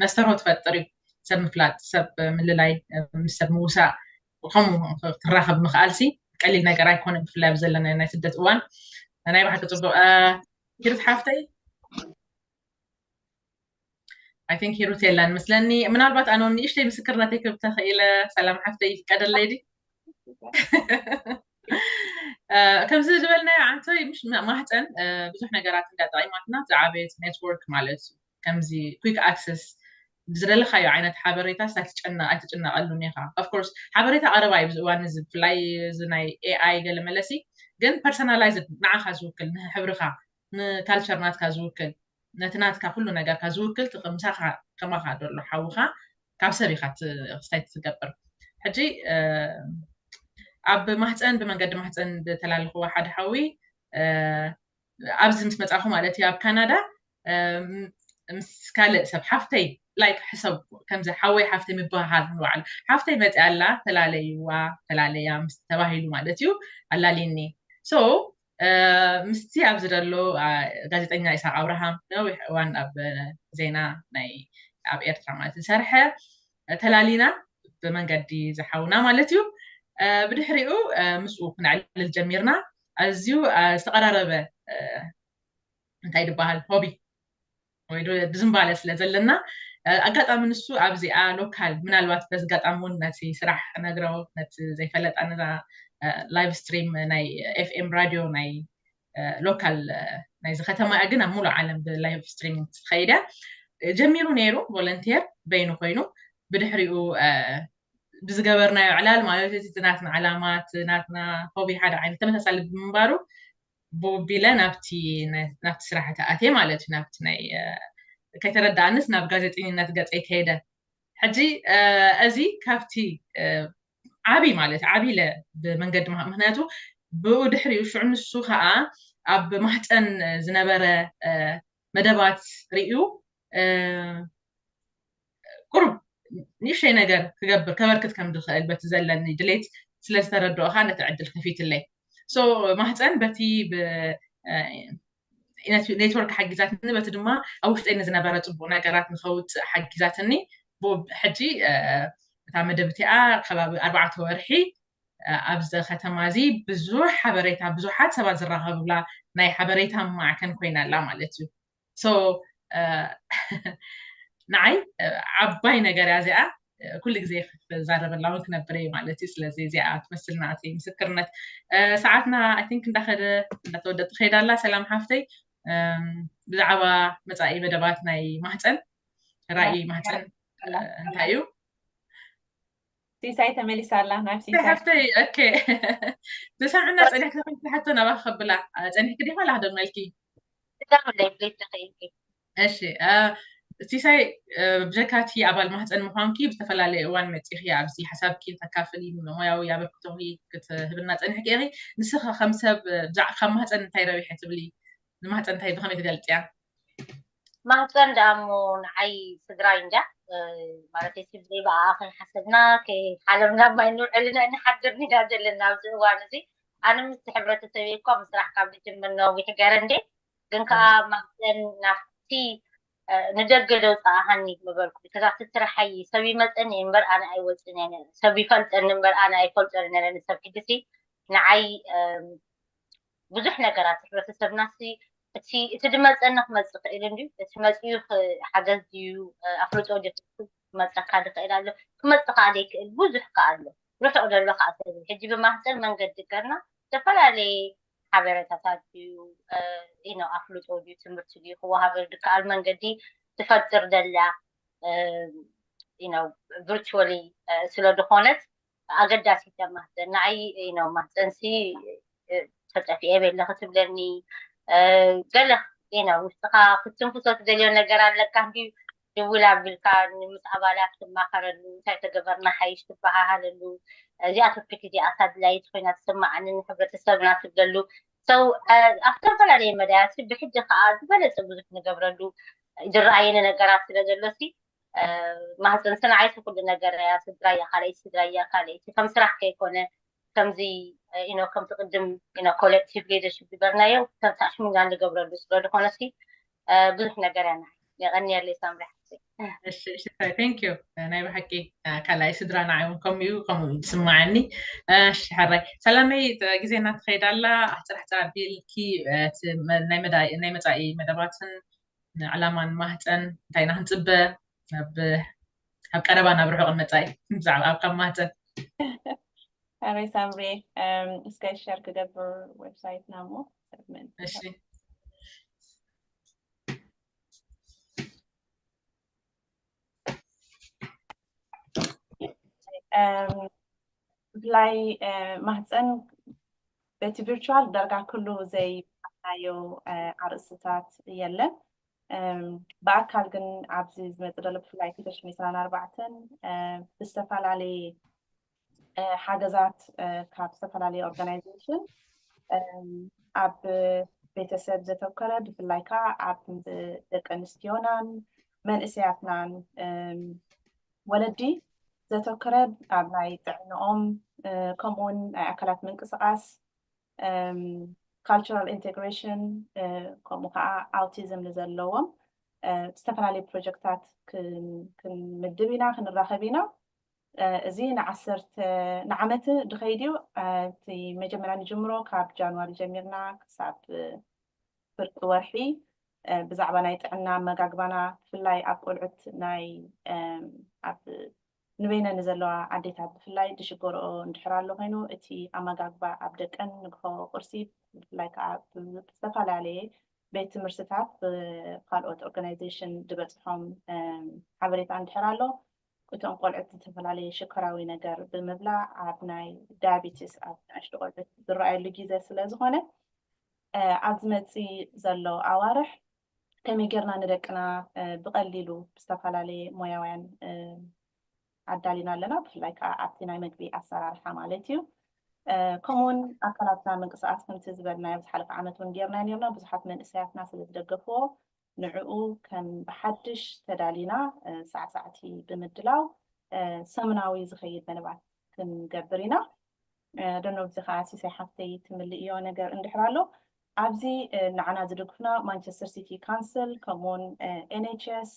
መስተርሆ ትፈጥር እዩ ሰብ ምፍላጥ ሰብ ምልላይ ምስ ሰብ ምውሳእ ከምኡ ክትራኸብ ምክኣል ሲ ቀሊል ነገር ኣይኮነ ብፍላይ ኣብ ዘለና ናይ ስደት እዋን ናይ ብሓቂ ፅቡቅ ሂሩት ሓፍተይ I think ሂሩት የላን መስለኒ ምናልባት ኣነ ንእሽተይ ምስክርነተይ ክብ ተኽኢለ ሰላም ሓፍተይ ይፍቀደለይ ዲ ከምዚ ዝበልናዮ ዓንቶይ ምሽ ማህፀን ብዙሕ ነገራት እንዳጠቂማትና ዝዓበየት ኔትወርክ ማለት እዩ ከምዚ quick access ዝደለካዮ ዓይነት ሓበሬታ ኣይትጨነቀሉን ኢኻ of course ሓበሬታ ቀረባ እዩ ብዝእዋን እዚ ብፍላይ እዚ ናይ AI ገለ መለሲ ግን personalized ንዓኻ ዝውክል ንሕብርኻ ንካልቸር ናትካ ዝውክል ነቲ ናትካ ኩሉ ነገርካ ዝውክል ትቕምሳኻ ከማኻ ደሎ ሓውኻ ካብ ሰብ ኢኻ ክስታይ ትገብር ሕጂ ኣብ ማህፀን ብመንገዲ ማህፀን ዝተላለኽዎ ሓደ ሓዊ ኣብዚ ምስ መፃኹ ማለት እዩ ኣብ ካናዳ ምስ ካልእ ሰብ ሓፍተይ ላይክ ሕሰብ ከምዚ ሓወይ ሓፍተይ ምብሃሃል ንባዕሉ ሓፍተይ መፅያ ኣላ ተላለይዋ ተላለያ ምስ ተባሂሉ ማለት እዩ ኣላሊኒ so ምስቲ ኣብዚ ዘሎ ጋዜጠኛ ኢሳቅ ኣብርሃም ነዊሕ እዋን ኣብ ዜና ናይ ኣብ ኤርትራ ማለት ዝሰርሐ ተላሊና ብመንገዲ ዝሓውና ማለት እዩ ብድሕሪኡ ምስኡ ክነዕልል ጀሚርና ኣዝዩ ዝተቀራረበ እንታይ ዝበሃል ሆቢ ወይ ዝንባለ ስለ ዘለና ኣጋጣሚ ንሱ ኣብዚኣ ሎካል ምናልባት በዚ ኣጋጣሚ እውን ነቲ ስራሕ ነግረው ነቲ ዘይፈለጣ ነዛ live stream ናይ ኤፍኤም ራድዮ ናይ ሎካል ናይዚ ከተማ እያ ግን ኣብ ሙሉእ ዓለም ብ live stream ትኸይድ እያ ጀሚሩ ነይሩ volunteer በይኑ ኮይኑ ብድሕሪኡ ብዝገበርናዮ ዕላል ማለት እቲ ናትና ዕላማ እቲ ናትና ሆቢ ሓደ ዓይነት ተመሳሳሊ ብምንባሩ ብቢለ ናብቲ ናብቲ ስራሕ ተኣትየ ማለት እዩ ናብቲ ናይ ከይተረዳኣንስ ናብ ጋዜጠኝነት ገፀይ ከይደ ሕጂ እዚ ካብቲ ዓብይ ማለት ዓብይ ኢለ ብመንገዲ ምክንያቱ ብኡ ድሕሪኡ ሽዑ ንሱ ከዓ ኣብ ማህፀን ዝነበረ መደባት ርእዩ ቁሩብ ንእሽተይ ነገር ክገብር ከበርክት ከም ዝኽእል በቲ ዘለኒ ድሌት ስለ ዝተረድኦ ከዓ ነቲ ዕድል ከፊትለይ so ማህፀን በቲ ኔትወርክ ሓጊዛትኒ በቲ ድማ ኣብ ውሽጠይ ንዝነበረ ፅቡቅ ነገራት ንከውፅእ ሓጊዛትኒ ሕጂ እታ መደብ እቲኣ ከባቢ ኣርባዕተ ወርሒ ኣብዚ ከተማ እዚ ብዙሕ ሓበሬታ ብዙሓት ሰባት ዝራኸብላ ናይ ሓበሬታ ማዕከን ኮይና ኣላ ማለት እዩ so ንዓይ ዓባይ ነገር እያ እዚኣ ኩሉ ግዜ ክዛረበላ እውን ክነብር እየ ማለት እዩ ስለዚ እዚኣ ትመስል ናተይ ምስክርነት ሰዓትና I think እንዳኸደ እንዳተወደ ትኸይድ ኣላ ሰላም ሓፍተይ ብዛዕባ መፃኢ መደባት ናይ ማህፀን ራእይ ማህፀን እንታይ እዩ ሲሳይ ተመሊሳ ኣላ ናብ ሲሳይ ሓፍተይ ኦኬ ተሰምዕና ፀኒሕካ ከይትሓቶ ናባኻ ከብላ ፀኒሕኪ ዲኻ ላክደመልኪ እሺ ሲሳይ ብጀካቲ ኣባል ማህፀን ምኳንኪ ብዝተፈላለየ እዋን መፂኺ ኣብዚ ሓሳብኪ ተካፍሊ ሞያዊ ኣበርክቶኺ ክትህብና ፀኒሕኪ ኢኺ ንስኻ ከም ሰብ ካብ ማህፀን እንታይ ረቢሐ ትብሊ ንማህፀን እንታይ ብከመይ ትገልፅያ ማህፀን ደኣሞ ንዓይ ስድራይ እንዳ ማለት እቲ ብዘይ ብኣኣ ከይሓሰብና ከይሓለምና ማይ ንውዕልና ንሓድር ኢና ዘለና ኣብዚ እዋን እዚ። ኣነ ምስ ሕብረተሰብ እኳ ምስራሕ ካብ ዝጅምር ነዊሕ ገረ እንዴ፣ ግን ከዓ ማህፀን ናብቲ ንደገ ደውፅኣሃኒ ምበልኩ። ከዛ ትስራሐይ ሰብ ይመፀኒ እምበር ኣነ ኣይወፅን እየ ነረ፣ ሰብ ይፈልጠኒ እምበር ኣነ ኣይፈልጦን ነረ። ንሰብ ሕጅሲ ንዓይ ብዙሕ ነገራት ሕብረተሰብና ሲ እቲ እቲ ድመፀኒ ክመፅእ ክእል እንድዩ። እቲ መፅኡ ሓገዝ ድዩ ኣፍልጦ ድዩ ክመፀካ ድክእል ኣሎ። ክመፅእ ከዓ ዘይክእል ብዙሕ ከዓ ኣሎ። ርሑቕ ዘሎ ከዓ ሰብ ሕጂ ብማህፀን መንገዲ ገርና ዝተፈላለየ ሓበሬታታት ድዩ ኢኖ ኣፍልጦ ድዩ ትምህርቲ ድዩ ክወሃበሉ ድከኣል መንገዲ ትፈጥር ደላ ኢኖ ቪርቹዋሊ ስለ ዝኾነት ኣገዳሲት እያ ማህፀን። ንዓይ ኢኖ ማህፀንሲ ተጠፊኤ በለ ክትብለኒ ገለ ኢኖ ውሽጥኻ ክትንፍሶ ትደልዮ ነገር ኣለካ እንዲ ድውል ኣቢልካ ንምስ ኣባላት ትማኸረሉ እንታይ ተገበርና ሓይሽ ትበሃሃለሉ እዚኣ ቶፒክ እዚኣ ኣድላይት ኮይና ትስማዓኒ ንሕብረተሰብና ትብለሉ ሰው ኣብ ዝተፈላለየ መዳያት ብሕጂ ከዓ ዝበለፀ ብዙሕ ንገብረሉ ዝረኣየኒ ነገራት ስለ ዘሎ ሲ ማህፀንሲ ንዓይሲ ኩሉ ነገር እያ። ስድራ እያ ካልኣይቲ ስድራ እያ ካልኣይቲ ከም ስራሕ ከይኮነ ከምዚ ኢኖ ከምቲ ቅድም ኢኖ ኮሌክቲቭ ሊደርሽፕ ዝበልናዮ ተታሽሙና ንገብረሉ ስለ ዝኾነ ሲ ብዙሕ ነገር እያ ንዓይ የቐንየለይ ሳምሪ ሓፍተይ። እሺ እሺ ታይ ቴንክ ዩ ናይ ብሓቂ ካልኣይ ስድራ ንዓይ እውን ከምኡ እዩ ከምኡ እዩ ዝስማዓኒ። እሺ ሕራይ ሰላመይ ግዜና ትኸይድ ኣላ ኣሕፅር ኣሕፅር ኣቢልኪ ናይ መፃኢ መደባትን ዕላማን ማህፀን እንታይ ኢና ክንፅበ ኣብ ኣብ ቀረባ ናብ ርሑቕ መፃኢ ብዛዕባ ኣብ ካብ ማህፀን ኣረይ ሳምሪ እስከ ሸር ክገብር ዌብሳይትና እሞ እሺ ብፍላይ ማህፀን በቲ ቪርቹዋል ዳርጋ ኩሉ ዘይናዮ ኣርእስትታት የለን። ብኣካል ግን ኣብዚ ዝመፅእ ዘሎ ብፍላይ ክልተ ሽሕን ዕስራን ኣርባዕተን ብዝተፈላለየ ሓገዛት ካብ ዝተፈላለየ ኦርጋናይዜሽን ኣብ ቤተሰብ ዘተኮረ ብፍላይ ከዓ ኣብ ደቂ ኣንስትዮናን መንእሰያትናን ወለዲ ዘተኮረ ኣብ ናይ ጥዕንኦም ከምኡውን ናይ ኣካላት ምንቅስቃስ ካልቸራል ኢንቴግሬሽን ከምኡ ከዓ ኣውቲዝም ንዘለዎም ዝተፈላለዩ ፕሮጀክታት ክንምድብ ኢና ክንራኸብ ኢና። እዚ ንዓሰርተ ንዓመት ድኸይድ እዩ። እቲ መጀመርያ ንጅምሮ ካብ ጃንዋሪ ጀሚርና ክሳብ ፍርቂ ወርሒ ብዛዕባ ናይ ጥዕና ኣመጋግባና ብፍላይ ኣብ ቆልዑት ናይ ኣብ ንበይነ ንዘለዋ ኣዴታት ብፍላይ ድሽገርኦ እንድሕር ኣሎ ኮይኑ እቲ ኣመጋግባ ኣብ ደቀን ንግሆ ቁርሲ ብፍላይ ከዓ ብዝተፈላለየ ቤት ትምህርትታት ብካልኦት ኦርጋናይዜሽን ዝበፅሖም ሓበሬታ እንድሕር ኣሎ እቶም ቆልዑት ዝተፈላለየ ሽኮራዊ ነገር ብምብላዕ ኣብ ናይ ዳያቢቲስ ኣብ ንኣሽቱ ቆልዑት ዝረኣየሉ ግዜ ስለ ዝኾነ ኣብ ዝመፅእ ዘሎ ኣዋርሕ ከመይ ጌርና ንደቅና ብቐሊሉ ብዝተፈላለየ ሞያውያን ኣዳሊና ኣለና ብፍላይ ከዓ ኣብቲ ናይ መግቢ ኣሰራርሓ ማለት እዩ ከምኡውን ኣካላትና ምንቅስቃስ ከምቲ ዝበልናዮ ዝሓለፈ ዓመት እውን ጌርና ኔርና ብዙሓት መንእሰያትና ስለ ዝደገፍዎ ንዕኡ ከም ብሓድሽ ተዳሊና ሳዕሳዕቲ ብምድላው ሰሙናዊ ዝኸይድ መደባት ክንገብር ኢና ደኖ ብዚ ከዓ ሲሳይ ሓፍተይ ትምልእዮ ነገር እንድሕር ኣሎ ኣብዚ ንዓና ዝድግፉና ማንቸስተር ሲቲ ካንስል ከምኡውን ኤንኤችኤስ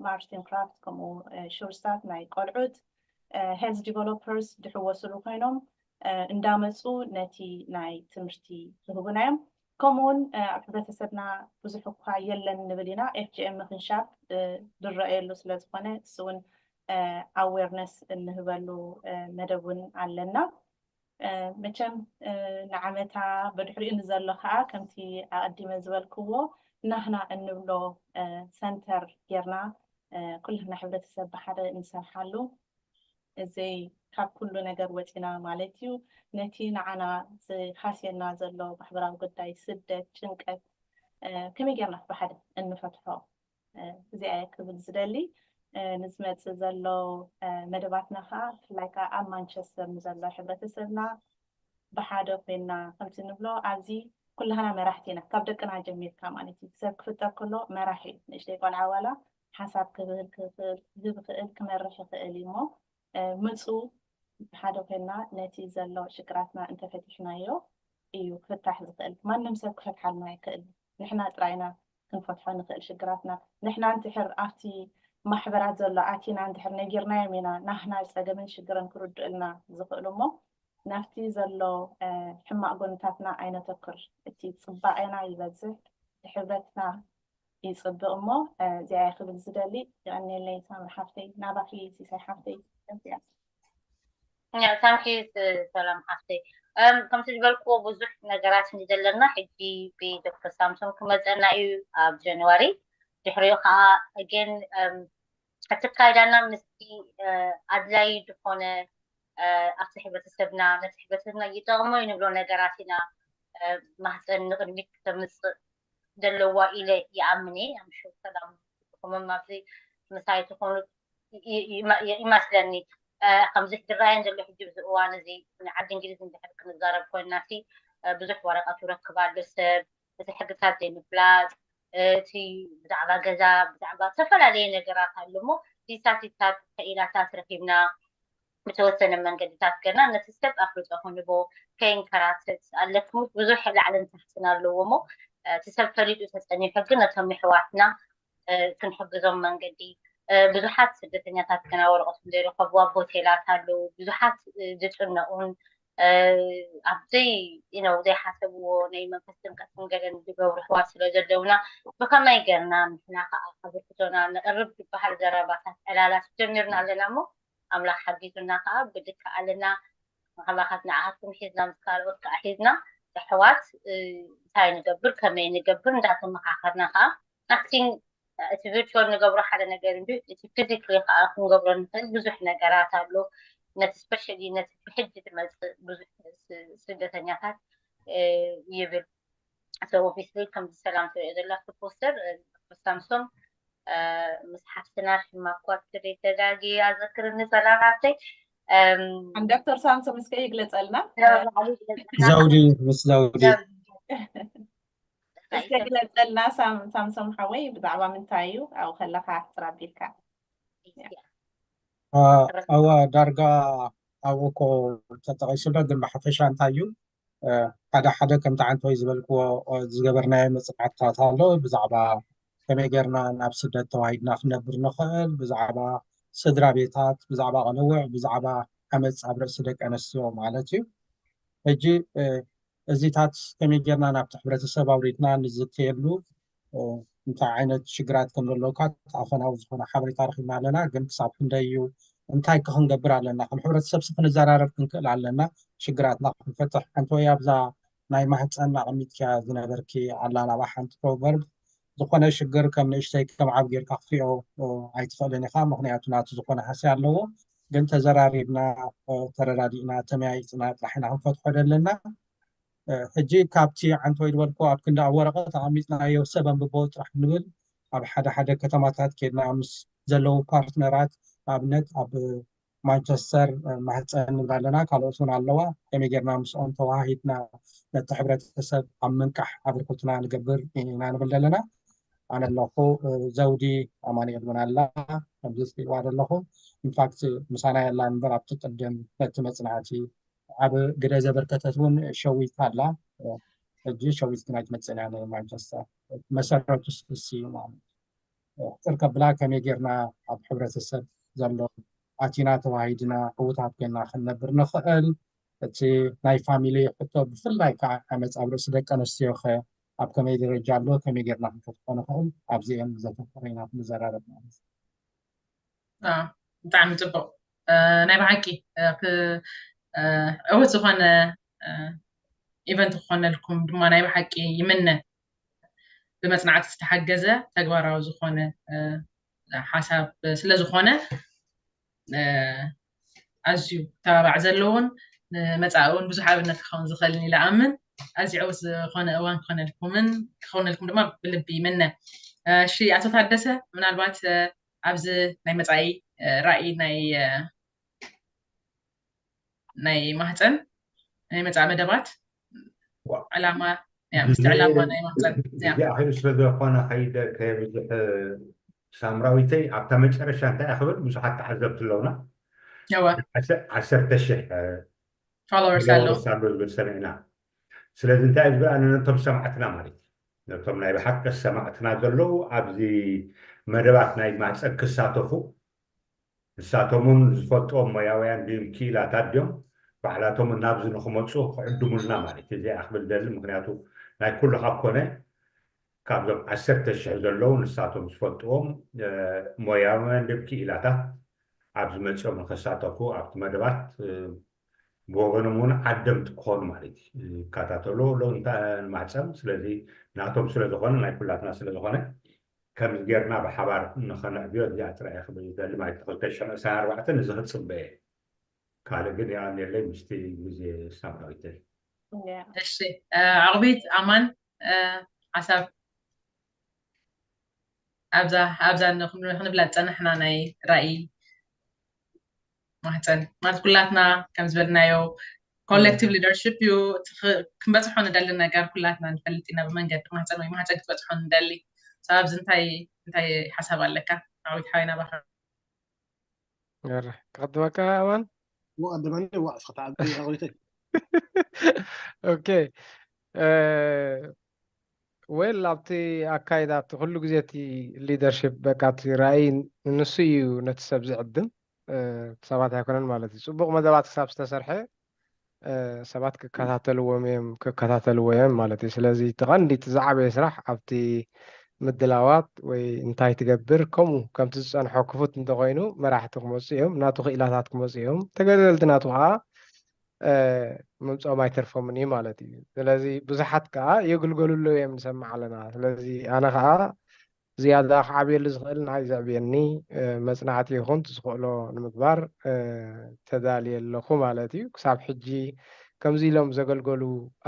ማርቲን ክራፍት ከምኡ ሹርስታት ናይ ቆልዑት ሄልዝ ዲቨሎፐርስ ድሕወስሉ ኮይኖም እንዳመፁ ነቲ ናይ ትምህርቲ ዝህቡና እዮም ከምኡውን ኣብ ሕብረተሰብና ብዙሕ እኳ የለን ንብል ኢና ኤፍጂኤም ምክንሻብ ዝረአየሉ ስለዝኾነ እሱ እውን ኣዌርነስ እንህበሉ መደብ እውን ኣለና መቸም ንዓመታ ብድሕሪኡ ንዘሎ ከዓ ከምቲ ኣቐዲመ ዝበልክዎ ናህና እንብሎ ሰንተር ጌርና ኩላህና ሕብረተሰብ ብሓደ እንሰርሓሉ እዚ ካብ ኩሉ ነገር ወፂና ማለት እዩ ነቲ ንዓና ዝሃስየና ዘሎ ማሕበራዊ ጉዳይ ስደት ጭንቀት ከመይ ጌርና ብሓደ እንፈትሖ እዚኣ ክብል ዝደሊ ንዝመፅእ ዘሎ መደባትና ከዓ ብፍላይ ከዓ ኣብ ማንቸስተር ንዘሎ ሕብረተሰብና ብሓደ ኮይና ከምቲ ንብሎ ኣብዚ ኩላህና መራሕቲ ኢና ካብ ደቅና ጀሚርካ ማለት እዩ ሰብ ክፍጠር ከሎ መራሒ እዩ ንእሽተይ ቆልዓ ዋላ ሓሳብ ክብህል ክኽእል ክህብ ክእል ክመርሕ ይኽእል እዩ እሞ ምፁ ሓደ ኮይና ነቲ ዘሎ ሽግራትና እንተፈቲሕናዮ እዩ ክፍታሕ ዝኽእል። ማንም ሰብ ክፈትሓልና ይኽእል። ንሕና ጥራይና ክንፈትሖ ንኽእል ሽግራትና። ንሕና እንድሕር ኣብቲ ማሕበራት ዘሎ ኣቲና እንድሕር ነጊርናዮም ኢና ናህና ፀገምን ሽግርን ክርድእልና ዝኽእሉ እሞ ናብቲ ዘሎ ሕማቕ ጎንታትና ኣይነተኩር። እቲ ፅባቐና ይበዝሕ፣ ሕብረትና ይፅብቕ እሞ እዚኣ ክብል ዝደሊ። ይቐንየለይ ሳምሪ ሓፍተይ። ናባኺ ሲሳይ ሓፍተይ። ሳምሒ ሰላም ሓፍተይ። ከምቲ ዝበልክዎ ብዙሕ ነገራት ዘለና ሕጂ ብዶክተር ሳምሶን ክመፀና እዩ ኣብ ጃንዋሪ። ድሕሪኡ ከዓ ግን እቲ ካይዳና ምስቲ ኣድላይ ዝኾነ ኣብቲ ሕብረተሰብና ነቲ ሕብረተሰብና ይጠቕሞ እዩ ንብሎ ነገራት ኢና ማህፀን ንቅድሚት ክተምፅእ ዘለዋ ኢለ ይኣምን እየ። ኣምሹ ሰላም ዝኾኖም ኣብዚ ምሳይ ትኾኑ ይመስለኒ። ከምዚ ዝረኣየን ዘሎ ሕጂ ብዚ እዋን እዚ ንዓዲ እንግሊዝ እንድሕር ክንዛረብ ኮይንና ሲ ብዙሕ ወረቀት ይረክብ ኣሎ ሰብ እቲ ሕግታት ዘይምፍላጥ እቲ ብዛዕባ ገዛ ብዛዕባ ዝተፈላለየ ነገራት ኣሎ እሞ ቲታቲታት ከኢላታት ረኪብና ብተወሰነ መንገዲታት ገና ነቲ ሰብ ኣፍልጦ ክንቦ ከይንከራተት ኣለክሙት ብዙሕ ላዕልን ታሕትን ኣለዎ እሞ እቲ ሰብ ፈሊጡ ተፀኒሑ ግን ነቶም ኣሕዋትና ክንሕግዞም መንገዲ ብዙሓት ስደተኛታት ገና ወረቀቶም ዘይረከቡ ኣብ ሆቴላት ኣለዉ። ብዙሓት ዝጭነቁን ኣብዘይ ነው ዘይሓሰብዎ ናይ መንፈስ ጭንቀትን ገለን ዝገብሩ ኣሕዋት ስለ ዘለውና ብከመይ ገርና ንሕና ከዓ ኣበርክቶና ንቅርብ ዝበሃል ዘረባታት ዕላላት ጀሚርና ኣለና እሞ ኣምላኽ ሓጊዙና ከዓ ብድካ ኣለና። ማሕበራት ንዓኻትኩም ሒዝና ምስ ካልኦት ከዓ ሒዝና ኣሕዋት እንታይ ንገብር ከመይ ንገብር እንዳተመኻኸርና ከዓ ናክቲን እቲ ቪርቹዋል ንገብሮ ሓደ ነገር እንዲ እቲ ፊዚክሊ ከዓ ክንገብሮ ንኽእል ብዙሕ ነገራት ኣሎ። ነቲ ስፔሻሊ ነቲ ብሕጂ ዝመፅእ ብዙሕ ስደተኛታት ይብል። ኦብቪስሊ ከምዚ ሰላም ትሪኦ ዘለኪ ፖስተር ሳምሶን ምስ ሓፍትና ሽማ እኳ ትሪ ተጋጊ ኣዘክርኒ ሰላም ሓፍተይ ዶክተር ሳምሶን እስከ ይግለፀልና። ዘውዲ ምስ ዘውዲ እስከ ግለፀልና ሳምሶም ሓወይ ብዛዕባ ምንታይ እዩ ኣብኡ ከለካ ሕፅር ኣቢልካ? እወ ዳርጋ ኣብኡ እኮ ተጠቂሱሎ ግን ብሓፈሻ እንታይ እዩ ሓደ ሓደ ከምቲ ዓንተወይ ዝበልክዎ ዝገበርናዮ መፅናዕትታት ኣሎ ብዛዕባ ከመይ ጌርና ናብ ስደት ተዋሂድና ክነብር ንኽእል ብዛዕባ ስድራ ቤታት ብዛዕባ ቅልውዕ ብዛዕባ ዓመፅ ኣብ ርእሲ ደቂ ኣንስትዮ ማለት እዩ ሕጂ እዚታት ከመይ ጌርና ናብቲ ሕብረተሰብ ኣውሪድና ንዝተየሉ እንታይ ዓይነት ሽግራት ከም ዘለውካ ኣፈናዊ ዝኾነ ሓበሬታ ረኪብና ኣለና ግን ክሳብ ክንደይ እዩ እንታይ ከ ክንገብር ኣለና ከም ሕብረተሰብ ሲ ክንዘራረብ ክንክእል ኣለና ሽግራትና ክንፈትሕ ሓንቲ ወይ ኣብዛ ናይ ማህፀን ኣቐሚጥክያ ዝነበርኪ ኣላ ናብኣ ሓንቲ ፕሮቨርብ ዝኾነ ሽግር ከም ንእሽተይ ከም ዓብ ጌርካ ክትሪኦ ኣይትኽእልን ኢኻ ምክንያቱ ናቱ ዝኾነ ሃስያ ኣለዎ ግን ተዘራሪብና ተረዳዲእና ተመያይጥና ጥራሕ ኢና ክንፈትሖ ዘለና ሕጂ ካብቲ ዓንተወይ ዝበልኮ ኣብ ክንዲ ኣብ ወረቐት ኣቐሚጥናዮ ሰብ ኣንብቦ ጥራሕ ንብል ኣብ ሓደ ሓደ ከተማታት ኬድና ምስ ዘለዉ ፓርትነራት ንኣብነት ኣብ ማንቸስተር ማህፀን ንብል ኣለና ካልኦት እውን ኣለዋ ከመይ ጌርና ምስኦም ተዋሂድና ነቲ ሕብረተሰብ ኣብ ምንቃሕ ኣበርክትና ንገብር ኢና ንብል ዘለና ኣነ ኣለኹ ዘውዲ ኣማኑኤል እውን ኣላ ከምዚ ዝሪእዋ ዘለኹ ኢንፋክት ምሳና የላ እምበር ኣብቲ ቅድም ነቲ መፅናዕቲ ዓብ ግደ ዘበርከተት እውን ሸዊት ኣላ ሕጂ ሸዊት ግና ኣይትመፅእን እያ ንማንቸስተር መሰረቱ ስሲ ማለት ሕፅር ከብላ ከመይ ጌርና ኣብ ሕብረተሰብ ዘሎ ኣቲና ተዋሂድና ዕውታት ኮይና ክንነብር ንኽእል እቲ ናይ ፋሚሊ ሕቶ ብፍላይ ከዓ ዓመፅ ኣብ ርእሲ ደቂ ኣንስትዮ ከ ኣብ ከመይ ደረጃ ኣሎ ከመይ ጌርና ክንፈትሖ ንኽእል ኣብዚአን ዘተኮረ ኢና ክንዘራረብ ማለት እዩ ብጣዕሚ ፅቡቅ ናይ ብሓቂ ዕውት ዝኾነ ኢቨንት ክኾነልኩም ድማ ናይ ብሓቂ ይምነ ብመፅናዕቲ ዝተሓገዘ ተግባራዊ ዝኾነ ሓሳብ ስለዝኾነ ኣዝዩ ተባባዕ ዘለውን ንመፃኢ እውን ብዙሕ ኣብነት ክኸውን ዝኽእልን ኢለ ኣምን ኣዝዩ ዕውት ዝኾነ እዋን ክኾነልኩምን ክኾነልኩም ድማ ብልቢ ይምነ እሺ ኣቶ ታደሰ ምናልባት ኣብዚ ናይ መፃኢ ራእይ ናይ ናይ ማህፀን ናይ መፃኢ መደባት ዕላማ ምስቲ ዕላማ ናይ ማህፀን ኣኺሉ ስለ ዝኾነ ከይደ ከየብዝሕ ሳምራዊተይ ኣብታ መጨረሻ እንታይ ክብል ብዙሓት ተዓዘብቲ ኣለውና። እወ ዓሰርተ ሺሕ followers ኣሎ። ፎሎወርስ ኣሎ ዝብል ሰሚዕና። ስለዚ እንታይ እዩ ዝብል ኣነ ነቶም ሰማዕትና ማለት እዩ፣ ነቶም ናይ ብሓቂ ሰማዕትና ዘለዉ ኣብዚ መደባት ናይ ማህፀን ክሳተፉ ንሳቶም እውን ዝፈልጥዎም ሞያውያን ድዮም ክኢላታት ድዮም ባዕላቶም እውን ናብዚ ንክመፁ ክዕድሙልና ማለት እዩ። እዚኣ ክብል ደሊ ምክንያቱ ናይ ኩሉ ካብ ኮነ ካብዞም ዓሰርተ ሽሕ ዘለዉ ንሳቶም ዝፈልጥዎም ሞያውያን ድዮም ክኢላታት ኣብዚ መፂኦም ንክሳተፉ ኣብቲ መደባት ብወገኖም እውን ዓደምቲ ክኾኑ ማለት እዩ። ይከታተሉ ኣለዉ ንማህፀን። ስለዚ ናቶም ስለዝኾነ ናይ ኩላትና ስለዝኾነ ከምዚ ጌርና ብሓባር ንኸነዕብዮ እዚኣ ጥራይ ክብል ይደሊ ማለት ክልተ ሽሕን ዕስራን ኣርባዕተን እዚ ክፅበየ ካልእ ግን የቐንየለይ ምስቲ ግዜ ሳምራዊተይ። እሺ ኣቕቢት ኣማን ሓሳብ ኣብዛ ኣብዛ ክንብላ ዝፀናሕና ናይ ራእይ ማህፀን ማለት ኩላትና ከም ዝበልናዮ collective leadership እዩ። ክንበፅሖ ንደሊ ነገር ኩላትና ንፈልጥ ኢና ብመንገዲ ማህፀን ወይ ማህፀን ክትበፅሖ ንደሊ። ኣብዚ እንታይ እንታይ ሓሳብ ኣለካ? ኣቕቢት ሓወይ ናባኻ። ክቅድመካ ኣማን። ወቀደመኒ ዋ እስኸ ተዓቢ ኣቕቢተይ። ኦኬ well ኣብቲ ኣካይዳ ኣብቲ ኩሉ ግዜ እቲ leadership በቃ እቲ ራእይ ንሱ እዩ ነቲ ሰብ ዝዕድም። ሰባት ኣይኮነን ማለት እዩ። ፅቡቅ መደባት ክሳብ ዝተሰርሐ ሰባት ክከታተልዎም እዮም ክከታተልዎ እዮም ማለት እዩ። ስለዚ እቲ ቀንዲ እቲ ዝዓበየ ስራሕ ኣብቲ ምድላዋት ወይ እንታይ ትገብር ከምኡ ከምቲ ዝፀንሖ ክፉት እንተኮይኑ መራሕቲ ክመፁ እዮም፣ ናቱ ክኢላታት ክመፁ እዮም፣ ተገደልቲ ናቱ ከዓ ምምፅኦም ኣይተርፎምን እዩ ማለት እዩ። ስለዚ ብዙሓት ከዓ የግልገሉ ኣለዉ እዮም ንሰምዕ ኣለና። ስለዚ ኣነ ከዓ ዝያዳ ክዓብየሉ ዝኽእል ንዓይ ዘዕብየኒ መፅናዕቲ ይኹን ዝኽእሎ ንምግባር ተዳልየ ኣለኹ ማለት እዩ። ክሳብ ሕጂ ከምዚ ኢሎም ዘገልገሉ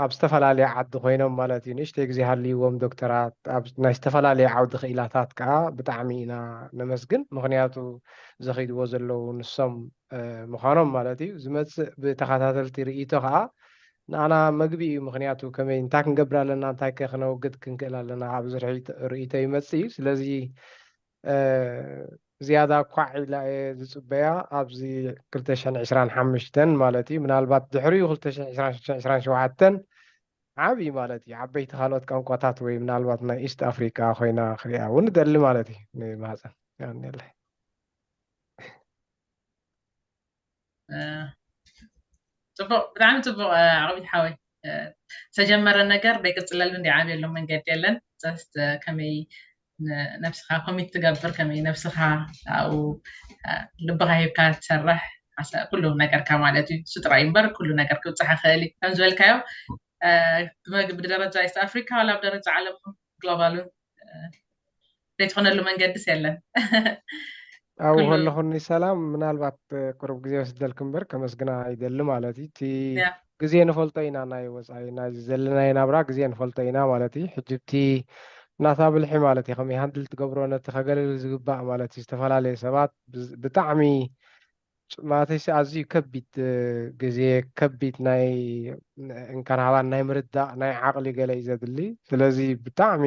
ኣብ ዝተፈላለየ ዓዲ ኮይኖም ማለት እዩ ንእሽተይ ግዜ ሃልይዎም ዶክተራት ኣብ ናይ ዝተፈላለየ ዓውዲ ክኢላታት ከዓ ብጣዕሚ ኢና ነመስግን። ምኽንያቱ ዘኺድዎ ዘለዉ ንሶም ምዃኖም ማለት እዩ። ዝመፅእ ብተኸታተልቲ ርእይቶ ከዓ ንኣና መግቢ እዩ። ምኽንያቱ ከመይ እንታይ ክንገብር ኣለና እንታይ ከ ክነውግድ ክንክእል ኣለና ኣብዚ ርእይቶ ይመፅእ እዩ። ስለዚ ዝያዳ ኳዕ ኢላ እየ ዝፅበያ ኣብዚ ክልተ ሽሕን ዕስራን ሓሙሽተን ማለት እዩ። ምናልባት ድሕሪኡ ክልተ ሽሕን ዕስራን ሽዱሽተን ዕስራን ሸውዓተን ዓብዪ ማለት እዩ። ዓበይቲ ካልኦት ቋንቋታት ወይ ምናልባት ናይ ኢስት ኣፍሪቃ ኮይና ክሪኣ እውን እደሊ ማለት እዩ። ንማህፀን ያንለ ፅቡቅ ብጣዕሚ ፅቡቅ። ኣቕቢት ሓወይ ዝተጀመረ ነገር ዘይቅፅለሉ እንዲ ዓብየሉ መንገዲ የለን። ስ ከመይ ነብስኻ ኮሚት ትገብር ከመይ ነብስኻ ኣብኡ ልብኻ ሂብካ ትሰርሕ ኩሉ ነገርካ ማለት እዩ። እሱ ጥራይ እምበር ኩሉ ነገር ክብፅሕ ይኽእል እዩ። ከም ዝበልካዮ ብመግቢ ደረጃ ኢስት ኣፍሪካ ዋላ ኣብ ደረጃ ዓለም ግሎባል እውን ዘይትኾነሉ መንገድስ የለን። ኣብኡ ኩሉ ከለኹኒ ሰላም ምናልባት ቁሩብ ግዜ ወስደልክ እምበር ከመስግና ይደሊ ማለት እዩ። እቲ ያ ግዜ ንፈልጦ ኢና ናይ ወፃኢ ናይ ዘለናዮ ናብራ ግዜ ንፈልጦ ኢና ማለት እዩ። ሕጂ እቲ ናታ ብልሒ ማለት እዩ ከመይ ሃንድል ትገብሮ ነቲ ከገልግል ዝግባእ ማለት እዩ። ዝተፈላለየ ሰባት ብዝ- ብጣዕሚ ፅ- ማለት ኣዝዩ ከቢድ ግዜ ከቢድ ናይ እንካን ሃባን ናይ ምርዳእ ናይ ዓቕሊ ገለ እዩ ዘድሊ። ስለዚ ብጣዕሚ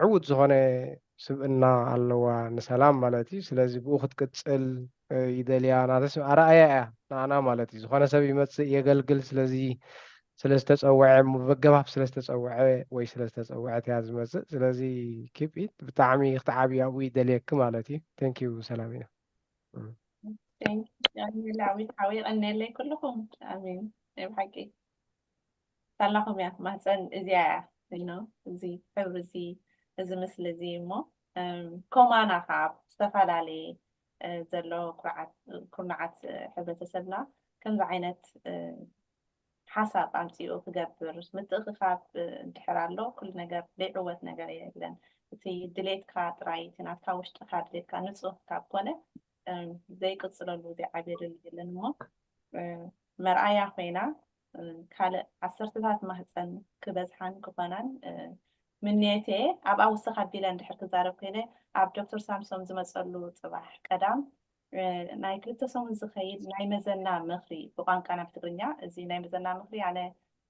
ዕዉት ዝኾነ ስብእና ኣለዋ ንሰላም ማለት እዩ። ስለዚ ብኡ ክትቅፅል ይደልያ ናተስ ኣርኣያ እያ ንኣና ማለት እዩ። ዝኾነ ሰብ ይመፅእ የገልግል ስለዚ ስለዝተፀወዐ በገባብ ስለዝተፀወዐ ወይ ስለዝተፀወዐት እያ ዝመፅእ። ስለዚ keep it ብጣዕሚ ክትዓቢ ኣብኡ ይደልየኪ ማለት እዩ። Thank you ሰላም ኢና። ላዊት ሓወይ ቀኒለይ ኩልኹም ኣሜን። ናይ ብሓቂ ሳላኹም እያ ማህፀን እዚኣ እያ ኖ እዚ ሕብሪ እዚ እዚ ምስሊ እዚ እሞ ኮማና ከዓ ዝተፈላለየ ዘሎ ኩርዓት ኩርናዓት ሕብረተሰብና ከምዚ ዓይነት ሓሳብ ኣምፂኡ ክገብር ምትእኽኻብ እንድሕር ኣሎ ኩሉ ነገር ዘይዕወት ነገር የለን። እቲ ድሌትካ ጥራይ እቲ ናትካ ውሽጥካ ድሌትካ ንፁህ ካብ ኮነ ዘይቅፅለሉ ዘይዓብየሉ የለን እሞ መርኣያ ኮይና ካልእ ዓሰርተታት ማህፀን ክበዝሓን ክኾናን ምንየት እየ። ኣብኣ ውስኽ ኣቢለ እንድሕር ክዛረብ ኮይነ ኣብ ዶክተር ሳምሶም ዝመፀሉ ፅባሕ ቀዳም ናይ ክልተ ሰሙን ዝኸይድ ናይ መዘና ምኽሪ ብቋንቋና ብትግርኛ። እዚ ናይ መዘና ምኽሪ ኣነ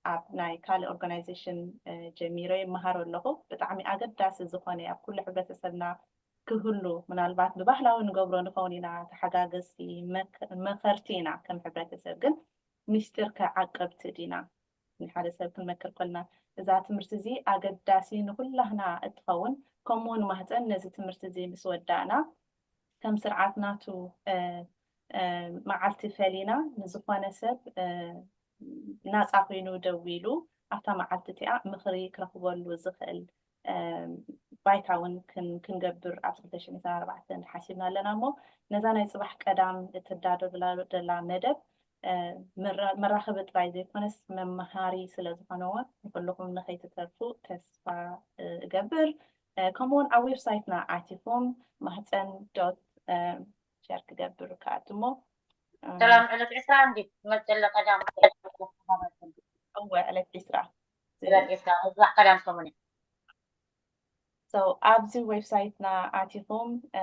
ኣብ ናይ ካልእ ኦርጋናይዜሽን ጀሚረ ይመሃሮ ኣለኹ። ብጣዕሚ ኣገዳሲ ዝኾነ ኣብ ኩሉ ሕብረተሰብና ክህሉ፣ ምናልባት ብባህላዊ ንገብሮ ንኸውን ኢና፣ ተሓጋገዝቲ፣ መክ- መኸርቲ ኢና። ከም ሕብረተሰብ ግን ምስጢር ከዓቀብቲ ዲና ንሓደ ሰብ ክንመክር ከለና? እዛ ትምህርቲ እዚ ኣገዳሲ ንኩላህና እትኸውን፣ ከምኡውን ማህፀን ነዚ ትምህርቲ እዚ ምስ ወዳእና ከም ስርዓት ናቱ እ፣ እ፣ መዓልቲ ፈሊና ንዝኾነ ሰብ እ፣ ናፃ ኮይኑ ደዊሉ ኣብታ መዓልቲ እቲኣ ምኽሪ ክረኽበሉ ዝኽእል እ፣ ባይታ እውን ክን- ክንገብር ኣብ ክልተ ሽሕን ዕስራን ኣርባዕተን ሓሲብና ኣለና። እሞ ነዛ ናይ ፅባሕ ቀዳም እትዳሎ ዘላ መደብ እ፣ መራ- መራኸቢ ጥራይ ዘይኮነስ መምሃሪ ስለ ዝኾነ እውን ንኩልኹም ንኸይትተርፉ ተስፋ እ፣ እገብር። እ፣ ከምኡውን ኣብ ዌብሳይትና ኣቲኹም ማህፀን ዶት ሸር ክገብር ከኣትሞ። ሰላም ዕለት ዕስራ እንዲ መፅለ ቀዳም እወ ዕለት ዕስራ ዕለት ዕስራ እዛ ቀዳም ሰሙን So ኣብዚ ዌብሳይትና ኣቲኹም እ፣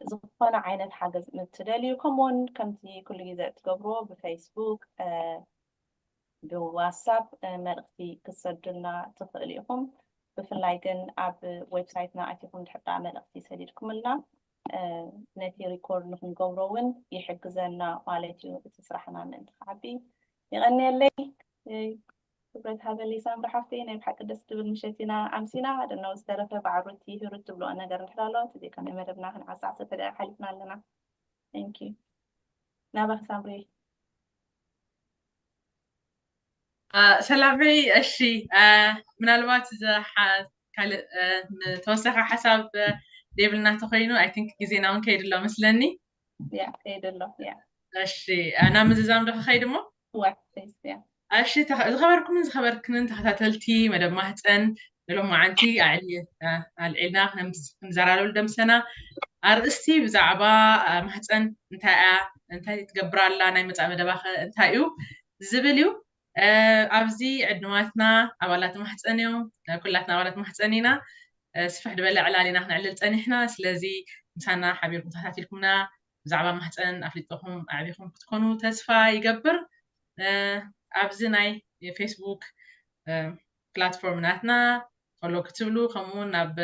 ዝኾነ ዓይነት ሓገዝ እንትደልዩ፣ ከምኡውን ከምቲ ኩሉ ግዜ እትገብርዎ ብፌስቡክ እ፣ ብዋትሳፕ እ፣ መልእኽቲ ክትሰዱልና ትኽእሉ ኢኹም። ብፍላይ ግን ኣብ ዌብሳይትና ኣቲኹም ድሕር ደኣ መልእኽቲ ሰዲድኩምልና እ፣ ነቲ ሪኮርድ ንክንገብሮ እውን ይሕግዘና ማለት እዩ። እቲ ስራሕና ምእንቲ ክዓቢ የቐንየለይ። እ፣ ክብረት ሃበለይ ሳምሪ ሓፍተይ፣ ናይ ብሓቂ ደስ ትብል ምሸት ኢና ኣምሲና። ደናው ዝተረፈ ባዕሩቲ ህሩት ትብልኦ ነገር እንድሕር ኣሎ፣ እቲ ዜካ ናይ መደብና ክንዓሳዕ ሰተደ ሓሊፍና ኣለና። Thank you። ናባኺ ሳምሪ። አ፣ ሰላመይ። እሺ፣ አ፣ ምናልባት እዛ ሓ- ካልእ አ፣ ተወሳኺ ሓሳብ አ፣ ዘይብልና እንተኮይኑ፣ I think ግዜና እውን ከይድሎ መስለኒ። ያ ከይድሎ ያ እሺ፣ አ፣ ናብ ምዝዛም ዶ ክኸይድ እሞ? ወ ፕሊዝ ያ እሺ፣ ተኸ- ዝኸበርኩምን ዝኸበርክንን ተኸታተልቲ መደብ ማህፀን፣ ንሎማዓንቲ ኣዕሊ- አ፣ ኣልዒልና ክነምዝ- ክንዘራረበሉ ደምሰና ኣርእስቲ ብዛዕባ አ፣ ማህፀን እንታይ እያ፣ እንታይ ትገብር ኣላ፣ ናይ መፃኢ መደባኸ እንታይ እዩ ዝብል እዩ። አ፣ ኣብዚ ዕድማትና ኣባላት ማህፀን እዮም። አ፣ ኩላትና ኣባላት ማህፀን ኢና። አ፣ ስፍሕ ዝበለ ዕላል ኢና ክነዕልል ፀኒሕና። ስለዚ ምሳና ሓቢርኩም ተኸታቲልኩምና ብዛዕባ ማህፀን ኣፍሊጥኹም ኣዕቢኹም ክትኮኑ ተስፋ ይገብር። አ፣ ኣብዚ ናይ ፌስቡክ አ፣ ፕላትፎርም ናትና ፎሎ ክትብሉ፣ ከምኡ እውን ናብ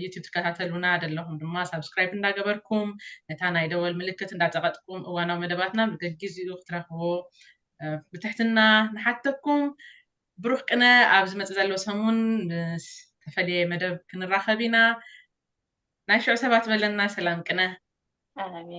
ዩቲዩብ ትከታተሉና ዘለኹም ድማ ሳብስክራይብ እንዳገበርኩም፣ ነታ ናይ ደወል ምልክት እንዳፀቐጥኩም እዋናዊ መደባትና ብገጊዜኡ ክትረኽብዎ አ፣ ብትሕትና ንሓተኩም። ብሩኽ ቅነ። ኣብ ዝመፅእ ዘሎ ሰሙን ምስ ተፈለየ መደብ ክንራኸብ ኢና። ናይ ሽዑ ሰባት በለና። ሰላም ቅነ። ኣሜን።